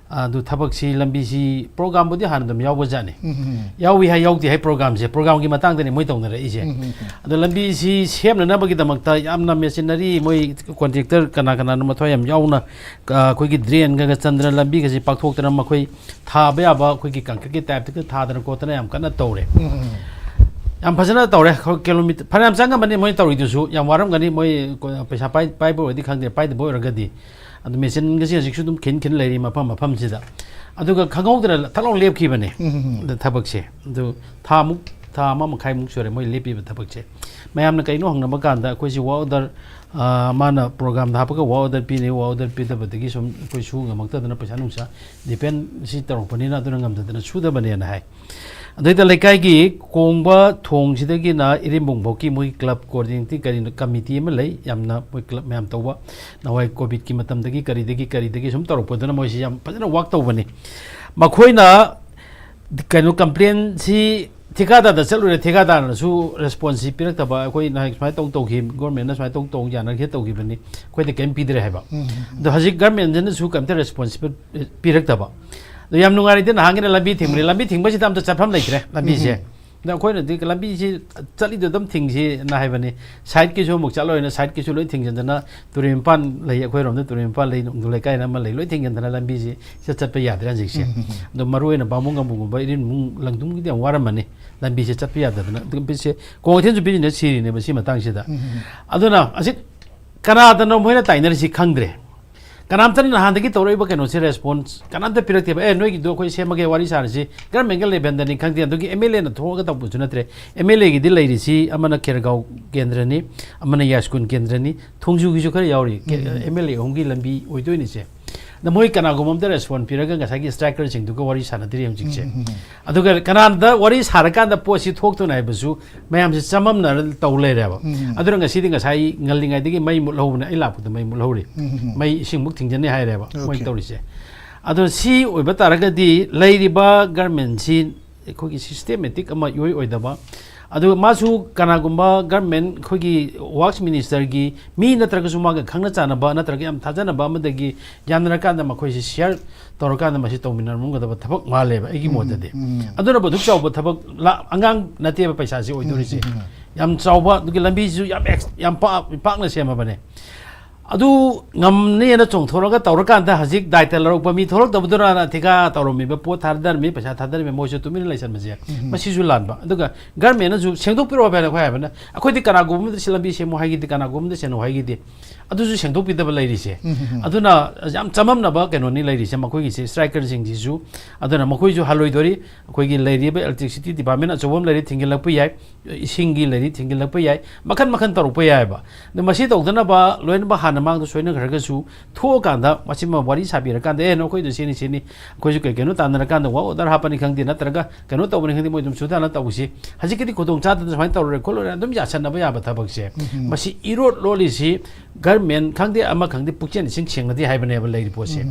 ꯑꯗꯨ ꯊꯕꯛꯁꯤ ꯂꯝꯕꯤꯁꯤ programꯕꯨꯗꯤ ꯍꯥꯟꯅ ꯑꯗꯨꯝ ꯌꯥꯎꯕꯖꯥꯠꯅꯤ꯫ ꯎꯝ, ꯎꯝ꯫ ꯌꯥꯎꯏ ꯍꯥꯏ ꯌꯥꯎꯗꯦ ꯍꯥꯏ programꯁꯦ, programꯒꯤ ꯃꯇꯥꯡꯗꯅꯤ ꯃꯣꯏ ꯇꯧꯅꯔꯛꯏꯁꯦ꯫ ꯎꯝ, ꯎꯝ, ꯎꯝ꯫ ꯑꯗꯣ ꯂꯝꯕꯤꯁꯤ ꯁꯦꯝꯅꯅꯕꯒꯤꯗꯃꯛꯇ ꯌꯥꯝꯅ machinery, ꯃꯣꯏ contractor ꯀꯅꯥ ꯀꯅꯥꯅꯣ ꯃꯊ꯭ꯋꯥꯏ ꯌꯥꯝ ꯌꯥꯎꯅ, ꯑ, ꯑꯩꯈꯣꯏꯒꯤ drainꯒ ꯆꯟꯗꯅ ꯂꯝꯕꯤꯒꯁꯦ ꯄꯥꯛꯊꯣꯛꯇꯅ ꯃꯈꯣꯏ ꯊꯥꯕ ꯌꯥꯕ ꯑꯩꯈꯣꯏꯒꯤ concreteꯀꯤ typeꯇꯒ ꯊꯥꯗꯅ ꯈꯣꯠꯇꯅ ꯌꯥꯝ ꯀꯟꯅ ꯇꯧꯔꯦ꯫ ꯎꯝ, ꯎꯝ꯫ ꯌꯥꯝ ꯐꯖꯅ ꯇꯧꯔꯦ꯫ ꯑꯩꯈꯣꯏ kilometre ꯐꯅꯌꯥꯝ ꯆꯪꯉꯝꯃꯅꯤ ꯃꯣꯏ ꯇꯧꯔꯤꯗꯨꯁꯨ, ꯌꯥꯝ ꯋꯥꯔꯝꯒꯅꯤ ꯃꯣꯏ ꯀꯣ-, ꯄꯩꯁꯥ ꯄꯥꯏ-, ꯄꯥꯏꯕ ꯑꯣꯏꯔꯗꯤ ꯈꯪꯗꯦ, ꯄꯥꯏꯗꯕ ꯑꯣꯏꯔꯒꯗꯤ꯫ ꯑꯗꯨ machineꯒꯁꯦ ꯍꯧꯖꯤꯛꯁꯨ ꯑꯗꯨꯝ ꯈꯤꯟ ꯈꯤꯟ ꯂꯩꯔꯤ ꯃꯐꯝ ꯃꯐꯝꯁꯤꯗ꯫ ꯑꯗꯨꯒ ꯈꯪꯍꯧꯗꯅ ꯊꯛ ꯂꯥꯎ ꯂꯦꯞꯈꯤꯕꯅꯦ꯫ ꯎꯝ, ꯎꯝ, ꯎꯝ꯫ ꯑꯗ ꯊꯕꯛꯁꯦ ꯑꯗꯨ ꯊꯥꯃꯨꯛ, ꯊꯥ ꯑꯃ ꯃꯈꯥꯏꯃꯨꯛ ꯁꯨꯔꯦ ꯃꯣꯏ ꯂꯦꯞꯄꯤꯕ ꯊꯕꯛꯁꯦ꯫ ꯃꯌꯥꯝꯅ ꯀꯩꯅꯣ ꯍꯪꯅꯕ ꯀꯥꯟꯗ ꯑꯩꯈꯣꯏꯁꯤ work order, ꯑ, ꯃꯥꯅ programꯗ ꯍꯥꯞꯄꯒ work order ꯄꯤꯅꯤ, work order ꯄꯤꯗꯕꯗꯒꯤ ꯁꯨꯝ ꯑꯩꯈꯣꯏ ꯁꯨ ꯉꯝꯃꯛꯇꯗꯅ ꯄꯩꯁꯥ ꯅꯨꯡꯁꯥ depend ꯁꯤ ꯇꯧꯔꯛꯄꯅꯤꯅ ꯑꯗꯨꯅ ꯉꯝꯗꯗꯅ ꯁꯨꯗꯕꯅꯦꯅ ꯍꯥꯏ꯫ ꯑꯗꯩꯗ ꯂꯩꯀꯥꯏꯒꯤ ꯀꯣꯡꯕ ꯊꯣꯡꯁꯤꯗꯒꯤꯅ ꯏꯔꯤꯝꯕꯨꯡ ꯐꯥꯎꯒꯤ ꯃꯣꯏ club coordinating ꯀꯔꯤ committee ꯑꯃ ꯂꯩ, ꯌꯥꯝꯅ ꯃꯣꯏ club ꯃꯌꯥꯝ ꯇꯧꯕ, ꯅꯍꯥꯟꯋꯥꯏ COVIDꯀꯤ ꯃꯇꯝꯗꯒꯤ ꯀꯔꯤꯗꯒꯤ ꯀꯔꯤꯗꯒꯤ ꯁꯨꯝ ꯇꯧꯔꯛꯄꯗꯨꯅ ꯃꯣꯏꯁꯤ ꯌꯥꯝ ꯐꯖꯅ work ꯇꯧꯕꯅꯤ꯫ ꯃꯈꯣꯏꯅ ꯀꯩꯅꯣ, ꯀꯝꯄ꯭ꯂꯦꯟꯁꯤ ꯊꯤꯀꯥꯗꯥꯔꯗ ꯆꯠꯂꯨꯔꯦ, ꯊꯤꯀꯥꯗꯥꯔꯅꯁꯨ ꯔꯦꯁꯄꯣꯟꯁꯁꯤ ꯄꯤꯔꯛꯇꯕ꯫ ꯑꯩꯈꯣꯏ ꯅꯍꯥꯟ ꯁꯨꯃꯥꯏꯅ ꯇꯧ ꯇꯧꯈꯤ, ꯒꯣꯔꯃꯦꯟꯅ ꯁꯨꯃꯥꯏꯅ ꯇꯧ ꯇꯧ ꯌꯥꯅꯈꯤ ꯇꯧꯈꯤꯕꯅꯤ, ꯑꯩꯈꯣꯏꯗ ꯀꯔꯤꯝ ꯄꯤꯗ꯭ꯔꯦ ꯍꯥꯏꯕ꯫ ꯑꯗꯣ ꯍꯧꯖꯤꯛ ꯒꯣꯔꯃꯦꯟꯁꯤꯅꯁꯨ ꯀꯔꯤꯝꯇ ꯔꯦꯁꯄꯣꯟꯁꯤꯕꯜ ꯄꯤꯔꯛꯇꯕ꯫ ꯑꯗꯣ ꯌꯥꯝ ꯅꯨꯡꯉꯥꯏꯔꯦꯗꯤ, ꯅꯍꯥꯟꯒꯤꯅ ꯂꯝꯕꯤ ꯊꯤꯡꯕꯅꯤ, ꯂꯝꯕꯤ ꯊꯤꯡꯕꯁꯤꯗ ꯑꯝꯇ ꯆꯠꯐꯝ ꯂꯩꯇ꯭ꯔꯦ ꯂꯝꯕꯤꯁꯦ꯫ ꯑꯗ ꯑꯩꯈꯣꯏꯅꯗꯤ ꯂꯝꯕꯤꯁꯤ ꯆꯠꯂꯤꯗꯣ ꯑꯗꯨꯝ ꯊꯤꯡꯁꯤꯅ ꯍꯥꯏꯕꯅꯤ꯫ ꯁꯥꯏꯠꯀꯤꯁꯨ ꯑꯃꯨꯛ ꯆꯠꯂꯣꯏꯅ, ꯁꯥꯏꯠꯀꯤꯁꯨ ꯂꯣꯏ ꯊꯤꯡꯖꯤꯟꯗꯅ, ꯇꯨꯔꯦꯜ ꯃꯄꯥꯟ ꯂꯩ, ꯑꯩꯈꯣꯏꯔꯣꯝꯗ ꯇꯨꯔꯦꯜ ꯃꯄꯥꯟ ꯂꯩ, ꯅꯣꯡꯖꯨ ꯂꯩꯀꯥꯏꯅ ꯑꯃ ꯂꯩ, ꯂꯣꯏ ꯊꯤꯡꯖꯤꯟꯗꯅ ꯂꯝꯕꯤꯁꯤ ꯏꯆꯠ ꯆꯠꯄ ꯌꯥꯗ꯭ꯔꯦ ꯍꯧꯖꯤꯛꯁꯦ꯫ ꯑꯗꯣ ꯃꯔꯨ ꯑꯣꯏꯅ ꯕꯥꯃꯣꯟ ꯒꯝꯕꯨꯒꯨꯝꯕ ꯏꯔꯤꯟꯕꯨꯡ ꯂꯪꯗꯨꯝꯒꯤꯗꯤ ꯌꯥꯝ ꯋꯥꯔꯝꯃꯅꯤ, ꯂꯝꯕꯤꯁꯦ ꯆꯠꯄ ꯌꯥꯗꯗꯅ꯫ ꯑꯗꯨ ꯂꯝꯕꯤꯁꯦ ꯀ꯭ꯋꯥꯀꯩꯊꯦꯜꯁꯨ ꯕꯤꯖꯤꯅꯦꯁ ꯁꯤꯔꯤꯅꯦꯕ ꯁꯤ ꯃꯇꯥꯡꯁꯤꯗ꯫ ꯑꯗꯨꯅ ꯑꯁꯤ ꯀꯅꯥꯗꯅꯣ ꯃꯣꯏꯅ ꯇꯥꯏꯅꯔꯤꯁꯤ ꯈꯪꯗ꯭ꯔꯦ꯫ ꯀꯅꯥꯝꯇꯅ ꯅꯍꯥꯟꯗꯒꯤ ꯇꯧꯔꯛꯏꯕ ꯀꯩꯅꯣꯁꯦ, ꯔꯦꯁꯄꯣꯟꯁ ꯀꯅꯥꯝꯇ ꯄꯤꯔꯛꯇꯦꯕ꯫ "ꯑꯦ, ꯅꯣꯏꯒꯤꯗꯣ ꯑꯩꯈꯣꯏ ꯁꯦꯝꯃꯒꯦ, ꯋꯥꯔꯤ ꯁꯥꯔꯁꯤ", ꯒꯔꯃꯦꯟꯒ ꯂꯩꯕꯦꯟꯗꯅꯤ ꯈꯪꯗꯦ, ꯑꯗꯨꯒꯤ ꯑꯦꯝ ꯑꯦꯜ ꯑꯦꯅ ꯊꯣꯛꯑꯒ ꯇꯧꯕꯁꯨ ꯅꯠꯇ꯭ꯔꯦ꯫ ꯑꯦꯝ ꯑꯦꯜ ꯑꯦꯒꯤꯗꯤ ꯂꯩꯔꯤꯁꯤ ꯑꯃꯅ ꯈꯦꯔꯒꯥꯎ ꯀꯦꯟꯗ꯭ꯔꯅꯤ, ꯑꯃꯅ ꯌꯥꯏꯁ꯭ꯀꯨꯜ ꯀꯦꯟꯗ꯭ꯔꯅꯤ, ꯊꯣꯡꯖꯨꯒꯤꯁꯨ ꯈꯔ ꯌꯥꯎꯔꯤ꯫ ꯀꯦ-, ꯑꯦꯝ ꯑꯦꯜ ꯑꯦ ꯑꯍꯨꯝꯒꯤ ꯂꯝꯕꯤ ꯑꯣꯏꯗꯣꯏꯅꯤꯁꯦ꯫ ꯑꯗ ꯃꯣꯏ ꯀꯅꯥꯒꯨꯝꯕ ꯑꯝꯇ ꯔꯦꯁꯄꯣꯟ ꯄꯤꯔꯒ ꯉꯁꯥꯏꯒꯤ ꯁ꯭ꯇ꯭ꯔꯥꯏꯀꯔꯁꯤꯡꯗꯨꯒ ꯋꯥꯔꯤ ꯁꯥꯟꯅꯗ꯭ꯔꯤ ꯍꯧꯖꯤꯛꯁꯦ꯫ ꯑꯗꯨꯒ ꯀꯅꯥꯗ ꯋꯥꯔꯤ ꯁꯥꯔꯀꯥꯟꯗ ꯄꯣꯠꯁꯤ ꯊꯣꯛꯇꯣꯏꯅ ꯍꯥꯏꯕꯁꯨ ꯃꯌꯥꯝꯁꯦ ꯆꯃꯝꯅꯔ ꯇꯧ ꯂꯩꯔꯦꯕ꯫ ꯑꯗꯨꯅ ꯉꯁꯤꯗꯤ, ꯉꯁꯥꯏ ꯉꯜꯂꯤꯉꯩꯗꯒꯤ ꯃꯩ ꯃꯨꯠꯍꯧꯕꯅꯦ, ꯑꯩ ꯂꯥꯛꯄꯗ ꯃꯩ ꯃꯨꯠꯍꯧꯔꯤ꯫ ꯃꯩ ꯏꯁꯤꯡꯃꯨꯛ ꯊꯤꯡꯖꯤꯟꯅꯤ ꯍꯥꯏꯔꯦꯕ ꯃꯣꯏꯅ ꯑꯣꯀꯦ꯫ ꯇꯧꯔꯤꯁꯦ꯫ ꯑꯗꯣ ꯁꯤ ꯑꯣꯏꯕ ꯇꯥꯔꯒꯗꯤ ꯂꯩꯔꯤꯕ ꯒꯔꯃꯦꯟꯁꯤ ꯑꯩꯈꯣꯏꯒꯤ ꯁꯤꯁꯇꯦꯃꯦꯇꯤꯛ ꯑꯃ ꯏꯑꯣꯏ ꯑꯣꯏꯗꯕ, ꯑꯗꯨꯒ ꯃꯥꯁꯨ ꯀꯅꯥꯒꯨꯝꯕ ꯒꯔꯃꯦꯟ ꯑꯩꯈꯣꯏꯒꯤ ꯋꯥꯔꯛꯁ ꯃꯤꯅꯤꯁꯇꯔꯒꯤ ꯃꯤ ꯅꯠꯇ꯭ꯔꯒꯁꯨ ꯃꯥꯒ ꯈꯪꯅ ꯆꯥꯟꯅꯕ ꯅꯠꯇ꯭ꯔꯒ ꯌꯥꯝ ꯊꯥꯖꯅꯕ ꯑꯃꯗꯒꯤ ꯌꯥꯅꯔꯀꯥꯟꯗ ꯃꯈꯣꯏꯁꯤ ꯁꯤꯌꯔ ꯇꯧꯔꯀꯥꯟꯗ ꯃꯁꯤ ꯇꯧꯃꯤꯟꯅꯔꯝꯒꯗꯕ ꯊꯕꯛ ꯃꯥꯜꯂꯦꯕ ꯑꯩꯒꯤ ꯃꯣꯠꯇꯗꯤ꯫ ꯑꯗꯨꯅꯕꯨ ꯑꯗꯨꯛ ꯆꯥꯎꯕ ꯊꯕꯛ ꯂꯥ-, ꯑꯉꯥꯡ ꯅꯠꯇꯦꯕ ꯄꯩꯁꯥꯁꯤ ꯑꯣꯏꯗꯣꯔꯤꯁꯦ꯫ ꯌꯥꯝ ꯆꯥꯎꯕ, ꯑꯗꯨꯒꯤ ꯂꯝꯕꯤꯁꯤꯁꯨ ꯌꯥꯝ ꯑꯦꯛꯁ-, ꯌꯥꯝ ꯄꯥꯛ-, ꯄꯥꯛꯅ ꯁꯦꯝꯃꯕꯅꯦ꯫ ꯑꯗꯨ ꯉꯝꯅꯦꯅ ꯆꯣꯡꯊꯣꯔꯒ ꯇꯧꯔꯀꯥꯟꯗ ꯍꯧꯖꯤꯛ ꯗꯥꯏꯇ ꯂꯧꯔꯛꯄ ꯃꯤ ꯊꯣꯛꯂꯛꯇꯕꯗꯨꯅ ꯊꯤꯀꯥ ꯇꯧꯔꯝꯃꯤꯕ, ꯄꯣꯠ ꯊꯥꯗꯔꯝꯃꯤ, ꯄꯩꯁꯥ ꯊꯥꯗꯔꯝꯃꯤ, ꯃꯣꯏꯁꯨ ꯇꯨꯃꯤꯟꯅ ꯂꯩꯁꯟꯕꯁꯦ, ꯃꯁꯤꯁꯨ ꯂꯥꯟꯕ꯫ ꯑꯗꯨꯒ ꯒꯔꯃꯦꯟꯅꯁꯨ ꯁꯦꯡꯗꯣꯛꯄꯤꯔꯛꯑꯣ ꯍꯥꯏꯅ ꯑꯩꯈꯣꯏ ꯍꯥꯏꯕꯅ, ꯑꯩꯈꯣꯏꯗꯤ ꯀꯅꯥꯒꯨꯝꯕ ꯑꯃꯗ ꯁꯤ ꯂꯝꯕꯤ ꯁꯦꯝꯃꯨ ꯍꯥꯏꯈꯤꯗꯦ, ꯀꯅꯥꯒꯨꯝꯕ ꯑꯃꯗ ꯁꯦꯝꯃꯨ ꯍꯥꯏꯈꯤꯗꯦ꯫ ꯑꯗꯨꯁꯨ ꯁꯦꯡꯗꯣꯛꯄꯤꯗꯕ ꯂꯩꯔꯤꯁꯦ꯫ ꯑꯗꯨꯅ ꯌꯥꯝ ꯆꯃꯝꯅꯕ ꯀꯩꯅꯣꯅꯤ ꯂꯩꯔꯤꯁꯦ ꯃꯈꯣꯏꯒꯤꯁꯦ, ꯁ꯭ꯇ꯭ꯔꯥꯏꯀꯔꯁꯤꯡꯁꯤꯁꯨ꯫ ꯑꯗꯨꯅ ꯃꯈꯣꯏꯁꯨ ꯍꯜꯂꯣꯏꯗꯣꯔꯤ꯫ ꯑꯩꯈꯣꯏꯒꯤ ꯂꯩꯔꯤꯕ ꯏꯂꯦꯛꯇ꯭ꯔꯤꯁꯤꯇꯤ ꯗꯤꯄꯥꯔꯠꯃꯦꯟ ꯑꯆꯧꯕ ꯑꯃ ꯂꯩꯔꯤ, ꯊꯤꯡꯖꯤꯜꯂꯛꯄ ꯌꯥꯏ, ꯏꯁꯤꯡꯒꯤ ꯂꯩꯔꯤ, ꯊꯤꯡꯖꯤꯜꯂꯛꯄ ꯌꯥꯏ, ꯃꯈꯟ ꯃꯈꯟ ꯇꯧꯔꯛꯄ ꯌꯥꯏꯑꯕ꯫ ꯑꯗꯣ ꯃꯁꯤ ꯇꯧꯗꯅꯕ ꯂꯣꯏꯅꯃꯛ ꯍꯥꯟꯅ ꯃꯥꯡꯗ ꯁꯣꯏꯅꯈ꯭ꯔꯒꯁꯨ ꯊꯣꯛꯑꯀꯥꯟꯗ ꯃꯁꯤꯃ ꯋꯥꯔꯤ ꯁꯥꯕꯤꯔꯀꯥꯟꯗ, "ꯑꯦ, ꯅꯈꯣꯏꯗꯣ ꯁꯤꯅꯤ ꯁꯤꯅꯤ, ꯑꯩꯈꯣꯏꯁꯨ ꯀꯩ ꯀꯩꯅꯣ ꯇꯥꯟꯅꯔꯀꯥꯟꯗ ꯋꯥꯔꯛ ꯑꯣꯔꯗꯔ ꯍꯥꯞꯄꯅꯤ ꯈꯪꯗꯦ, ꯅꯠꯇ꯭ꯔꯒ ꯀꯩꯅꯣ ꯇꯧꯕꯅꯤ ꯈꯪꯗꯦ, ꯃꯣꯏ ꯑꯗꯨꯝ ꯁꯨꯊꯅ ꯇꯧꯁꯤ, ꯍꯧꯖꯤꯛꯀꯤꯗꯤ ꯈꯨꯗꯣꯡ ꯆꯥꯗꯅ ꯁꯨꯃꯥꯏꯅ ꯇꯧꯔꯨꯔꯦ ꯈꯣꯠꯂꯨꯔꯦ", ꯑꯗꯨꯝ ꯌꯥꯁꯟꯅꯕ ꯌꯥꯕ ꯊꯕꯛꯁꯦ꯫ ꯃꯁꯤ ꯏꯔꯣꯠ ꯂꯣꯠꯂꯤꯁꯤ ꯒꯔꯃꯦꯟ ꯈꯪꯗꯦ, ꯑꯃ ꯈꯪꯗꯦ, ꯄꯨꯛꯆꯦꯟ ꯏꯁꯤꯡ ꯁꯦꯡꯅꯗꯦ ꯍꯥꯏꯕꯅꯦꯕ ꯂꯩꯔꯤ ꯄꯣꯠꯁꯦ꯫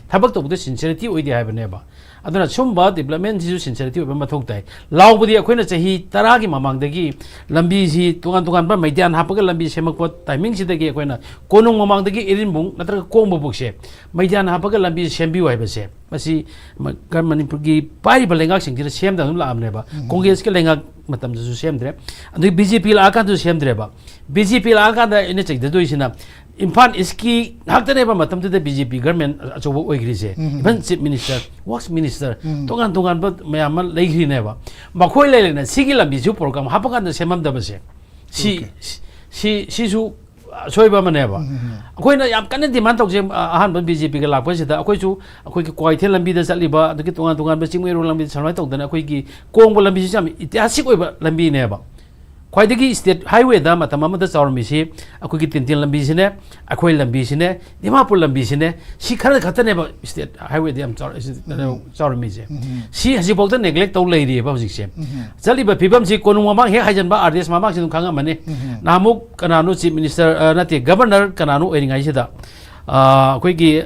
ꯊꯕꯛ ꯇꯧꯕꯗ ꯁꯤꯟꯁꯤꯌꯔꯤꯇꯤ ꯑꯣꯏꯗꯦ ꯍꯥꯏꯕꯅꯦꯕ꯫ ꯑꯗꯨꯅ ꯁꯨꯝꯕ ꯗꯤꯕ꯭ꯂꯞꯃꯦꯟꯁꯤꯁꯨ ꯁꯤꯟꯁꯤꯌꯔꯤꯇꯤ ꯑꯣꯏꯕ ꯃꯊꯧ ꯇꯥꯏ꯫ ꯂꯥꯎꯕꯗꯤ ꯑꯩꯈꯣꯏꯅ ꯆꯍꯤ ꯇꯔꯥꯒꯤ ꯃꯃꯥꯡꯗꯒꯤ ꯂꯝꯕꯤꯁꯤ ꯇꯣꯉꯥꯟ ꯇꯣꯉꯥꯟꯕ ꯃꯩꯗꯥꯟ ꯍꯥꯞꯄꯒ ꯂꯝꯕꯤ ꯁꯦꯝꯃꯛꯄ ꯇꯥꯏꯃꯤꯡꯁꯤꯗꯒꯤ ꯑꯩꯈꯣꯏꯅ ꯀꯣꯅꯨꯡ ꯃꯃꯥꯡꯗꯒꯤ ꯏꯔꯤꯟꯕꯨꯡ ꯅꯠꯇ꯭ꯔꯒ ꯀꯣꯡꯕꯕꯨꯛꯁꯦ ꯃꯩꯗꯥꯟ ꯍꯥꯞꯄꯒ ꯂꯝꯕꯤ ꯁꯦꯝꯕꯤꯌꯨ ꯍꯥꯏꯕꯁꯦ, ꯃꯁꯤ ꯃ-, ꯃꯅꯤꯄꯨꯔꯒꯤ ꯄꯥꯏꯔꯤꯕ ꯂꯩꯉꯥꯛꯁꯤꯡꯁꯤꯅ ꯁꯦꯝꯗꯅ ꯑꯗꯨꯝ ꯂꯥꯛꯑꯕꯅꯦꯕ꯫ ꯎꯝ꯫ ꯀꯣꯡꯒ꯭ꯔꯦꯁꯀꯤ ꯂꯩꯉꯥꯛ ꯃꯇꯝꯗꯁꯨ ꯁꯦꯝꯗ꯭ꯔꯦ, ꯑꯗꯨꯒꯤ ꯕꯤ ꯖꯦ ꯄꯤ ꯂꯥꯛꯑꯀꯥꯟꯗꯁꯨ ꯁꯦꯝꯗ꯭ꯔꯦꯕ꯫ ꯕꯤ ꯖꯦ ꯄꯤ ꯂꯥꯛꯑꯀꯥꯟꯗ ꯑꯩꯅ ꯆꯩꯗꯗꯣꯏꯁꯤꯅ ꯏꯝꯐꯥꯜ ꯏꯁꯀꯤ ꯉꯥꯛꯇꯅꯦꯕ ꯃꯇꯝꯗꯨꯗ ꯕꯤ ꯖꯦ ꯄꯤ ꯒꯔꯃꯦꯟ ꯑꯆꯧꯕ ꯑꯣꯏꯈ꯭ꯔꯤꯁꯦ꯫ ꯎꯝ꯫ Even chief minister, works minister, ꯎꯝ꯫ ꯇꯣꯉꯥꯟ ꯇꯣꯉꯥꯟꯕ ꯃꯌꯥꯝ ꯑꯃ ꯂꯩꯈ꯭ꯔꯤꯅꯦꯕ꯫ ꯃꯈꯣꯏ ꯂꯩ ꯂꯩꯅ ꯁꯤꯒꯤ ꯂꯝꯕꯤꯁꯨ ꯄ꯭ꯔꯣꯒ꯭ꯔꯥꯝ ꯍꯥꯞꯄꯀꯥꯟꯗ ꯁꯦꯝꯃꯝꯗꯕꯁꯦ, ꯁꯤ, OK꯫ ꯁꯤ, ꯁꯤꯁꯨ ꯑꯁꯣꯏꯕ ꯑꯃꯅꯦꯕ꯫ ꯎꯝ, ꯎꯝ, ꯎꯝ꯫ ꯑꯩꯈꯣꯏꯅ ꯌꯥꯝ ꯀꯟꯅ ꯗꯤꯃꯥꯟ ꯇꯧꯖꯩ꯫ ꯑ-, ꯑꯍꯥꯟꯕ ꯕꯤ ꯖꯦ ꯄꯤꯒ ꯂꯥꯛꯄꯁꯤꯗ ꯑꯩꯈꯣꯏꯁꯨ ꯑꯩꯈꯣꯏꯒꯤ ꯀ꯭ꯋꯥꯀꯩꯊꯦꯜ ꯂꯝꯕꯤꯗ ꯆꯠꯂꯤꯕ, ꯑꯗꯒꯤ ꯇꯣꯉꯥꯟ ꯇꯣꯉꯥꯟꯕ ꯆꯤꯡꯃꯩꯔꯣꯡ ꯂꯝꯕꯤꯗ ꯁꯨꯃꯥꯏꯅ ꯇꯧꯗꯅ ꯑꯩꯈꯣꯏꯒꯤ ꯀꯣꯡꯕ ꯂꯝꯕꯤꯁꯤꯁꯨ ꯌꯥꯝ ꯏꯇꯤꯍꯥꯁꯤꯛ ꯑꯣꯏꯕ ꯂꯝꯕꯤꯅꯦꯕ꯫ ꯈ꯭ꯋꯥꯏꯗꯒꯤ state highwayꯗ ꯃꯇꯝ ꯑꯃꯗ ꯆꯥꯎꯔꯝꯃꯤꯁꯤ ꯑꯩꯈꯣꯏꯒꯤ ꯇꯦꯟꯇꯦꯜ ꯂꯝꯕꯤꯁꯤꯅꯦ, ꯑꯩꯈꯣꯏ ꯂꯝꯕꯤꯁꯤꯅꯦ, ꯗꯤꯃꯥꯄꯨꯔ ꯂꯝꯕꯤꯁꯤꯅꯦ, ꯁꯤ ꯈꯔ ꯈꯛꯇꯅꯦꯕ state highwayꯗ ꯌꯥꯝ ꯆꯥꯎꯔ-, ꯎꯝ꯫ ꯆꯥꯎꯔꯝꯃꯤꯁꯦ꯫ ꯎꯝ꯫ ꯁꯤ ꯍꯧꯖꯤꯛꯐꯥꯎꯗ neglect ꯇꯧ ꯂꯩꯔꯤꯑꯕ ꯍꯧꯖꯤꯛꯁꯦ꯫ ꯎꯝ꯫ ꯆꯠꯂꯤꯕ ꯐꯤꯕꯝꯁꯤ ꯀꯣꯅꯨꯡ ꯃꯃꯥꯡ ꯍꯦꯛ ꯍꯥꯏꯖꯟꯕ, ꯑꯥꯔ ꯗꯤ ꯑꯦꯁ ꯃꯃꯥꯡꯁꯤ ꯑꯗꯨꯝ ꯈꯪꯉꯝꯃꯅꯤ꯫ ꯎꯝ꯫ ꯅꯍꯥꯟꯃꯨꯛ ꯀꯅꯥꯅꯣ chief minister, ꯑ, ꯅꯠꯇꯦ, governor ꯀꯅꯥꯅꯣ ꯑꯣꯏꯔꯤꯉꯩꯁꯤꯗ, ꯑ, ꯑꯩꯈꯣꯏꯒꯤ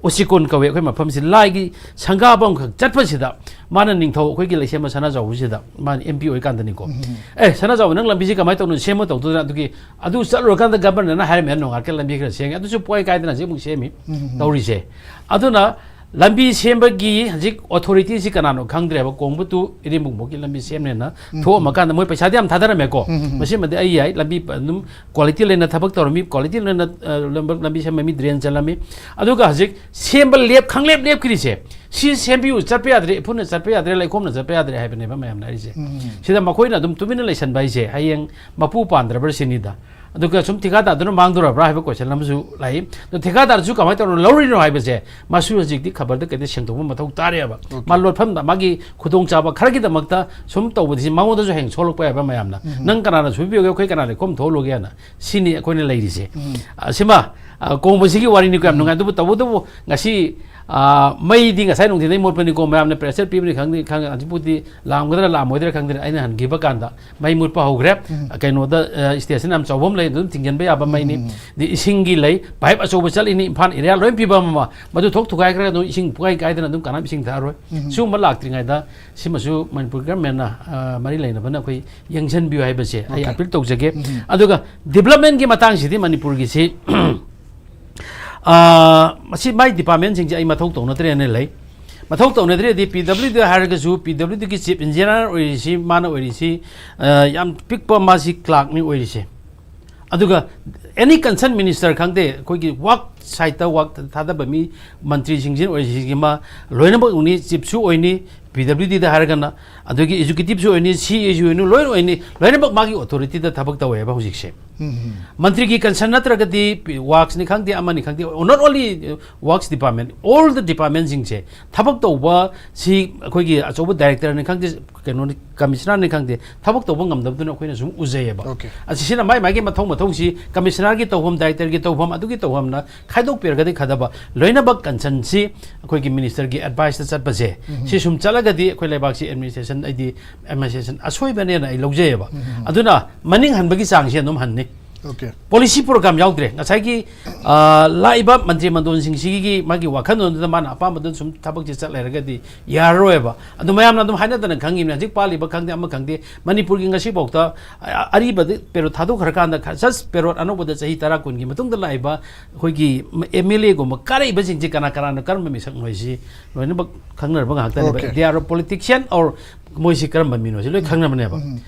ꯎꯆꯤꯀꯣꯟ ꯀꯧꯋꯦ ꯑꯩꯈꯣꯏ ꯃꯐꯝꯁꯤ, ꯂꯥꯏꯒꯤ ꯁꯪꯒꯥꯕ ꯑꯃꯈꯛ ꯆꯠꯄꯁꯤꯗ ꯃꯥꯅ ꯅꯤꯡꯊꯧ ꯑꯩꯈꯣꯏꯒꯤ ꯂꯩꯁꯦꯝꯕ ꯁꯅꯥꯖꯥꯎꯕꯁꯤꯗ, ꯃꯥꯅ ꯑꯦꯝ ꯄꯤ ꯑꯣꯏꯔꯤꯀꯥꯟꯗꯅꯤꯀꯣ꯫ ꯎꯝ꯫ "ꯑꯦ, ꯁꯅꯥꯖꯥꯎꯕ, ꯅꯪ ꯂꯝꯕꯤꯁꯤ ꯀꯃꯥꯏꯅ ꯇꯧꯅꯣ, ꯁꯦꯝꯃ ꯇꯧꯗꯣꯏꯅ?" ꯑꯗꯨꯒꯤ, ꯑꯗꯨ ꯆꯠꯂꯨꯔꯀꯥꯟꯗ governorꯅ ꯍꯥꯏꯔꯝꯃꯦ, "ꯅꯣꯡꯉꯥꯜꯂꯛꯀ ꯂꯝꯕꯤ ꯈꯔ ꯁꯦꯝꯒꯦ", ꯑꯗꯨꯁꯨ ꯄꯣꯏ ꯀꯥꯏꯗꯅ ꯍꯧꯖꯤꯛ ꯑꯃꯨꯛ ꯁꯦꯝꯃꯤ ꯎꯝ꯫ ꯇꯧꯔꯤꯁꯦ꯫ ꯑꯗꯨꯅ ꯂꯝꯕꯤ ꯁꯦꯝꯕꯒꯤ ꯍꯧꯖꯤꯛ authorityꯁꯤ ꯀꯅꯥꯅꯣ ꯈꯪꯗ꯭ꯔꯦꯕ, ꯀꯣꯡꯕ to ꯏꯔꯤꯟꯕꯨꯡꯐꯥꯎꯒꯤ ꯂꯝꯕꯤ ꯁꯦꯝꯅꯦꯅ ꯎꯝ꯫ ꯊꯣꯛꯑꯝꯃꯀꯥꯟꯗ ꯃꯣꯏ ꯄꯩꯁꯥꯗꯤ ꯌꯥꯝ ꯊꯥꯗꯔꯝꯃꯦꯀꯣ꯫ ꯎꯝ, ꯎꯝ, ꯎꯝ꯫ ꯃꯁꯤꯃꯗꯤ ꯑꯩ ꯌꯥꯏ, ꯂꯝꯕꯤ ꯄ-, ꯑꯗꯨꯝ quality ꯂꯩꯅ ꯊꯕꯛ ꯇꯧꯔꯝꯃꯤ, quality ꯂꯩꯅ, ꯑ, ꯂꯝꯕ-, ꯂꯝꯕꯤ ꯁꯦꯝꯕ ꯃꯤ drain ꯆꯜꯂꯝꯃꯤ꯫ ꯑꯗꯨꯒ ꯍꯧꯖꯤꯛ ꯁꯦꯝꯕ ꯂꯦꯞ-, ꯈꯪꯂꯦꯞ ꯂꯦꯞꯈ꯭ꯔꯤꯁꯦ, ꯁꯤ ꯁꯦꯝꯕꯤꯌꯨ, ꯆꯠꯄ ꯌꯥꯗ꯭ꯔꯦ, ꯏꯐꯨꯟꯅ ꯆꯠꯄ ꯌꯥꯗ꯭ꯔꯦ, ꯂꯩꯈꯣꯝꯅ ꯆꯠꯄ ꯌꯥꯗ꯭ꯔꯦ ꯍꯥꯏꯕꯅꯦꯕ ꯃꯌꯥꯝꯅ ꯍꯥꯏꯔꯤꯁꯦ꯫ ꯎꯝ꯫ ꯁꯤꯗ ꯃꯈꯣꯏꯅ ꯑꯗꯨꯝ ꯇꯨꯃꯤꯟꯅ ꯂꯩꯁꯟꯕ ꯍꯥꯏꯁꯦ ꯍꯌꯦꯡ ꯃꯄꯨ ꯄꯥꯟꯗ꯭ꯔꯕ꯭ꯔꯥ ꯁꯤꯅꯤꯗ꯫ ꯑꯗꯨꯒ ꯁꯨꯝ ꯊꯤꯀꯥꯗꯥꯔꯗꯨꯅ ꯃꯥꯡꯗꯣꯔꯕ꯭ꯔꯥ ꯍꯥꯏꯕ question ꯑꯃꯁꯨ ꯂꯥꯛꯏ꯫ ꯑꯗꯣ ꯊꯤꯀꯥꯗꯥꯔꯁꯨ ꯀꯃꯥꯏꯅ ꯇꯧꯔ ꯂꯧꯔꯤꯅꯣ ꯍꯥꯏꯕꯁꯦ ꯃꯁꯨ ꯍꯧꯖꯤꯛꯇꯤ ꯈꯕꯔꯗ ꯀꯩꯗ ꯁꯦꯡꯗꯣꯛꯄ ꯃꯊꯧ ꯇꯥꯔꯦꯕ꯫ OK꯫ ꯃꯥ ꯂꯣꯠꯐꯝꯗ ꯃꯥꯒꯤ ꯈꯨꯗꯣꯡꯆꯥꯕ ꯈꯔꯒꯤꯗꯃꯛꯇ ꯁꯨꯝ ꯇꯧꯕꯗꯤ ꯁꯤ ꯃꯉꯣꯟꯗꯁꯨ ꯍꯌꯦꯡ ꯁꯣꯛꯂꯛꯄ ꯌꯥꯏꯕ ꯃꯌꯥꯝꯅ꯫ ꯎꯝ꯫ "ꯅꯪ ꯀꯅꯥꯅ ꯁꯨꯕꯤꯌꯨꯒꯦ, ꯑꯩꯈꯣꯏ ꯀꯅꯥ ꯂꯩꯈꯣꯝ ꯊꯣꯛꯍꯜꯂꯨꯒꯦꯅ?" ꯁꯤꯅꯤ ꯑꯩꯈꯣꯏꯅ ꯂꯩꯔꯤꯁꯦ꯫ ꯎꯝ꯫ ꯑ, ꯁꯤꯃ, ꯑ, ꯀꯣꯡꯕꯁꯤꯒꯤ ꯋꯥꯔꯤꯅꯤꯀꯣ, ꯌꯥꯝ ꯎꯝ꯫ ꯅꯨꯡꯉꯥꯏ꯫ ꯑꯗꯨꯕꯨ ꯇꯧꯕꯇꯕꯨ ꯉꯁꯤ, ꯑ, ꯃꯩꯗꯤ ꯉꯁꯥꯏ ꯅꯨꯡꯊꯤꯜꯗꯩ ꯃꯨꯠꯄꯅꯤꯀꯣ, ꯃꯌꯥꯝꯅ pressure ꯄꯤꯕꯅꯤ ꯈꯪꯗꯦ, ꯈꯪꯗꯦ, ꯍꯧꯖꯤꯛꯄꯨꯗꯤ ꯂꯥꯛꯑꯝꯒꯗ꯭ꯔꯥ ꯂꯥꯛꯑꯝꯃꯣꯏꯗ꯭ꯔꯥ ꯈꯪꯗ꯭ꯔꯦ꯫ ꯑꯩꯅ ꯍꯟꯈꯤꯕ ꯀꯥꯟꯗ ꯃꯩ ꯃꯨꯠꯄ ꯍꯧꯈ꯭ꯔꯦ꯫ ꯎꯝ꯫ ꯀꯩꯅꯣꯗ, ꯑ, station ꯌꯥꯝ ꯆꯥꯎꯕ ꯑꯃ ꯂꯩ, ꯑꯗꯨꯝ ꯊꯤꯡꯖꯤꯟꯕ ꯌꯥꯕ ꯃꯩꯅꯤ꯫ ꯑꯗꯩ ꯏꯁꯤꯡꯒꯤ ꯂꯩ, ꯄꯥꯏꯞ ꯑꯆꯧꯕ ꯆꯠꯂꯤꯅꯤ, ꯏꯝꯐꯥꯜ ꯑꯦꯔꯤꯌꯥ ꯂꯣꯏ ꯐꯤꯕꯝ ꯑꯃ, ꯃꯗꯨ ꯊꯣꯛ ꯊꯨꯒꯥꯏꯈ꯭ꯔꯒ ꯑꯗꯨꯝ ꯏꯁꯤꯡ ꯄꯨꯡꯀꯥꯏ ꯀꯥꯏꯗꯅ ꯑꯗꯨꯝ ꯀꯅꯥꯝ ꯏꯁꯤꯡ ꯊꯛꯑꯔꯣꯏ꯫ ꯁꯤꯒꯨꯝꯕ ꯂꯥꯛꯇ꯭ꯔꯤꯉꯩꯗ ꯁꯤꯃꯁꯨ ꯃꯅꯤꯄꯨꯔ ꯒꯔꯃꯦꯟꯅ, ꯑ, ꯃꯔꯤ ꯂꯩꯅꯕꯅ ꯑꯩꯈꯣꯏ ꯌꯦꯡꯁꯤꯟꯕꯤꯌꯨ ꯍꯥꯏꯕꯁꯦ ꯑꯩ ꯑꯣꯀꯦ꯫ ꯑꯄꯤꯜ ꯇꯧꯖꯒꯦ꯫ ꯑꯗꯨꯒ ꯗꯤꯕ꯭ꯂꯞꯃꯦꯟꯒꯤ ꯃꯇꯥꯡꯁꯤꯗꯤ ꯃꯅꯤꯄꯨꯔꯒꯤꯁꯤ ꯑꯥ, ꯃꯁꯤ ꯃꯥꯏ ꯗꯤꯄꯥꯔꯠꯃꯦꯟꯁꯤꯡꯁꯦ ꯑꯩ ꯃꯊꯧ ꯇꯧꯅꯗ꯭ꯔꯦꯅ ꯂꯩ꯫ ꯃꯊꯧ ꯇꯧꯅꯗ꯭ꯔꯦꯗꯤ ꯄꯤ ꯗꯕ꯭ꯂꯤꯎ ꯗꯤ ꯍꯥꯏꯔꯒꯁꯨ ꯄꯤ ꯗꯕ꯭ꯂꯤꯎ ꯗꯤꯒꯤ ꯆꯤꯐ ꯏꯟꯖꯤꯅꯤꯌꯥꯔ ꯑꯣꯏꯔꯤꯁꯤ, ꯃꯥꯅ ꯑꯣꯏꯔꯤꯁꯤ, ꯑꯥ, ꯌꯥꯝ ꯄꯤꯛꯄ, ꯃꯥꯁꯤ ꯀ꯭ꯂꯥꯔꯛꯅꯤ ꯑꯣꯏꯔꯤꯁꯦ꯫ ꯑꯗꯨꯒ ꯑꯦꯅꯤ ꯀꯟꯁꯔꯟ ꯃꯤꯅꯤꯁꯇꯔ ꯈꯪꯗꯦ, ꯑꯩꯈꯣꯏꯒꯤ ꯋꯥꯛ ꯁꯥꯏꯠꯇ ꯋꯥꯛ ꯊꯥꯗꯕ ꯃꯤ, ꯃꯟꯇ꯭ꯔꯤꯁꯤꯡꯁꯤ ꯑꯣꯏꯔꯤꯁꯤꯒꯤ ꯃꯥ ꯂꯣꯏꯅꯃꯛ ꯎꯅꯤ, ꯆꯤꯐꯁꯨ ꯑꯣꯏꯅꯤ, ꯄꯤ ꯗꯕ꯭ꯂꯤꯎ ꯗꯤꯗ ꯍꯥꯏꯔꯒꯅ, ꯑꯗꯒꯤ ꯑꯦꯖꯨꯀꯦꯇꯤꯞꯁꯨ ꯑꯣꯏꯅꯤ, ꯁꯤ ꯏ ꯑꯦꯁꯨ ꯑꯣꯏꯅꯤ, ꯂꯣꯏꯅ ꯑꯣꯏꯅꯤ, ꯂꯣꯏꯅꯃꯛ ꯃꯥꯒꯤ ꯑꯣꯊꯣꯔꯤꯇꯤꯗ ꯊꯕꯛ ꯇꯧꯋꯦꯕ ꯍꯧꯖꯤꯛꯁꯦ꯫ ꯃꯟꯇ꯭ꯔꯤꯒꯤ ꯀꯟꯁꯔꯟ ꯅꯠꯇ꯭ꯔꯒꯗꯤ ꯄꯤ-, ꯋꯥꯛꯁꯅꯤ ꯈꯪꯗꯦ, ꯑꯃꯅꯤ ꯈꯪꯗꯦ, not only wax department, all the ꯗꯤꯄꯥꯔꯠꯃꯦꯟꯁꯤꯡꯁꯦ ꯊꯕꯛ ꯇꯧꯕ ꯁꯤ ꯑꯩꯈꯣꯏꯒꯤ ꯑꯆꯧꯕ ꯗꯥꯏꯔꯦꯛꯇꯔꯅꯤ ꯈꯪꯗꯦ, ꯀꯩꯅꯣꯅꯤ, ꯀꯃꯤꯁꯅꯔꯅꯤ ꯈꯪꯗꯦ, ꯊꯕꯛ ꯇꯧꯕ ꯉꯝꯗꯕꯗꯨꯅ ꯑꯩꯈꯣꯏꯅ ꯁꯨꯝ ꯎꯖꯩꯌꯦꯕ꯫ ꯑꯣꯀꯦ꯫ ꯑꯁꯤꯁꯤꯅ ꯃꯥꯏ ꯃꯥꯏꯒꯤ ꯃꯊꯧ ꯃꯊꯧꯁꯤ ꯀꯃꯤꯁꯅꯔꯒꯤ ꯇꯧꯐꯝ, ꯗꯥꯏꯔꯦꯛꯇꯔꯒꯤ ꯇꯧꯐꯝ, ꯑꯗꯨꯒꯤ ꯇꯧꯐꯝꯅ ꯈꯥꯏꯗꯣꯛꯄꯤꯔꯒꯗꯤ ꯈꯗꯕ, ꯂꯣꯏꯅꯃꯛ ꯀꯟꯁꯔꯟꯁꯤ ꯑꯩꯈꯣꯏꯒꯤ ꯃꯤꯅꯤꯁꯇꯔꯒꯤ ꯑꯦꯗꯚꯥꯏꯁꯇ ꯆꯠꯄꯁꯦ, ꯁꯤ ꯁꯨꯝ ꯆꯠꯂꯒꯗꯤ ꯑꯩꯈꯣꯏ ꯂꯩꯕꯥꯛꯁꯤ ꯑꯦꯗꯃꯤꯅꯤꯁꯇ꯭ꯔꯦꯁꯟ, ꯑꯩꯗꯤ ꯑꯦꯗꯃꯤꯅꯤꯁꯇ꯭ꯔꯦꯁꯟ ꯑꯁꯣꯏꯕꯅꯦꯅ ꯑꯩ ꯂꯧꯖꯩꯌꯦꯕ꯫ ꯑꯗꯨꯅ ꯃꯅꯤꯡ ꯍꯟꯕꯒꯤ ꯆꯥꯡꯁꯤ ꯑꯗꯨꯝ ꯍꯟꯅꯤ꯫ ꯑꯣꯀꯦ꯫ ꯄꯣꯂꯤꯁꯤ ꯄ꯭ꯔꯣꯒ꯭ꯔꯥꯝ ꯌꯥꯎꯗ꯭ꯔꯦ꯫ ꯉꯁꯥꯏꯒꯤ, ꯑ, ꯂꯥꯛꯏꯕ ꯃꯟꯇ꯭ꯔꯤ ꯃꯟꯗꯣꯟꯁꯤꯡꯁꯤꯒꯤ ꯃꯥꯒꯤ ꯋꯥꯈꯜꯂꯣꯟꯗꯨꯗ ꯃꯥꯅ ꯑꯄꯥꯝꯕꯗꯨ ꯁꯨꯝ ꯊꯕꯛꯁꯤ ꯆꯠ ꯂꯩꯔꯒꯗꯤ ꯌꯥꯔꯔꯣꯏꯕ꯫ ꯑꯗꯨ ꯃꯌꯥꯝꯅ ꯑꯗꯨꯝ ꯍꯥꯏꯅꯗꯅ ꯈꯪꯉꯤꯕꯅꯤ꯫ ꯍꯧꯖꯤꯛ ꯄꯥꯜꯂꯤꯕ ꯈꯪꯗꯦ, ꯑꯃ ꯈꯪꯗꯦ, ꯃꯅꯤꯄꯨꯔꯒꯤ ꯉꯁꯤꯐꯥꯎꯗ, ꯑ, ꯑꯔꯤꯕꯗ ꯄꯦꯔꯣꯠ ꯊꯥꯗꯣꯛꯈ꯭ꯔꯀꯥꯟꯗ ꯈ-, ꯖꯁ ꯄꯦꯔꯣꯠ ꯑꯅꯧꯕꯗ ꯆꯍꯤ ꯇꯔꯥ ꯀꯨꯟꯒꯤ ꯃꯇꯨꯡꯗ ꯂꯥꯛꯏꯕ ꯑꯩꯈꯣꯏꯒꯤ ꯑꯦꯝ ꯑꯦꯜ ꯑꯦꯒꯨꯝꯕ ꯀꯥꯔꯛꯏꯕꯁꯤꯡꯁꯤ ꯀꯅꯥ ꯀꯅꯥꯅꯣ, ꯀꯔꯝꯕ ꯃꯤꯁꯛꯅꯣ ꯍꯥꯏꯁꯤ ꯂꯣꯏꯅꯃꯛ ꯈꯪꯅꯔꯕ ꯉꯥꯛꯇꯅꯦꯕ꯫ Okay. They are politician or ꯃꯣꯏꯁꯤ ꯀꯔꯝꯕ ꯃꯤꯅꯣ ꯁꯤ ꯂꯣꯏ ꯈꯪꯅꯕꯅꯦꯕ꯫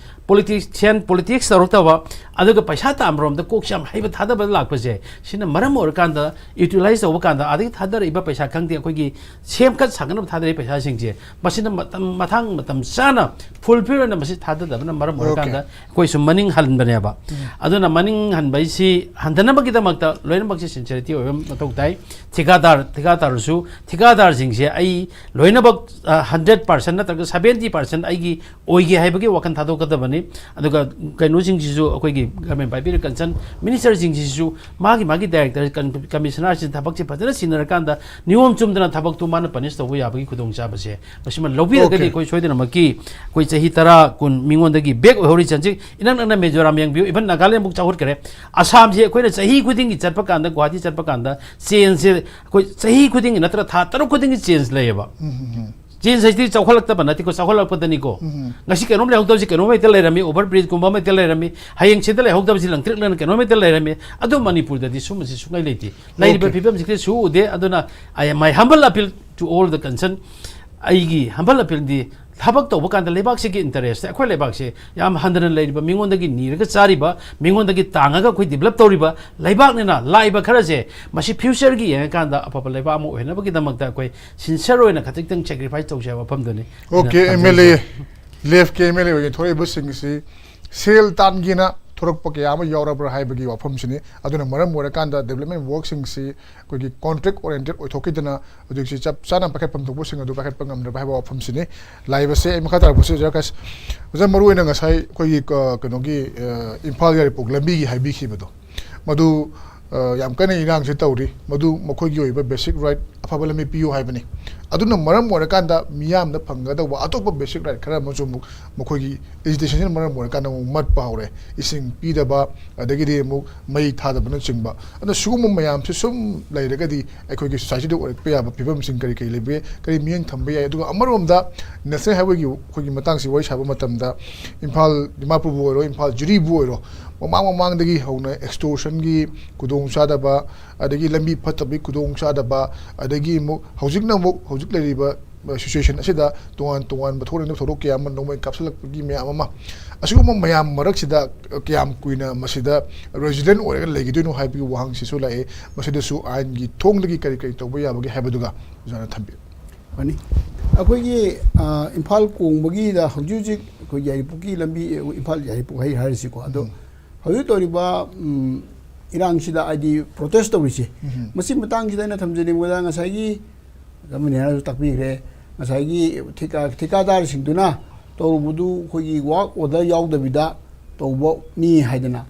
ꯄꯣꯂꯤꯇꯤꯁꯤꯌꯥꯟ, ꯄꯣꯂꯤꯇꯤꯛꯁ ꯇꯧꯔꯛꯇꯕ, ꯑꯗꯨꯒ ꯄꯩꯁꯥ ꯇꯥꯟꯕꯔꯣꯝꯗ ꯀꯣꯛꯁꯦ ꯌꯥꯝ ꯍꯩꯕ ꯊꯥꯗꯕ ꯂꯥꯛꯄꯁꯦ, ꯁꯤꯅ ꯃꯔꯝ ꯑꯣꯏꯔꯀꯥꯟꯗ ꯌꯨꯇꯤꯂꯥꯏꯁ ꯇꯧꯕ ꯀꯥꯟꯗ ꯑꯗꯒꯤ ꯊꯥꯗꯔꯛꯏꯕ ꯄꯩꯁꯥ ꯈꯪꯗꯦ, ꯑꯩꯈꯣꯏꯒꯤ ꯁꯦꯝꯒꯠ ꯁꯥꯒꯠꯅꯕ ꯊꯥꯗꯔꯛꯏꯕ ꯄꯩꯁꯥꯁꯤꯡꯁꯦ, ꯃꯁꯤꯅ ꯃꯇꯝ, ꯃꯇꯥꯡ ꯃꯇꯝ ꯆꯥꯅ ꯐꯨꯜꯐꯤꯜ ꯑꯣꯏꯅ ꯃꯁꯤ ꯊꯥꯗꯗꯕꯅ ꯃꯔꯝ ꯑꯣꯏꯔꯀꯥꯟꯗ ꯑꯣꯀꯦ꯫ ꯑꯩꯈꯣꯏ ꯁꯨꯝ ꯃꯅꯤꯡ ꯍꯟꯕꯅꯦꯕ꯫ ꯑꯗꯨꯅ ꯃꯅꯤꯡ ꯍꯟꯕꯩꯁꯤ ꯍꯟꯗꯅꯕꯒꯤꯗꯃꯛꯇ ꯂꯣꯏꯅꯃꯛꯁꯤ ꯁꯤꯟꯁꯤꯌꯔꯤꯇꯤ ꯑꯣꯏꯕ ꯃꯊꯧ ꯇꯥꯏ꯫ ꯊꯤꯀꯥꯗꯥꯔ, ꯊꯤꯀꯥꯗꯥꯔꯁꯨ, ꯊꯤꯀꯥꯗꯥꯔꯁꯤꯡꯁꯦ ꯑꯩ ꯂꯣꯏꯅꯃꯛ, ꯑ, ꯍꯟꯗ꯭ꯔꯦꯠ ꯄꯥꯔꯁꯦꯟ ꯅꯠꯇ꯭ꯔꯒ ꯁꯚꯦꯟꯇꯤ ꯄꯥꯔꯁꯦꯟ ꯑꯩꯒꯤ ꯑꯣꯏꯒꯦ ꯍꯥꯏꯕꯒꯤ ꯋꯥꯈꯜ ꯊꯥꯗꯣꯛꯀꯗꯕꯅꯤ꯫ ꯑꯗꯨꯒ ꯀꯩꯅꯣꯁꯤꯡꯁꯤꯁꯨ, ꯑꯩꯈꯣꯏꯒꯤ ꯒꯚꯔꯟꯃꯦꯟ ꯄꯥꯏꯕꯤꯔ ꯀꯟꯁꯔꯟ ꯃꯤꯅꯤꯁꯇꯔꯁꯤꯡꯁꯤꯁꯨ ꯃꯥꯒꯤ ꯃꯥꯒꯤ ꯗꯥꯏꯔꯦꯛꯇꯔ, ꯀꯟ-, ꯀꯃꯤꯁꯅꯔꯁꯤꯡ ꯊꯕꯛꯁꯦ ꯐꯖꯅ ꯁꯤꯟꯅꯔꯀꯥꯟꯗ ꯅꯤꯌꯣꯝ ꯆꯨꯝꯗꯅ ꯊꯕꯛꯇꯨ ꯃꯥꯅ ꯄꯅꯤꯁ ꯇꯧꯕ ꯌꯥꯕꯒꯤ ꯈꯨꯗꯣꯡꯆꯥꯕꯁꯦ ꯃꯁꯤꯃ ꯂꯧꯕꯤꯔꯒꯗꯤ ꯑꯣꯀꯦ꯫ ꯑꯩꯈꯣꯏ ꯁꯣꯏꯗꯅꯃꯛꯀꯤ ꯑꯩꯈꯣꯏ ꯆꯍꯤ ꯆꯍꯤ ꯇꯔꯥ, ꯀꯨꯟ ꯃꯤꯉꯣꯟꯗꯒꯤ ꯕꯦꯛ ꯑꯣꯏꯍꯧꯔꯤ ꯆꯟꯁꯤ꯫ ꯏꯅꯛ ꯅꯛꯅ ꯃꯤꯖꯣꯔꯥꯝ ꯌꯦꯡꯕꯤꯌꯨ, ꯏꯚꯟ ꯅꯥꯒꯥꯂꯦꯟꯕꯨꯛ ꯆꯥꯎꯈꯠꯈ꯭ꯔꯦ꯫ ꯑꯁꯥꯝꯁꯤ ꯑꯩꯈꯣꯏꯅ ꯆꯍꯤ ꯈꯨꯗꯤꯡꯒꯤ ꯆꯠꯄ ꯀꯥꯟꯗ, ꯒꯨꯋꯥꯍꯥꯇꯤ ꯆꯠꯄ ꯀꯥꯟꯗ, ꯆꯦꯟꯖꯁꯦ ꯑꯩꯈꯣꯏ ꯆꯍꯤ ꯈꯨꯗꯤꯡꯒꯤ ꯅꯠꯇ꯭ꯔꯒ ꯊꯥ ꯇꯔꯨꯛ ꯈꯨꯗꯤꯡꯒꯤ ꯆꯦꯟꯖ ꯂꯩꯌꯦꯕ꯫ ꯆꯦꯟꯖ ꯍꯥꯏꯁꯤꯗꯤ ꯆꯥꯎꯈꯠꯂꯛꯇꯕ ꯅꯠꯇꯦꯀꯣ, ꯆꯥꯎꯈꯠꯂꯛꯄꯗꯅꯤꯀꯣ꯫ ꯉꯁꯤ ꯀꯩꯅꯣꯝ ꯂꯩꯍꯧꯗꯕꯁꯤ ꯀꯩꯅꯣꯝ ꯍꯦꯛꯇ ꯂꯩꯔꯝꯃꯤ, ꯑꯣꯚꯔ ꯕ꯭ꯔꯤꯖꯀꯨꯝꯕ ꯑꯃ ꯍꯦꯛꯇ ꯂꯩꯔꯝꯃꯤ, ꯍꯌꯦꯡ ꯁꯤꯗ ꯂꯩꯍꯧꯗꯕꯁꯤ ꯂꯪꯇ꯭ꯔꯤꯛ ꯂꯪꯅ ꯀꯩꯅꯣꯝ ꯍꯦꯛꯇ ꯂꯩꯔꯝꯃꯤ꯫ ꯑꯗꯨ ꯃꯅꯤꯄꯨꯔꯗꯗꯤ ꯁꯨꯝꯕꯁꯤ ꯁꯨꯡꯂꯩ ꯂꯩꯇꯦ꯫ ꯂꯩꯔꯤꯕ Okay. ꯐꯤꯕꯝꯁꯤ ꯀꯔꯤꯁꯨ ꯎꯗꯦ꯫ ꯑꯗꯨꯅ I, my humble appeal to all the concern, ꯑꯩꯒꯤ humble appealꯗꯤ ꯊꯕꯛ ꯇꯧꯕ ꯀꯥꯟꯗ ꯂꯩꯕꯥꯛꯁꯤꯒꯤ interest, ꯑꯩꯈꯣꯏ ꯂꯩꯕꯥꯛꯁꯦ ꯌꯥꯝ ꯍꯟꯊꯅ ꯂꯩꯔꯤꯕ, ꯃꯤꯉꯣꯟꯗꯒꯤ ꯅꯤꯔꯒ ꯆꯥꯔꯤꯕ, ꯃꯤꯉꯣꯟꯗꯒꯤ ꯇꯥꯡꯉꯒ ꯑꯩꯈꯣꯏ develop ꯇꯧꯔꯤꯕ ꯂꯩꯕꯥꯛꯅꯤꯅ, ꯂꯥꯛꯏꯕ ꯈꯔꯁꯦ ꯃꯁꯤ futureꯒꯤ ꯌꯦꯡꯉꯀꯥꯟꯗ ꯑꯐꯕ ꯂꯩꯕꯥꯛ ꯑꯃ ꯑꯣꯏꯍꯟꯅꯕꯒꯤꯗꯃꯛꯇ ꯑꯩꯈꯣꯏ sincere ꯑꯣꯏꯅ ꯈꯖꯤꯛꯇꯪ sacrifice ꯇꯧꯁꯦ ꯍꯥꯏꯕ ꯋꯥꯐꯝꯗꯨꯅꯤ ꯑꯩꯅ Okay, ꯊꯝꯖꯅꯤꯡꯕ꯫ MLA, leftꯀꯤ MLA ꯑꯣꯏꯅ ꯊꯣꯔꯛꯏꯕꯁꯤꯡꯁꯤ ꯁꯦꯜ ꯇꯥꯟꯒꯦꯅ ꯊꯣꯔꯛꯄ ꯀꯌꯥ ꯑꯃ ꯌꯥꯎꯔꯕ꯭ꯔꯥ ꯍꯥꯏꯕꯒꯤ ꯋꯥꯐꯝꯁꯤꯅꯤ꯫ ꯑꯗꯨꯅ ꯃꯔꯝ ꯑꯣꯏꯔꯀꯥꯟꯗ development workꯁꯤꯡꯁꯤ ꯑꯩꯈꯣꯏꯒꯤ contract oriented ꯑꯣꯏꯊꯣꯛꯈꯤꯗꯅ ꯍꯧꯖꯤꯛꯁꯤ ꯆꯞ ꯆꯥꯅ ꯄꯥꯏꯈꯠꯐꯝ ꯊꯣꯛꯄꯁꯤꯡ ꯑꯗꯨ ꯄꯥꯏꯈꯠꯄ ꯉꯝꯗ꯭ꯔꯕ ꯍꯥꯏꯕ ꯋꯥꯐꯝꯁꯤꯅꯤ꯫ ꯂꯥꯛꯏꯕꯁꯦ ꯑꯩ ꯃꯈꯥ ꯇꯥꯔꯛꯄꯁꯤ ꯑꯣꯖꯥ ꯀꯁ-, ꯑꯣꯖꯥ ꯃꯔꯨ ꯑꯣꯏꯅ ꯉꯁꯥꯏ ꯑꯩꯈꯣꯏꯒꯤ ꯀ-, ꯀꯩꯅꯣꯒꯤ, ꯑ, ꯏꯝꯐꯥꯜ ꯌꯥꯏꯔꯤꯄꯣꯛ ꯂꯝꯕꯤꯒꯤ ꯍꯥꯏꯕꯤꯈꯤꯕꯗꯣ, ꯃꯗꯨ, ꯑ, ꯌꯥꯝ ꯀꯟꯅ ꯏꯔꯥꯡꯁꯦ ꯇꯧꯔꯤ꯫ ꯃꯗꯨ ꯃꯈꯣꯏꯒꯤ ꯑꯣꯏꯕ basic right ꯑꯐꯕ ꯂꯝꯕꯤ ꯄꯤꯌꯨ ꯍꯥꯏꯕꯅꯤ꯫ ꯑꯗꯨꯅ ꯃꯔꯝ ꯑꯣꯏꯔꯀꯥꯟꯗ ꯃꯤꯌꯥꯝꯗ ꯐꯪꯒꯗꯧꯕ ꯑꯇꯣꯞꯄ basic right ꯈꯔ ꯑꯃꯁꯨ ꯑꯃꯨꯛ ꯃꯈꯣꯏꯒꯤ agitationꯁꯤꯅ ꯃꯔꯝ ꯑꯣꯏꯔꯀꯥꯟꯗ ꯑꯃꯨꯛ ꯃꯠꯄ ꯍꯧꯔꯦ꯫ ꯏꯁꯤꯡ ꯄꯤꯗꯕ, ꯑꯗꯒꯤꯗꯤ ꯑꯃꯨꯛ ꯃꯩ ꯊꯥꯗꯕꯅꯆꯤꯡꯕ꯫ ꯑꯗꯣ ꯁꯤꯒꯨꯝꯕ ꯃꯌꯥꯝꯁꯦ ꯁꯨꯝ ꯂꯩꯔꯒꯗꯤ ꯑꯩꯈꯣꯏꯒꯤ societyꯗ ꯑꯣꯏꯔꯛꯄ ꯌꯥꯕ ꯐꯤꯕꯝꯁꯤꯡ ꯀꯔꯤ ꯀꯔꯤ ꯂꯩꯕꯒꯦ, ꯀꯔꯤ ꯃꯤꯠꯌꯦꯡ ꯊꯝꯕ ꯌꯥꯏ? ꯑꯗꯨꯒ ꯑꯃꯔꯣꯝꯗ national highwayꯒꯤ ꯑꯩꯈꯣꯏꯒꯤ ꯃꯇꯥꯡꯁꯤ ꯋꯥꯔꯤ ꯁꯥꯕ ꯃꯇꯝꯗ ꯏꯝꯐꯥꯜ ꯗꯤꯃꯥꯄꯨꯔꯕꯨ ꯑꯣꯏꯔꯣ, ꯏꯝꯐꯥꯜ ꯖꯤꯔꯤꯕꯨ ꯑꯣꯏꯔꯣ, ꯃꯃꯥꯡ ꯃꯃꯥꯡꯗꯒꯤ ꯍꯧꯅ extortionꯒꯤ ꯈꯨꯗꯣꯡꯆꯥꯗꯕ, ꯑꯗꯒꯤ ꯂꯝꯕꯤ ꯐꯠꯇꯕꯒꯤ ꯈꯨꯗꯣꯡꯆꯥꯗꯕ, ꯑꯗꯒꯤ ꯑꯃꯨꯛ ꯍꯧꯖꯤꯛꯅ ꯑꯃꯨꯛ ꯍꯧꯖꯤꯛ ꯂꯩꯔꯤꯕ situation ꯑꯁꯤꯗ ꯇꯣꯉꯥꯟ ꯇꯣꯉꯥꯟꯕ ꯊꯣꯛꯍꯟꯅꯤꯡꯗꯕ ꯊꯧꯗꯣꯛ ꯀꯌꯥ ꯑꯃ ꯅꯣꯡꯃꯩ ꯀꯥꯞꯁꯤꯜꯂꯛꯄꯒꯤ ꯃꯌꯥꯝ ꯑꯃ, ꯑꯁꯤꯒꯨꯝꯕ ꯃꯌꯥꯝ ꯃꯔꯛꯁꯤꯗ ꯀꯌꯥꯝ ꯀꯨꯏꯅ ꯃꯁꯤꯗ resilient ꯑꯣꯏꯔꯒ ꯂꯩꯈꯤꯗꯣꯏꯅꯣ ꯍꯥꯏꯕꯒꯤ ꯋꯥꯍꯪꯁꯤꯁꯨ ꯂꯥꯛꯑꯦ꯫ ꯃꯁꯤꯗꯁꯨ ꯑꯥꯏꯟꯒꯤ ꯊꯣꯡꯗꯒꯤ ꯀꯔꯤ ꯀꯔꯤ ꯇꯧꯕ ꯌꯥꯕꯒꯦ ꯍꯥꯏꯕꯗꯨꯒ ꯑꯣꯖꯥꯅ ꯊꯝꯕꯤꯌꯨ꯫ ꯐꯅꯤ꯫ ꯑꯩꯈꯣꯏꯒꯤ, ꯑ, ꯏꯝꯐꯥꯜ ꯀꯣꯡꯕꯒꯤꯗ ꯍꯧꯖꯤꯛ ꯍꯧꯖꯤꯛ ꯑꯩꯈꯣꯏ ꯌꯥꯏꯔꯤꯄꯣꯛꯀꯤ ꯂꯝꯕꯤ, ꯏꯝꯐꯥꯜ ꯌꯥꯏꯔꯤꯄꯣꯛ ꯍꯥꯏ-, ꯍꯥꯏꯔꯁꯤꯀꯣ꯫ ꯑꯗꯣ ꯍꯧꯖꯤꯛ ꯇꯧꯔꯤꯕ, ꯎꯝ, ꯏꯔꯥꯡꯁꯤꯗ, ꯍꯥꯏꯗꯤ protest ꯇꯧꯔꯤꯁꯦ, ꯃꯁꯤ ꯃꯇꯥꯡꯁꯤꯗ ꯑꯩꯅ ꯊꯝꯖꯅꯤꯡꯕꯗ ꯉꯁꯥꯏꯒꯤ ꯑꯃꯅꯤ ꯍꯥꯏꯅꯁꯨ ꯇꯥꯛꯄꯤꯈ꯭ꯔꯦ, ꯉꯁꯥꯏꯒꯤ ꯊꯤꯀꯥ-, ꯊꯤꯀꯥꯗꯥꯔꯁꯤꯡꯗꯨꯅ ꯇꯧꯔꯨꯕꯗꯨ ꯑꯩꯈꯣꯏꯒꯤ work order ꯌꯥꯎꯗꯕꯤꯗ ꯇꯧꯕꯅꯤ ꯍꯥꯏꯗꯅ꯫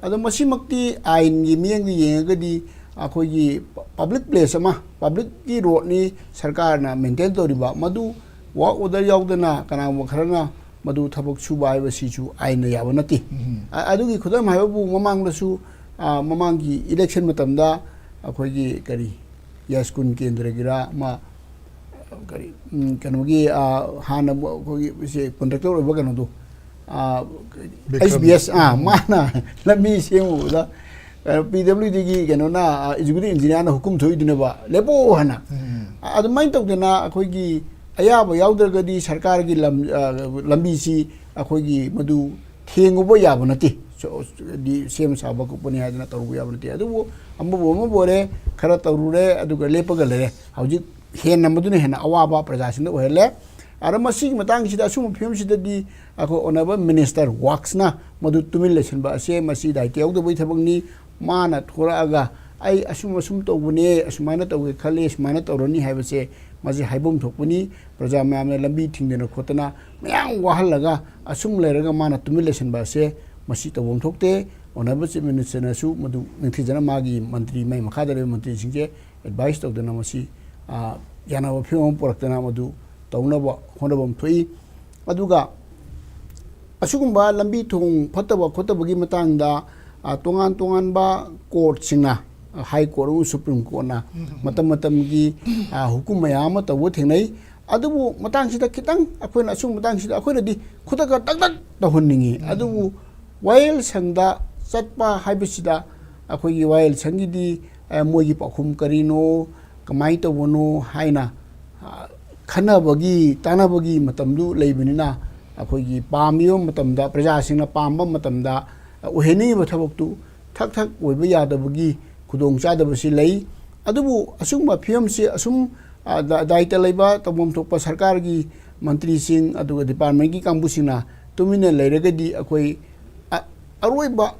ꯑꯗꯣ ꯃꯁꯤꯃꯛꯇꯤ ꯑꯥꯏꯟꯒꯤ ꯃꯤꯠꯌꯦꯡꯗ ꯌꯦꯡꯉꯒꯗꯤ ꯑꯩꯈꯣꯏꯒꯤ public place ꯑꯃ, publicꯀꯤ roadꯅꯤ ꯁꯔꯀꯥꯔꯅ maintain ꯇꯧꯔꯤꯕ, ꯃꯗꯨ work order ꯌꯥꯎꯗꯅ ꯀꯅꯥꯒꯨꯝꯕ ꯈꯔꯅ ꯃꯗꯨ ꯊꯕꯛ ꯁꯨꯕ ꯍꯥꯏꯕꯁꯤꯁꯨ ꯑꯥꯏꯟꯅ ꯌꯥꯕ ꯅꯠꯇꯦ꯫ ꯑ-, ꯑꯗꯨꯒꯤ ꯈꯨꯗꯝ ꯍꯥꯏꯕꯕꯨ ꯃꯃꯥꯡꯗꯁꯨ, ꯑ, ꯃꯃꯥꯡꯒꯤ ꯏꯂꯦꯛꯁꯟ ꯃꯇꯝꯗ ꯑꯩꯈꯣꯏꯒꯤ ꯀꯔꯤ ꯌꯥꯏꯁ꯭ꯀꯨꯜ ꯀꯦꯟꯗ꯭ꯔꯒꯤꯔ ꯑꯃ ꯀꯔꯤ, ꯎꯝ, ꯀꯩꯅꯣꯒꯤ, ꯑ, ꯍꯥꯟꯅ ꯑꯩꯈꯣꯏꯒꯤ ꯁꯦ ꯀꯣꯟꯇ꯭ꯔꯦꯛꯇꯔ ꯑꯣꯏꯕ ꯀꯩꯅꯣꯗꯣ, ꯑ, ꯕꯤꯀ꯭ꯔꯝ꯫ ꯑꯩꯆ ꯕꯤ ꯑꯦꯁ, ꯑ, ꯃꯥꯅ ꯂꯝꯕꯤ ꯁꯦꯝꯃꯨꯕꯗ ꯀꯩꯅꯣ ꯄꯤ ꯗꯕ꯭ꯂꯤꯎ ꯗꯤꯒꯤ ꯀꯩꯅꯣꯅ, ꯑ, ꯑꯦꯛꯖꯤꯀ꯭ꯌꯨꯇꯤꯚ ꯏꯟꯖꯤꯅꯤꯌꯥꯔꯅ ꯍꯨꯀꯨꯝ ꯊꯣꯛꯏꯗꯨꯅꯦꯕ, "ꯂꯦꯞꯄꯣ" ꯍꯥꯏꯅ꯫ ꯑ-, ꯑꯗꯨꯃꯥꯏꯅ ꯇꯧꯗꯅ ꯑꯩꯈꯣꯏꯒꯤ ꯑꯌꯥꯕ ꯌꯥꯎꯗ꯭ꯔꯒꯗꯤ ꯁꯔꯀꯥꯔꯒꯤ ꯂꯝ, ꯑ, ꯂꯝꯕꯤꯁꯤ ꯑꯩꯈꯣꯏꯒꯤ ꯃꯗꯨ ꯊꯦꯡꯉꯨꯕ ꯌꯥꯕ ꯅꯠꯇꯦ꯫ ꯁꯣ-, ꯗꯤ ꯁꯦꯝ ꯁꯥꯕ ꯈꯣꯠꯄꯅꯤ ꯍꯥꯏꯗꯅ ꯇꯧꯔꯨꯕ ꯌꯥꯕ ꯅꯠꯇꯦ꯫ ꯑꯗꯨꯕꯨ ꯑꯃꯕꯨ ꯑꯃꯕꯨ ꯑꯣꯏꯔꯦ, ꯈꯔ ꯇꯧꯔꯨꯔꯦ, ꯑꯗꯨꯒ ꯂꯦꯞꯄꯒ ꯂꯩꯔꯦ꯫ ꯍꯧꯖꯤꯛ ꯍꯦꯟꯅ ꯃꯗꯨꯅ ꯍꯦꯟꯅ ꯑꯋꯥꯕ ꯄ꯭ꯔꯖꯥꯁꯤꯡꯗ ꯑꯣꯏꯍꯜꯂꯦ꯫ ꯑꯗ ꯃꯁꯤꯒꯤ ꯃꯇꯥꯡꯁꯤꯗ, ꯑꯁꯤꯒꯨꯝꯕ ꯐꯤꯕꯝꯁꯤꯗꯗꯤ ꯑꯩꯈꯣꯏ ꯑꯣꯅꯔꯦꯕꯜ ꯃꯤꯅꯤꯁꯇꯔ ꯋꯥꯛꯁꯅ ꯃꯗꯨ ꯇꯨꯃꯤꯟ ꯂꯩꯁꯤꯟꯕ ꯑꯁꯦ ꯃꯁꯤ ꯗꯥꯏꯇ ꯌꯥꯎꯗꯕꯒꯤ ꯊꯕꯛꯅꯤ꯫ ꯃꯥꯅ ꯊꯣꯔꯛꯑꯒ, "ꯑꯩ ꯑꯁꯨꯝ ꯑꯁꯨꯝ ꯇꯧꯕꯅꯦ, ꯑꯁꯨꯃꯥꯏꯅ ꯇꯧꯒꯦ ꯈꯜꯂꯤ, ꯑꯁꯨꯃꯥꯏꯅ ꯇꯧꯔꯅꯤ" ꯍꯥꯏꯕꯁꯦ ꯃꯁꯤ ꯍꯥꯏꯐꯝ ꯊꯣꯛꯄꯅꯤ꯫ ꯄ꯭ꯔꯖꯥ ꯃꯌꯥꯝꯅ ꯂꯝꯕꯤ ꯊꯤꯡꯗꯅ ꯈꯣꯠꯇꯅ ꯃꯌꯥꯝ ꯋꯥꯍꯜꯂꯒ ꯑꯁꯨꯝ ꯂꯩꯔꯒ ꯃꯥꯅ ꯇꯨꯃꯤꯟ ꯂꯩꯁꯤꯟꯕ ꯑꯁꯦ ꯃꯁꯤ ꯇꯧꯐꯝ ꯊꯣꯛꯇꯦ꯫ ꯑꯣꯅꯔꯦꯕꯜ ꯆꯤꯐ ꯃꯤꯅꯤꯁꯇꯔꯅꯁꯨ ꯃꯗꯨ ꯅꯤꯡꯊꯤꯖꯅ ꯃꯥꯒꯤ ꯃꯟꯇ꯭ꯔꯤ, ꯃꯥꯒꯤ ꯃꯈꯥꯗ ꯂꯩꯕ ꯃꯟꯇ꯭ꯔꯤꯁꯤꯡꯁꯦ ꯑꯦꯗꯚꯥꯏꯁ ꯇꯧꯗꯅ ꯃꯁꯤ, ꯑ, ꯌꯥꯅꯕ ꯐꯤꯕꯝ ꯑꯃ ꯄꯨꯔꯛꯇꯅ ꯃꯗꯨ ꯇꯧꯅꯕ ꯍꯣꯠꯅꯕ ꯑꯃ ꯊꯣꯛꯏ꯫ ꯑꯗꯨꯒ ꯑꯁꯤꯒꯨꯝꯕ ꯂꯝꯕꯤ ꯊꯣꯡ ꯐꯠꯇꯕ ꯈꯣꯠꯇꯕꯒꯤ ꯃꯇꯥꯡꯗ, ꯑ, ꯇꯣꯉꯥꯟ ꯇꯣꯉꯥꯟꯕ ꯀꯣꯔꯠꯁꯤꯡꯅ, ꯑ, ꯍꯥꯏ ꯀꯣꯔꯠ ꯑꯃꯁꯨꯡ ꯁꯨꯄ꯭ꯔꯤꯝ ꯀꯣꯔꯠꯅ ꯃꯇꯝ ꯃꯇꯝꯒꯤ, ꯑ, ꯍꯨꯀꯨꯝ ꯃꯌꯥꯝ ꯑꯃ ꯇꯧꯕ ꯊꯦꯡꯅꯩ꯫ ꯑꯗꯨꯕꯨ ꯃꯇꯥꯡꯁꯤꯗ ꯈꯤꯇꯪ ꯑꯩꯈꯣꯏꯅ, ꯑꯁꯤꯒꯨꯝꯕ ꯃꯇꯥꯡꯁꯤꯗ ꯑꯩꯈꯣꯏꯅꯗꯤ ꯈꯨꯗꯛꯇ ꯇꯛ ꯇꯛ ꯇꯧꯍꯟꯅꯤꯡꯉꯤ꯫ ꯑꯗꯨꯕꯨ ꯋꯥꯌꯦꯜ ꯁꯪꯗ ꯆꯠꯄ ꯍꯥꯏꯕꯁꯤꯗ ꯑꯩꯈꯣꯏꯒꯤ ꯋꯥꯌꯦꯜ ꯁꯪꯒꯤꯗꯤ, ꯑ, ꯃꯣꯏꯒꯤ ꯄꯥꯎꯈꯨꯝ ꯀꯔꯤꯅꯣ, ꯀꯃꯥꯏꯅ ꯇꯧꯕꯅꯣ ꯍꯥꯏꯅ, ꯑ, ꯈꯟꯅꯕꯒꯤ, ꯇꯥꯟꯅꯕꯒꯤ ꯃꯇꯝꯗꯨ ꯂꯩꯕꯅꯤꯅ, ꯑꯩꯈꯣꯏꯒꯤ ꯄꯥꯝꯃꯤꯕ ꯃꯇꯝꯗ, ꯄ꯭ꯔꯖꯥꯁꯤꯡꯅ ꯄꯥꯝꯕ ꯃꯇꯝꯗ, ꯑ, ꯑꯣꯏꯍꯟꯅꯤꯡꯉꯤꯕ ꯊꯕꯛꯇꯨ ꯊꯛ ꯊꯛ ꯑꯣꯏꯕ ꯌꯥꯗꯕꯒꯤ ꯈꯨꯗꯣꯡꯆꯥꯗꯕꯁꯤ ꯂꯩ꯫ ꯑꯗꯨꯕꯨ ꯑꯁꯤꯒꯨꯝꯕ ꯐꯤꯕꯝꯁꯤ ꯑꯁꯨꯝ, ꯑ, ꯗꯥ-, ꯗꯥꯏꯇ ꯂꯩꯕ, ꯇꯧꯐꯝ ꯊꯣꯛꯄ ꯁꯔꯀꯥꯔꯒꯤ ꯃꯟꯇ꯭ꯔꯤꯁꯤꯡ ꯑꯗꯨꯒ ꯗꯤꯄꯥꯔꯠꯃꯦꯟꯒꯤ ꯀꯥꯡꯕꯨꯁꯤꯡꯅ ꯇꯨꯃꯤꯟꯅ ꯂꯩꯔꯒꯗꯤ ꯑꯩꯈꯣꯏ, ꯑ-, ꯑꯔꯣꯏꯕ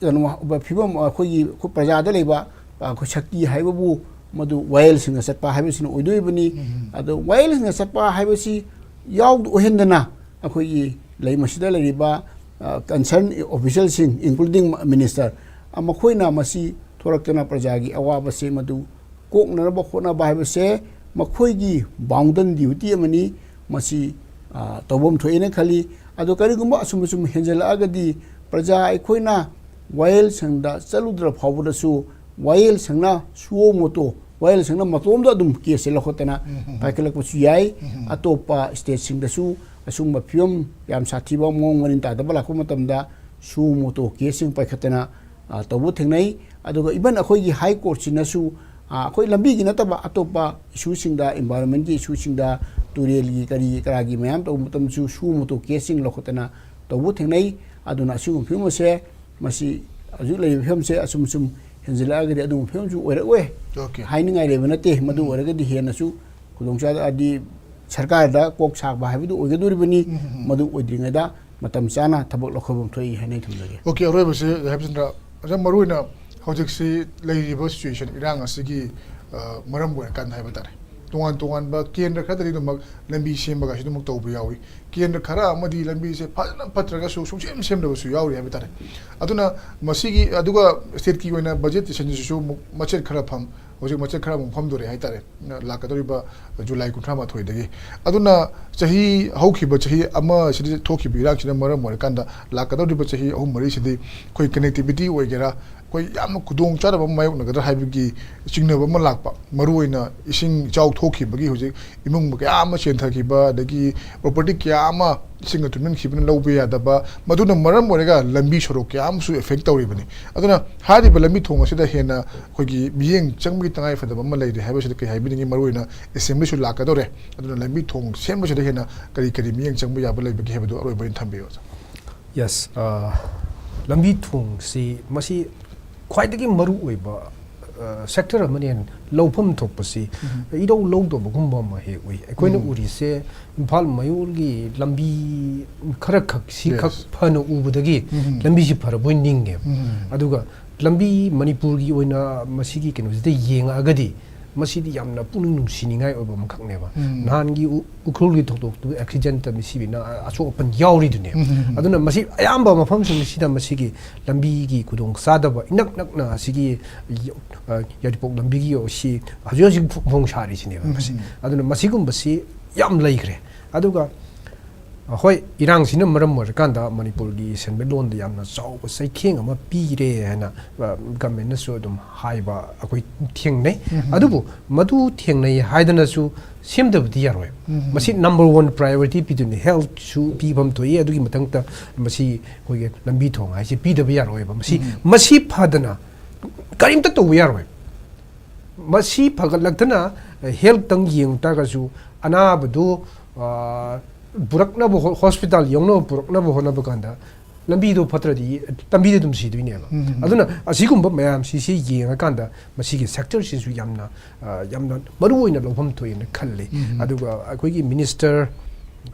ꯀꯩꯅꯣ, ꯐꯤꯕꯝ, ꯑꯩꯈꯣꯏꯒꯤ, ꯑꯩꯈꯣꯏ ꯄ꯭ꯔꯖꯥꯗ ꯂꯩꯕ, ꯑꯩꯈꯣꯏ ꯁꯛꯇꯤ ꯍꯥꯏꯕꯕꯨ ꯃꯗꯨ ꯋꯥꯌꯦꯜꯁꯪꯗ ꯆꯠꯄ ꯍꯥꯏꯕꯁꯤꯅ ꯑꯣꯏꯗꯣꯔꯤꯕꯅꯤ꯫ ꯑꯗꯣ ꯋꯥꯌꯦꯜꯁꯪꯗ ꯆꯠꯄ ꯍꯥꯏꯕꯁꯤ ꯌꯥꯎꯗ-, ꯑꯣꯏꯍꯟꯗꯅ ꯑꯩꯈꯣꯏꯒꯤ ꯂꯩ-, ꯃꯁꯤꯗ ꯂꯩꯔꯤꯕ, ꯑ, ꯀꯟꯁꯔꯟ ꯑꯣꯐꯤꯁꯤꯌꯦꯜꯁꯤꯡ, ꯏꯟꯀ꯭ꯂꯨꯗꯤꯡ ꯃꯤꯅꯤꯁꯇꯔ, ꯑ, ꯃꯈꯣꯏꯅ ꯃꯁꯤ ꯊꯣꯔꯛꯇꯅ ꯄ꯭ꯔꯖꯥꯒꯤ ꯑꯋꯥꯕꯁꯦ ꯃꯗꯨ ꯀꯣꯛꯅꯅꯕ ꯍꯣꯠꯅꯕ ꯍꯥꯏꯕꯁꯦ ꯃꯈꯣꯏꯒꯤ ꯕꯥꯎꯟꯗꯟ ꯗ꯭ꯌꯨꯇꯤ ꯑꯃꯅꯤ꯫ ꯃꯁꯤ ꯑ, ꯇꯧꯐꯝ ꯊꯣꯛꯑꯦꯅ ꯈꯜꯂꯤ꯫ ꯑꯗꯣ ꯀꯔꯤꯒꯨꯝꯕ ꯑꯁꯨꯝ ꯑꯁꯨꯝ ꯍꯦꯟꯖꯜꯂꯛꯑꯒꯗꯤ ꯄ꯭ꯔꯖꯥ ꯑꯩꯈꯣꯏꯅ ꯋꯥꯌꯦꯜ ꯁꯪꯗ ꯆꯠꯂꯨꯗ꯭ꯔ ꯐꯥꯎꯕꯗꯁꯨ ꯋꯥꯌꯦꯜ ꯁꯪꯅ suo motu, ꯋꯥꯌꯦꯜ ꯁꯪꯅ ꯃꯇꯣꯝꯗ ꯑꯗꯨꯝ case ꯁꯦ ꯂꯧꯈꯠꯇꯅ ꯎꯝ, ꯎꯝ, ꯎꯝ꯫ ꯄꯥꯏꯈꯠꯂꯛꯄꯁꯨ ꯌꯥꯏ꯫ ꯎꯝ, ꯎꯝ꯫ ꯑꯇꯣꯞꯄ state ꯁꯤꯡꯗꯁꯨ ꯑꯁꯨꯝꯕ ꯐꯤꯕꯝ ꯌꯥꯝ ꯁꯥꯊꯤꯕ ꯃꯑꯣꯡ ꯃꯔꯤꯟ ꯇꯥꯗꯕ ꯂꯥꯛꯄ ꯃꯇꯝꯗ suo motu case ꯁꯤꯡ ꯄꯥꯏꯈꯠꯇꯅ, ꯑ, ꯇꯧꯕ ꯊꯦꯡꯅꯩ꯫ ꯑꯗꯨꯒ even ꯑꯩꯈꯣꯏꯒꯤ High Court ꯁꯤꯅꯁꯨ, ꯑ, ꯑꯩꯈꯣꯏ ꯂꯝꯕꯤꯒꯤ ꯅꯠꯇꯕ ꯑꯇꯣꯞꯄ issue ꯁꯤꯡꯗ, environment ꯀꯤ issue ꯁꯤꯡꯗ, ꯇꯨꯔꯦꯜꯒꯤ ꯀꯔꯤ ꯀꯔꯥꯒꯤ ꯃꯌꯥꯝ ꯇꯧꯕ ꯃꯇꯝꯗꯁꯨ suo motu case ꯁꯤꯡ ꯂꯧꯈꯠꯇꯅ ꯇꯧꯕ ꯊꯦꯡꯅꯩ꯫ ꯑꯗꯨꯅ ꯑꯁꯤꯒꯨꯝꯕ ꯐꯤꯕꯝ ꯑꯁꯦ, ꯃꯁꯤ ꯍꯧꯖꯤꯛ ꯂꯩꯔꯤꯕ ꯐꯤꯕꯝꯁꯦ ꯑꯁꯨꯝ ꯁꯨꯝ ꯍꯦꯟꯖꯤꯜꯂꯛꯑꯒꯗꯤ ꯑꯗꯨꯒꯨꯝꯕ ꯐꯤꯕꯝꯁꯨ ꯑꯣꯏꯔꯛꯑꯣꯏ꯫ OK꯫ ꯍꯥꯏꯅꯤꯡꯉꯥꯏ ꯂꯩꯕ ꯅꯠꯇꯦ꯫ ꯃꯗꯨ ꯎꯝ꯫ ꯑꯣꯏꯔꯒꯗꯤ ꯍꯦꯟꯅꯁꯨ ꯈꯨꯗꯣꯡꯆꯥꯗ-, ꯍꯥꯏꯗꯤ ꯁꯔꯀꯥꯔꯗ ꯀꯣꯛ ꯁꯥꯕ ꯍꯥꯏꯕꯗꯨ ꯑꯣꯏꯒꯗꯧꯔꯤꯕꯅꯤ꯫ ꯎꯝ, ꯎꯝ, ꯎꯝ꯫ ꯃꯗꯨ ꯑꯣꯏꯗ꯭ꯔꯤꯉꯩꯗ ꯃꯇꯝ ꯆꯥꯅ ꯊꯕꯛ ꯂꯧꯈꯠꯐꯝ ꯊꯣꯛꯏ ꯍꯥꯏꯅ ꯑꯩ ꯊꯝꯖꯒꯦ꯫ OK, ꯑꯔꯣꯏꯕꯁꯤ ꯌꯥꯏꯐꯆꯟꯗ꯭ꯔ, ꯑꯣꯖꯥ, ꯃꯔꯨꯑꯣꯏꯅ ꯍꯧꯖꯤꯛꯁꯤ ꯂꯩꯔꯤꯕ situation, ꯏꯔꯥꯡ ꯑꯁꯤꯒꯤ, ꯑ, ꯃꯔꯝ ꯑꯣꯏꯔꯀꯥꯟꯗ ꯍꯥꯏꯕ ꯇꯥꯔꯦ, ꯇꯣꯉꯥꯟ ꯇꯣꯉꯥꯟꯕ ꯀꯦꯟꯗ꯭ꯔ ꯈꯔꯗꯗꯤ ꯑꯗꯨꯃꯛ ꯂꯝꯕꯤ ꯁꯦꯝꯕꯒ ꯑꯗꯨꯃꯛ ꯇꯧꯕ ꯌꯥꯎꯏ꯫ ꯀꯦꯟꯗ꯭ꯔ ꯈꯔ ꯑꯃꯗꯤ ꯂꯝꯕꯤꯁꯦ ꯐꯖꯅ ꯐꯠꯇ꯭ꯔꯒꯁꯨ ꯁꯨꯡꯁꯦꯝ ꯁꯦꯝꯗꯕꯁꯨ ꯌꯥꯎꯔꯤ ꯍꯥꯏꯕ ꯇꯥꯔꯦ꯫ ꯑꯗꯨꯅ ꯃꯁꯤꯒꯤ, ꯑꯗꯨꯒ state ꯀꯤ ꯑꯣꯏꯅ budget decision ꯁꯤꯁꯨ ꯑꯃꯨꯛ ꯃꯆꯦꯠ ꯈꯔ ꯐꯝ, ꯍꯧꯖꯤꯛ ꯃꯆꯦꯠ ꯈꯔ ꯑꯃꯨꯛ ꯐꯝꯗꯣꯔꯦ ꯍꯥꯏꯇꯥꯔꯦ, ꯂꯥꯛꯀꯗꯧꯔꯤꯕ ꯖꯨꯂꯥꯏ ꯀꯨꯟꯊ꯭ꯔꯥ ꯃꯥꯊꯣꯏꯗꯒꯤ꯫ ꯑꯗꯨꯅ ꯆꯍꯤ, ꯍꯧꯈꯤꯕ ꯆꯍꯤ ꯑꯃꯁꯤꯗ ꯊꯣꯛꯈꯤꯕ ꯏꯔꯥꯡꯁꯤꯅ ꯃꯔꯝ ꯑꯣꯏꯔꯀꯥꯟꯗ ꯂꯥꯛꯀꯗꯧꯔꯤꯕ ꯆꯍꯤ ꯑꯍꯨꯝ ꯃꯔꯤꯁꯤꯗꯤ ꯑꯩꯈꯣꯏ connectivity ꯑꯣꯏꯒꯦꯔꯥ, ꯑꯩꯈꯣꯏ ꯌꯥꯝꯅ ꯈꯨꯗꯣꯡ ꯆꯥꯗꯕ ꯑꯃ ꯃꯥꯌꯣꯛꯅꯒꯗ꯭ꯔꯥ ꯍꯥꯏꯕꯒꯤ ꯆꯤꯡꯅꯕ ꯑꯃ ꯂꯥꯛꯄ, ꯃꯔꯨꯑꯣꯏꯅ ꯏꯁꯤꯡ ꯏꯆꯥꯎ ꯊꯣꯛꯈꯤꯕꯒꯤ ꯍꯧꯖꯤꯛ ꯏꯃꯨꯡ ꯀꯌꯥ ꯑꯃ ꯆꯦꯟꯊꯈꯤꯕ, ꯑꯗꯒꯤ property ꯀꯌꯥ ꯑꯃ ꯏꯁꯤꯡꯅ ꯇꯨꯝꯍꯟꯈꯤꯕꯅ ꯂꯧꯕ ꯌꯥꯗꯕ, ꯃꯗꯨꯅ ꯃꯔꯝ ꯑꯣꯏꯔꯒ ꯂꯝꯕꯤ ꯁꯣꯔꯣꯛ ꯀꯌꯥ ꯑꯃꯁꯨ effect ꯇꯧꯔꯤꯕꯅꯤ꯫ ꯑꯗꯨꯅ ꯍꯥꯏꯔꯤꯕ ꯂꯝꯕꯤ ꯊꯣꯡ ꯑꯁꯤꯗ ꯍꯦꯟꯅ ꯑꯩꯈꯣꯏꯒꯤ ꯃꯤꯠꯌꯦꯡ ꯆꯪꯕꯒꯤ ꯇꯉꯥꯏꯐꯗꯕ ꯑꯃ ꯂꯩꯔꯦ ꯍꯥꯏꯕꯁꯤꯗ ꯀꯩ ꯍꯥꯏꯕꯤꯅꯤꯡꯉꯤ? ꯃꯔꯨꯑꯣꯏꯅ assembly ꯁꯨ ꯂꯥꯛꯀꯗꯧꯔꯦ, ꯑꯗꯨꯅ ꯂꯝꯕꯤ ꯊꯣꯡ ꯁꯦꯝꯕꯁꯤꯗ ꯍꯦꯟꯅ ꯀꯔꯤ ꯀꯔꯤ ꯃꯤꯠꯌꯦꯡ ꯆꯪꯕ ꯌꯥꯕ ꯂꯩꯕꯒꯦ ꯍꯥꯏꯕꯗꯨ ꯑꯔꯣꯏꯕ ꯑꯣꯏꯅ ꯊꯝꯕꯤꯌꯨ, ꯑꯣꯖꯥ꯫ Yes, ꯑ, ꯂꯝꯕꯤ ꯊꯣꯡꯁꯤ ꯃꯁꯤ ꯈ꯭ꯋꯥꯏꯗꯒꯤ ꯃꯔꯨ ꯑꯣꯏꯕ, ꯑ, sector ꯑꯃꯅꯦꯅ ꯂꯧꯐꯝ ꯊꯣꯛꯄꯁꯤ ꯎꯝ꯫ ꯏꯔꯧ ꯂꯧꯗꯕꯒꯨꯝꯕ ꯑꯃ ꯍꯦꯛ ꯎꯏ꯫ ꯑꯩꯈꯣꯏꯅ ꯎꯝ꯫ ꯎꯔꯤꯁꯦ ꯏꯝꯐꯥꯜ ꯃꯌꯣꯜꯒꯤ ꯂꯝꯕꯤ ꯈꯔ ꯈꯛ, ꯁꯤ ꯈꯛ Yes꯫ ꯐꯅ ꯎꯕꯗꯒꯤ ꯎꯝ꯫ ꯂꯝꯕꯤꯁꯤ ꯐꯔꯕꯣꯏ ꯅꯤꯡꯉꯦꯕ꯫ ꯎꯝ꯫ ꯑꯗꯨꯒ ꯂꯝꯕꯤ ꯃꯅꯤꯄꯨꯔꯒꯤ ꯑꯣꯏꯅ ꯃꯁꯤꯒꯤ ꯀꯩꯅꯣꯁꯤꯗ ꯌꯦꯡꯉꯛꯑꯒꯗꯤ ꯃꯁꯤꯗꯤ ꯌꯥꯝꯅ ꯄꯨꯛꯅꯤꯡ ꯅꯨꯡꯁꯤꯅꯤꯡꯉꯥꯏ ꯑꯣꯏꯕ ꯑꯃꯈꯛꯅꯦꯕ꯫ ꯎꯝ꯫ ꯅꯍꯥꯟꯒꯤ ꯎ-, ꯎꯈ꯭ꯔꯨꯜꯒꯤ ꯊꯧꯗꯣꯛꯇꯨ accident ꯇ ꯃꯤꯁꯤꯕꯤꯅ ꯑꯁꯣꯛ ꯑꯄꯟ ꯌꯥꯎꯔꯤꯗꯨꯅꯦꯕ꯫ ꯎꯝ, ꯎꯝ, ꯎꯝ꯫ ꯑꯗꯨꯅ ꯃꯁꯤ ꯑꯌꯥꯝꯕ ꯃꯐꯝꯁꯤꯡꯁꯤꯗ ꯃꯁꯤꯒꯤ ꯂꯝꯕꯤꯒꯤ ꯈꯨꯗꯣꯡ ꯆꯥꯗꯕ ꯏꯅꯛ ꯅꯛꯅ ꯑꯁꯤꯒꯤ, ꯑ, ꯌꯥꯏꯔꯤꯄꯣꯛ ꯂꯝꯕꯤꯒꯤ ꯑꯁꯤ ꯍꯧꯖꯤꯛ ꯍꯧꯖꯤꯛ ꯐꯣꯡ ꯁꯥꯔꯤꯁꯤꯅꯦꯕ ꯎꯝ, ꯃꯁꯤ꯫ ꯎꯝ꯫ ꯑꯗꯨꯅ ꯃꯁꯤꯒꯨꯝꯕꯁꯤ ꯌꯥꯝ ꯂꯩꯈ꯭ꯔꯦ꯫ ꯑꯗꯨꯒ ꯍꯣꯏ, ꯏꯔꯥꯡꯁꯤꯅ ꯃꯔꯝ ꯑꯣꯏꯔꯀꯥꯟꯗ ꯃꯅꯤꯄꯨꯔꯒꯤ ꯁꯦꯟꯃꯤꯠꯂꯣꯟꯗ ꯌꯥꯝꯅ ꯆꯥꯎꯕ ꯆꯩꯊꯦꯡ ꯑꯃ ꯄꯤꯔꯦ ꯍꯥꯏꯅ, ꯑ, ꯒꯃꯦꯟꯅꯁꯨ ꯑꯗꯨꯝ ꯍꯥꯏꯕ ꯑꯩꯈꯣꯏ ꯊꯦꯡꯅꯩ꯫ ꯎꯝ꯫ ꯑꯗꯨꯕꯨ ꯃꯗꯨ ꯊꯦꯡꯅꯩ ꯍꯥꯏꯗꯅꯁꯨ ꯁꯦꯝꯗꯕꯗꯤ ꯌꯥꯔꯣꯏ꯫ ꯎꯝ꯫ ꯃꯁꯤ number one priority ꯄꯤꯗꯣꯏꯅꯤ꯫ Healthꯁꯨ ꯄꯤꯐꯝ ꯊꯣꯛꯏ, ꯑꯗꯨꯒꯤ ꯃꯊꯛꯇ ꯃꯁꯤ ꯑꯩꯈꯣꯏꯒꯤ ꯂꯝꯕꯤ ꯊꯣꯡ ꯍꯥꯏꯁꯦ ꯄꯤꯗꯕ ꯌꯥꯔꯣꯏꯕ꯫ ꯃꯁꯤ, ꯎꯝ꯫ ꯃꯁꯤ ꯐꯗꯅ ꯀꯔꯤꯝꯇ ꯇꯧꯕ ꯌꯥꯔꯣꯏ꯫ ꯃꯁꯤ ꯐꯒꯠꯂꯛꯇꯅ healthꯇꯪ ꯌꯦꯡ ꯇꯥꯔꯒꯁꯨ ꯑꯅꯥꯕꯗꯨ, ꯑ, ꯄꯨꯔꯛꯅꯕ ꯍꯣ-, hospital ꯌꯧꯅꯕ ꯄꯨꯔꯛꯅꯕ ꯍꯣꯠꯅꯕ ꯀꯥꯟꯗ ꯂꯝꯕꯤꯗꯣ ꯐꯠꯇ꯭ꯔꯗꯤ ꯂꯝꯕꯤꯗ ꯑꯗꯨꯝ ꯁꯤꯗꯣꯏꯅꯦꯕ꯫ ꯎꯝ꯫ ꯑꯗꯨꯅ ꯑꯁꯤꯒꯨꯝꯕ ꯃꯌꯥꯝꯁꯤꯁꯤ ꯌꯦꯡꯉꯀꯥꯟꯗ ꯃꯁꯤꯒꯤ sectorꯁꯤꯁꯨ ꯌꯥꯝꯅ, ꯑ, ꯌꯥꯝꯅ ꯃꯔꯨ ꯑꯣꯏꯅ ꯂꯧꯐꯝ ꯊꯣꯛꯑꯦꯅ ꯈꯜꯂꯤ꯫ ꯎꯝ꯫ ꯑꯗꯨꯒ ꯑꯩꯈꯣꯏꯒꯤ minister,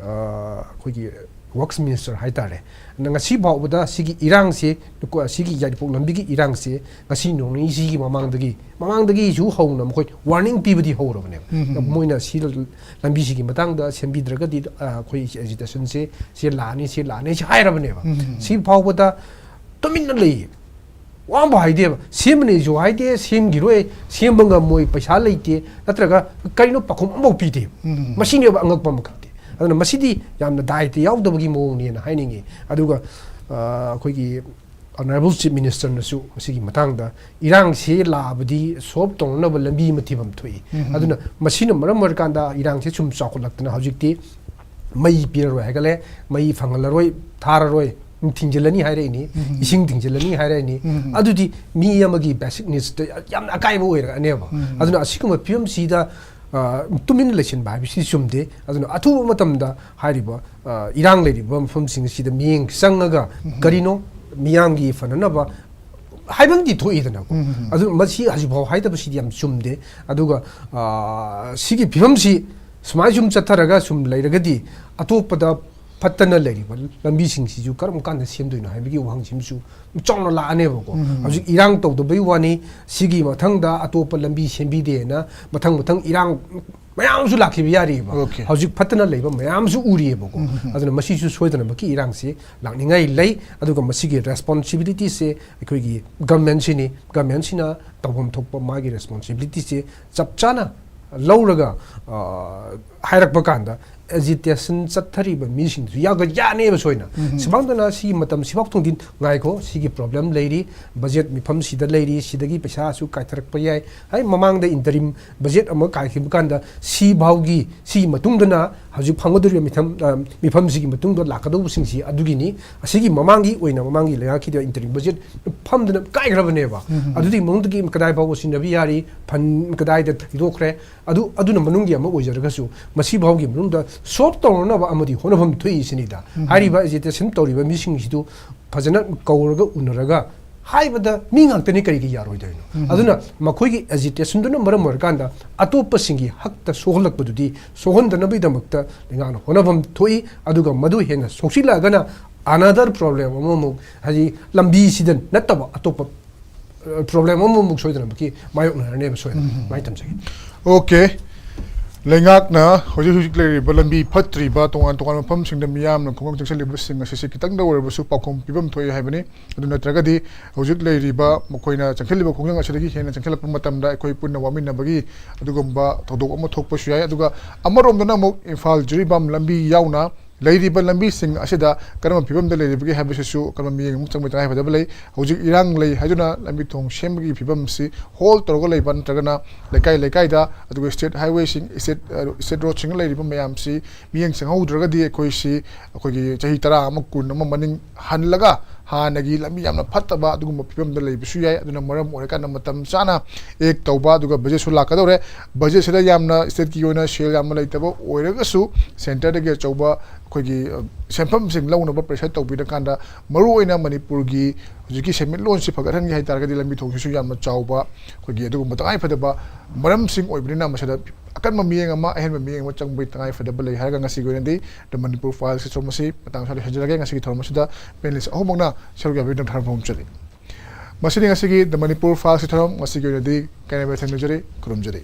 ꯑ, ꯑꯩꯈꯣꯏꯒꯤ works minister ꯍꯥꯏꯇꯥꯔꯦ, ꯉꯁꯤ ꯐꯥꯎꯕꯗ ꯁꯤꯒꯤ ꯏꯔꯥꯡꯁꯤ, ꯀꯣ-, ꯁꯤꯒꯤ ꯌꯥꯏꯔꯤꯄꯣꯛ ꯂꯝꯕꯤꯒꯤ ꯏꯔꯥꯡꯁꯤ ꯉꯁꯤ ꯅꯣꯡ ꯅꯤꯅꯤꯁꯤꯒꯤ ꯃꯃꯥꯡꯗꯒꯤ, ꯃꯃꯥꯡꯗꯒꯤꯁꯨ ꯍꯧꯅ ꯃꯈꯣꯏ warning ꯄꯤꯕꯗꯤ ꯍꯧꯔꯕꯅꯦꯕ꯫ ꯎꯝ꯫ ꯃꯣꯏꯅ ꯁꯤ ꯂꯝꯕꯤꯁꯤꯒꯤ ꯃꯇꯥꯡꯗ ꯁꯦꯝꯕꯤꯗ꯭ꯔꯒꯗꯤ, ꯑ, ꯑꯩꯈꯣꯏ agitationꯁꯦ ꯁꯤ ꯂꯥꯛꯑꯅꯤ, ꯁꯤ ꯂꯥꯛꯑꯅꯤ, ꯁꯤ ꯍꯥꯏꯔꯕꯅꯦꯕ꯫ ꯎꯝ꯫ ꯁꯤ ꯐꯥꯎꯕꯗ ꯇꯨꯃꯤꯟꯅ ꯂꯩꯌꯦ꯫ ꯋꯥ ꯑꯃꯐꯥꯎ ꯍꯥꯏꯗꯦꯕ꯫ ꯁꯦꯝꯃꯅꯤꯁꯨ ꯍꯥꯏꯗꯦ, ꯁꯦꯝꯈꯤꯔꯣꯏ, ꯁꯦꯝꯕ ꯉꯝꯃꯣꯏ, ꯄꯩꯁꯥ ꯂꯩꯇꯦ, ꯅꯠꯇ꯭ꯔꯒ ꯀꯔꯤꯅꯣ ꯄꯥꯎꯈꯨꯝ ꯑꯃꯐꯥꯎ ꯄꯤꯗꯦꯕ꯫ ꯎꯝ꯫ ꯃꯁꯤꯅꯦꯕ ꯑꯉꯛꯄ ꯑꯃꯈꯛꯇꯤ꯫ ꯑꯗꯨꯅ ꯃꯁꯤꯗꯤ ꯌꯥꯝꯅ ꯗꯥꯏꯇ ꯌꯥꯎꯗꯕꯒꯤ ꯃꯑꯣꯡꯅꯦꯅ ꯍꯥꯏꯅꯤꯡꯉꯤ꯫ ꯑꯗꯨꯒ, ꯑ, ꯑꯩꯈꯣꯏꯒꯤ Honourable Chief Ministerꯅꯁꯨ ꯃꯁꯤꯒꯤ ꯃꯇꯥꯡꯗ ꯏꯔꯥꯡꯁꯤ ꯂꯥꯛꯑꯕꯗꯤ solve ꯇꯧꯅꯅꯕ ꯂꯝꯕꯤ ꯑꯃ ꯊꯤꯐꯝ ꯊꯣꯛꯏ꯫ ꯎꯝ꯫ ꯑꯗꯨꯅ ꯃꯁꯤꯅ ꯃꯔꯝ ꯑꯣꯏꯔꯀꯥꯟꯗ ꯏꯔꯥꯡꯁꯤ ꯁꯨꯝ ꯆꯥꯎꯈꯠꯂꯛꯇꯅ ꯍꯧꯖꯤꯛꯇꯤ ꯃꯩ ꯄꯤꯔꯔꯣꯏ ꯍꯥꯏꯒꯠꯂꯦ, ꯃꯩ ꯐꯪꯍꯜꯂꯔꯣꯏ, ꯊꯥꯔꯔꯣꯏ, ꯊꯤꯡꯖꯤꯜꯂꯅꯤ ꯍꯥꯏꯔꯛꯏꯅꯤ, ꯎꯝ꯫ ꯏꯁꯤꯡ ꯊꯤꯡꯖꯤꯜꯂꯅꯤ ꯍꯥꯏꯔꯛꯏꯅꯤ꯫ ꯎꯝ꯫ ꯑꯗꯨꯗꯤ ꯃꯤ ꯑꯃꯒꯤ basic needsꯇ ꯌꯥꯝꯅ ꯑꯀꯥꯏꯕ ꯑꯣꯏꯔꯛꯑꯅꯦꯕ꯫ ꯎꯝ꯫ ꯑꯗꯨꯅ ꯑꯁꯤꯒꯨꯝꯕ ꯐꯤꯕꯝꯁꯤꯗ, ꯑ, ꯇꯨꯃꯤꯟꯅ ꯂꯩꯁꯤꯟꯕ ꯍꯥꯏꯕꯁꯤ ꯆꯨꯝꯗꯦ꯫ ꯑꯗꯨꯅ ꯑꯊꯨꯕ ꯃꯇꯝꯗ ꯍꯥꯏꯔꯤꯕ, ꯑ, ꯏꯔꯥꯡ ꯂꯩꯔꯤꯕ ꯃꯐꯝꯁꯤꯡ ꯑꯁꯤꯗ ꯃꯤꯠꯌꯦꯡ ꯆꯪꯉꯒ ꯎꯝ꯫ ꯀꯔꯤꯅꯣ ꯃꯤꯌꯥꯝꯒꯤ ꯐꯅꯅꯕ ꯍꯥꯏꯕ ꯑꯃꯗꯤ ꯊꯣꯛꯏꯗꯅꯀꯣ꯫ ꯎꯝ꯫ ꯑꯗꯨ ꯃꯁꯤ ꯍꯧꯖꯤꯛꯐꯥꯎ ꯍꯥꯏꯗꯕꯁꯤꯗꯤ ꯌꯥꯝ ꯆꯨꯝꯗꯦ꯫ ꯑꯗꯨꯒ, ꯑ, ꯁꯤꯒꯤ ꯐꯤꯕꯝꯁꯤ ꯁꯨꯃꯥꯏꯅ ꯁꯨꯝ ꯆꯠꯊꯔꯒ ꯁꯨꯝ ꯂꯩꯔꯒꯗꯤ ꯑꯇꯣꯞꯄꯗ ꯐꯠꯇꯅ ꯂꯩꯔꯤꯕ ꯂꯝꯕꯤꯁꯤꯡꯁꯤꯁꯨ ꯀꯔꯝ ꯀꯥꯟꯗ ꯁꯦꯝꯗꯣꯏꯅꯣ ꯍꯥꯏꯕꯒꯤ ꯋꯥꯍꯪꯁꯤꯃꯁꯨ ꯆꯥꯎꯅ ꯂꯥꯛꯑꯅꯦꯕꯀꯣ꯫ ꯎꯝ꯫ ꯍꯧꯖꯤꯛ ꯏꯔꯥꯡ ꯇꯧꯗꯕꯩ ꯋꯥꯅꯤ, ꯁꯤꯒꯤ ꯃꯊꯪꯗ ꯑꯇꯣꯞꯄ ꯂꯝꯕꯤ ꯁꯦꯝꯕꯤꯗꯦꯅ ꯃꯊꯪ ꯃꯊꯪ ꯏꯔꯥꯡ ꯃꯌꯥꯝꯁꯨ ꯂꯥꯛꯈꯤꯕ ꯌꯥꯔꯤꯑꯕ꯫ Okay. ꯍꯧꯖꯤꯛ ꯐꯠꯇꯅ ꯂꯩꯕ ꯃꯌꯥꯝꯁꯨ ꯎꯔꯤꯑꯕꯀꯣ꯫ ꯎꯝ꯫ ꯑꯗꯨꯅ ꯃꯁꯤꯁꯨ ꯁꯣꯏꯗꯅꯃꯛꯀꯤ ꯏꯔꯥꯡꯁꯤ ꯂꯥꯛꯅꯤꯡꯉꯥꯏ ꯂꯩ꯫ ꯑꯗꯨꯒ ꯃꯁꯤꯒꯤ responsibilityꯁꯦ ꯑꯩꯈꯣꯏꯒꯤ governmentꯁꯤꯅꯤ꯫ Governmentꯁꯤꯅ ꯇꯧꯐꯝ ꯊꯣꯛꯄ ꯃꯥꯒꯤ responsibilityꯁꯦ ꯆꯞ ꯆꯥꯅ ꯂꯧꯔꯒ, ꯑ, ꯍꯥꯏꯔꯛꯄ ꯀꯥꯟꯗ ꯑꯦꯖꯤꯇꯦꯁꯟ ꯆꯠꯊꯔꯤꯕ ꯃꯤꯁꯤꯡꯗꯨꯁꯨ ꯌꯥꯒ ꯌꯥꯅꯦꯕ ꯁꯣꯏꯅ꯫ ꯁꯤꯐꯥꯎꯗꯅ ꯁꯤꯒꯤ ꯃꯇꯝ ꯁꯤꯐꯥꯎ ꯊꯣꯡꯗꯤꯟ ꯉꯥꯏꯈꯣ, ꯁꯤꯒꯤ ꯄ꯭ꯔꯣꯕ꯭ꯂꯦꯝ ꯂꯩꯔꯤ, ꯕꯖꯦꯠ ꯃꯤꯐꯝꯁꯤꯗ ꯂꯩꯔꯤ, ꯁꯤꯗꯒꯤ ꯄꯩꯁꯥꯁꯨ ꯀꯥꯏꯊꯔꯛꯄ ꯌꯥꯏ꯫ ꯍꯥꯏ ꯃꯃꯥꯡꯗ ꯏꯟꯇꯔꯤꯝ ꯕꯖꯦꯠ ꯑꯃ ꯀꯥꯏꯈꯤꯕ ꯀꯥꯟꯗ ꯁꯤꯐꯥꯎꯒꯤ, ꯁꯤꯒꯤ ꯃꯇꯨꯡꯗꯅ ꯍꯧꯖꯤꯛ ꯐꯪꯒꯗꯧꯔꯤꯕ ꯃꯤꯐꯝ, ꯑ, ꯃꯤꯐꯝꯁꯤꯒꯤ ꯃꯇꯨꯡꯗ ꯂꯥꯛꯀꯗꯧꯕꯁꯤꯡꯁꯤ ꯑꯗꯨꯒꯤꯅꯤ꯫ ꯑꯁꯤꯒꯤ ꯃꯃꯥꯡꯒꯤ ꯑꯣꯏꯅ ꯃꯃꯥꯡꯒꯤ ꯂꯩꯉꯥꯛꯀꯤꯗ ꯏꯟꯇꯔꯤꯝ ꯕꯖꯦꯠ ꯐꯝꯗꯅ ꯀꯥꯏꯈ꯭ꯔꯕꯅꯦꯕ꯫ ꯑꯗꯨꯗꯒꯤ ꯃꯅꯨꯡꯗꯒꯤ ꯀꯗꯥꯏ ꯐꯥꯎꯕ ꯁꯤꯖꯤꯟꯅꯕ ꯌꯥꯔꯤ, ꯐꯟ ꯀꯗꯥꯏꯗ ꯊꯤꯗꯣꯛꯈ꯭ꯔꯦ, ꯑꯗꯨ, ꯑꯗꯨꯅ ꯃꯅꯨꯡꯒꯤ ꯑꯃ ꯑꯣꯏꯖꯔꯒꯁꯨ, ꯃꯁꯤ ꯐꯥꯎꯒꯤ ꯃꯅꯨꯡꯗ ꯁꯣꯜꯕ ꯇꯧꯅꯅꯕ ꯑꯃꯗꯤ ꯍꯣꯠꯅꯐꯝ ꯊꯣꯛꯏ ꯁꯤꯅꯤꯗ꯫ ꯍꯥꯏꯔꯤꯕ ꯑꯦꯖꯤꯇꯦꯁꯟ ꯇꯧꯔꯤꯕ ꯃꯤꯁꯤꯡꯁꯤꯗꯨ ꯐꯖꯅ ꯀꯧꯔꯒ ꯎꯅꯔꯒ ꯍꯥꯏꯕꯗ ꯃꯤ ꯉꯥꯛꯇꯅꯤ, ꯀꯔꯤꯒꯤ ꯌꯥꯔꯣꯏꯗꯣꯏꯅꯣ? ꯑꯗꯨꯅ ꯃꯈꯣꯏꯒꯤ ꯑꯦꯖꯤꯇꯦꯁꯟꯗꯨꯅ ꯃꯔꯝ ꯑꯣꯏꯔꯀꯥꯟꯗ ꯑꯇꯣꯞꯄꯁꯤꯡꯒꯤ ꯍꯛꯇ ꯁꯣꯛꯍꯜꯂꯛꯄꯗꯨꯗꯤ ꯁꯣꯛꯍꯟꯗꯅꯕꯒꯤꯗꯃꯛꯇ ꯂꯩꯉꯥꯛꯅ ꯍꯣꯠꯅꯐꯝ ꯊꯣꯛꯏ, ꯑꯗꯨꯒ ꯃꯗꯨ ꯍꯦꯟꯅ ꯁꯣꯛꯆꯤꯜꯂꯛꯑꯒꯅ another problem ꯑꯃꯃꯨꯛ, ꯍꯥꯏꯗꯤ ꯂꯝꯕꯤꯁꯤꯗ ꯅꯠꯇꯕ ꯑꯇꯣꯞꯄ ꯄ꯭ꯔꯣꯕ꯭ꯂꯦꯝ ꯑꯃꯃꯨꯛ ꯁꯣꯏꯗꯅꯃꯛꯀꯤ ꯃꯥꯌꯣꯛꯅꯔꯅꯦꯕ ꯁꯣꯏꯗꯅ꯫ ꯃꯥꯏ ꯇꯝꯖꯒꯦ꯫ ꯑꯣꯀꯦ꯫ ꯂꯩꯉꯥꯛꯅ ꯍꯧꯖꯤꯛ ꯍꯧꯖꯤꯛ ꯂꯩꯔꯤꯕ ꯂꯝꯕꯤ ꯐꯠꯇ꯭ꯔꯤꯕ ꯇꯣꯉꯥꯟ ꯇꯣꯉꯥꯟꯕ ꯃꯐꯝꯁꯤꯡꯗ ꯃꯤꯌꯥꯝꯅ ꯈꯣꯡꯖꯪ ꯆꯪꯁꯤꯜꯂꯤꯕꯁꯤꯡ ꯑꯁꯤꯁꯦ ꯈꯤꯇꯪꯗ ꯑꯣꯏꯔꯕꯁꯨ ꯄꯥꯎꯈꯨꯝ ꯄꯤꯐꯝ ꯊꯣꯛꯏ ꯍꯥꯏꯕꯅꯤ꯫ ꯑꯗꯨ ꯅꯠꯇ꯭ꯔꯒꯗꯤ ꯍꯧꯖꯤꯛ ꯂꯩꯔꯤꯕ ꯃꯈꯣꯏꯅ ꯆꯪꯁꯤꯜꯂꯤꯕ ꯈꯣꯡꯖꯪ ꯑꯁꯤꯗꯒꯤ ꯍꯦꯟꯅ ꯆꯪꯁꯤꯜꯂꯛꯄ ꯃꯇꯝꯗ ꯑꯩꯈꯣꯏ ꯄꯨꯟꯅ ꯋꯥꯃꯤꯟꯅꯕꯒꯤ ꯑꯗꯨꯒꯨꯝꯕ ꯊꯧꯗꯣꯛ ꯑꯃ ꯊꯣꯛꯄꯁꯨ ꯌꯥꯏ꯫ ꯑꯗꯨꯒ ꯑꯃꯔꯣꯝꯗꯅ ꯑꯃꯨꯛ ꯏꯝꯐꯥꯜ ꯖꯤꯔꯤꯕꯥꯝ ꯂꯝꯕꯤ ꯌꯥꯎꯅ ꯂꯩꯔꯤꯕ ꯂꯝꯕꯤꯁꯤꯡ ꯑꯁꯤꯗ ꯀꯔꯝꯕ ꯐꯤꯕꯝꯗ ꯂꯩꯔꯤꯕꯒꯦ ꯍꯥꯏꯕꯁꯤꯁꯨ ꯀꯔꯝꯕ ꯃꯤꯠꯌꯦꯡ ꯑꯃꯨꯛ ꯆꯪꯕꯒꯤ ꯇꯉꯥꯏ ꯐꯗꯕ ꯂꯩ꯫ ꯍꯧꯖꯤꯛ ꯏꯔꯥꯡ ꯂꯩ ꯍꯥꯏꯗꯨꯅ ꯂꯝꯕꯤ ꯊꯣꯡ ꯁꯦꯝꯕꯒꯤ ꯐꯤꯕꯝꯁꯤ ꯍꯣꯜ ꯇꯧꯔꯒ ꯂꯩꯕ ꯅꯠꯇ꯭ꯔꯒꯅ ꯂꯩꯀꯥꯏ ꯂꯩꯀꯥꯏꯗ ꯑꯗꯨꯒ ꯁ꯭ꯇꯦꯠ ꯍꯥꯏꯋꯦꯁꯤꯡ, ꯁ꯭ꯇꯦꯠ, ꯑ, ꯁ꯭ꯇꯦꯠ ꯔꯣꯗꯁꯤꯡꯗ ꯂꯩꯔꯤꯕ ꯃꯌꯥꯝꯁꯤ ꯃꯤꯠꯌꯦꯡ ꯆꯪꯍꯧꯗ꯭ꯔꯒꯗꯤ ꯑꯩꯈꯣꯏꯁꯤ ꯑꯩꯈꯣꯏꯒꯤ ꯆꯍꯤ ꯇꯔꯥ ꯑꯃ, ꯀꯨꯟ ꯑꯃ ꯃꯅꯤꯡ ꯍꯜꯂꯒ ꯍꯥꯟꯅꯒꯤ ꯂꯝꯕꯤ ꯌꯥꯝꯅ ꯐꯠꯇꯕ ꯑꯗꯨꯒꯨꯝꯕ ꯐꯤꯕꯝꯗ ꯂꯩꯕꯁꯨ ꯌꯥꯏ꯫ ꯑꯗꯨꯅ ꯃꯔꯝ ꯑꯣꯏꯔꯀꯥꯟꯗ ꯃꯇꯝ ꯆꯥꯅ ꯑꯦꯛ ꯇꯧꯕ, ꯑꯗꯨꯒ ꯕꯖꯦꯠꯁꯨ ꯂꯥꯛꯀꯗꯧꯔꯦ꯫ ꯕꯖꯦꯠꯁꯤꯗ ꯌꯥꯝꯅ ꯁ꯭ꯇꯦꯠꯀꯤ ꯑꯣꯏꯅ ꯁꯦꯜ ꯌꯥꯝꯅ ꯂꯩꯇꯕ ꯑꯣꯏꯔꯒꯁꯨ ꯁꯦꯟꯇꯔꯗꯒꯤ ꯑꯆꯧꯕ ꯑꯩꯈꯣꯏꯒꯤ, ꯑ, ꯁꯦꯟꯐꯝꯁꯤꯡ ꯂꯧꯅꯕ ꯄ꯭ꯔꯦꯁꯔ ꯇꯧꯕꯤꯔꯀꯥꯟꯗ ꯃꯔꯨꯑꯣꯏꯅ ꯃꯅꯤꯄꯨꯔꯒꯤ ꯍꯧꯖꯤꯛꯀꯤ ꯁꯦꯟꯃꯤꯠꯂꯣꯟꯁꯤ ꯐꯒꯠꯍꯟꯒꯦ ꯍꯥꯏ ꯇꯥꯔꯒꯗꯤ ꯂꯝꯕꯤ ꯊꯣꯡꯁꯤꯁꯨ ꯌꯥꯝꯅ ꯆꯥꯎꯕ ꯑꯩꯈꯣꯏꯒꯤ ꯑꯗꯨꯒꯨꯝꯕ ꯇꯉꯥꯏ ꯐꯗꯕ ꯃꯔꯝꯁꯤꯡ ꯑꯣꯏꯕꯅꯤꯅ ꯃꯁꯤꯗ ꯑꯀꯟꯕ ꯃꯤꯠꯌꯦꯡ ꯑꯃ, ꯑꯍꯦꯟꯕ ꯃꯤꯠꯌꯦꯡ ꯑꯃ ꯆꯪꯕꯒꯤ ꯇꯉꯥꯏ ꯐꯗꯕ ꯂꯩ ꯍꯥꯏꯔꯒ ꯉꯁꯤꯒꯤ ꯑꯣꯏꯅꯗꯤ The Manipur Files ꯊꯧꯔꯝ ꯑꯁꯤ ꯃꯇꯥꯡ ꯑꯁ꯭ꯋꯥꯏꯗ ꯍꯦꯟꯖꯔꯒꯦ꯫ ꯉꯁꯤꯒꯤ ꯊꯧꯔꯝ ꯑꯁꯤꯗ ꯄꯦꯅꯦꯂꯤꯁ ꯑꯍꯨꯝꯃꯛꯅ ꯁꯔꯨꯛ ꯌꯥꯕꯤꯗꯨꯅ ꯊꯥꯒꯠꯄ ꯐꯣꯡꯗꯣꯛꯆꯔꯤ꯫ ꯃꯁꯤꯅꯤ ꯉꯁꯤꯒꯤ The Manipur Files ꯊꯧꯔꯝ꯫ ꯉꯁꯤꯒꯤ ꯑꯣꯏꯅꯗꯤ ꯀꯥꯏꯅꯕ ꯊꯦꯡꯅꯖꯔꯤ꯫ ꯈꯨꯔꯨꯝꯖꯔꯤ꯫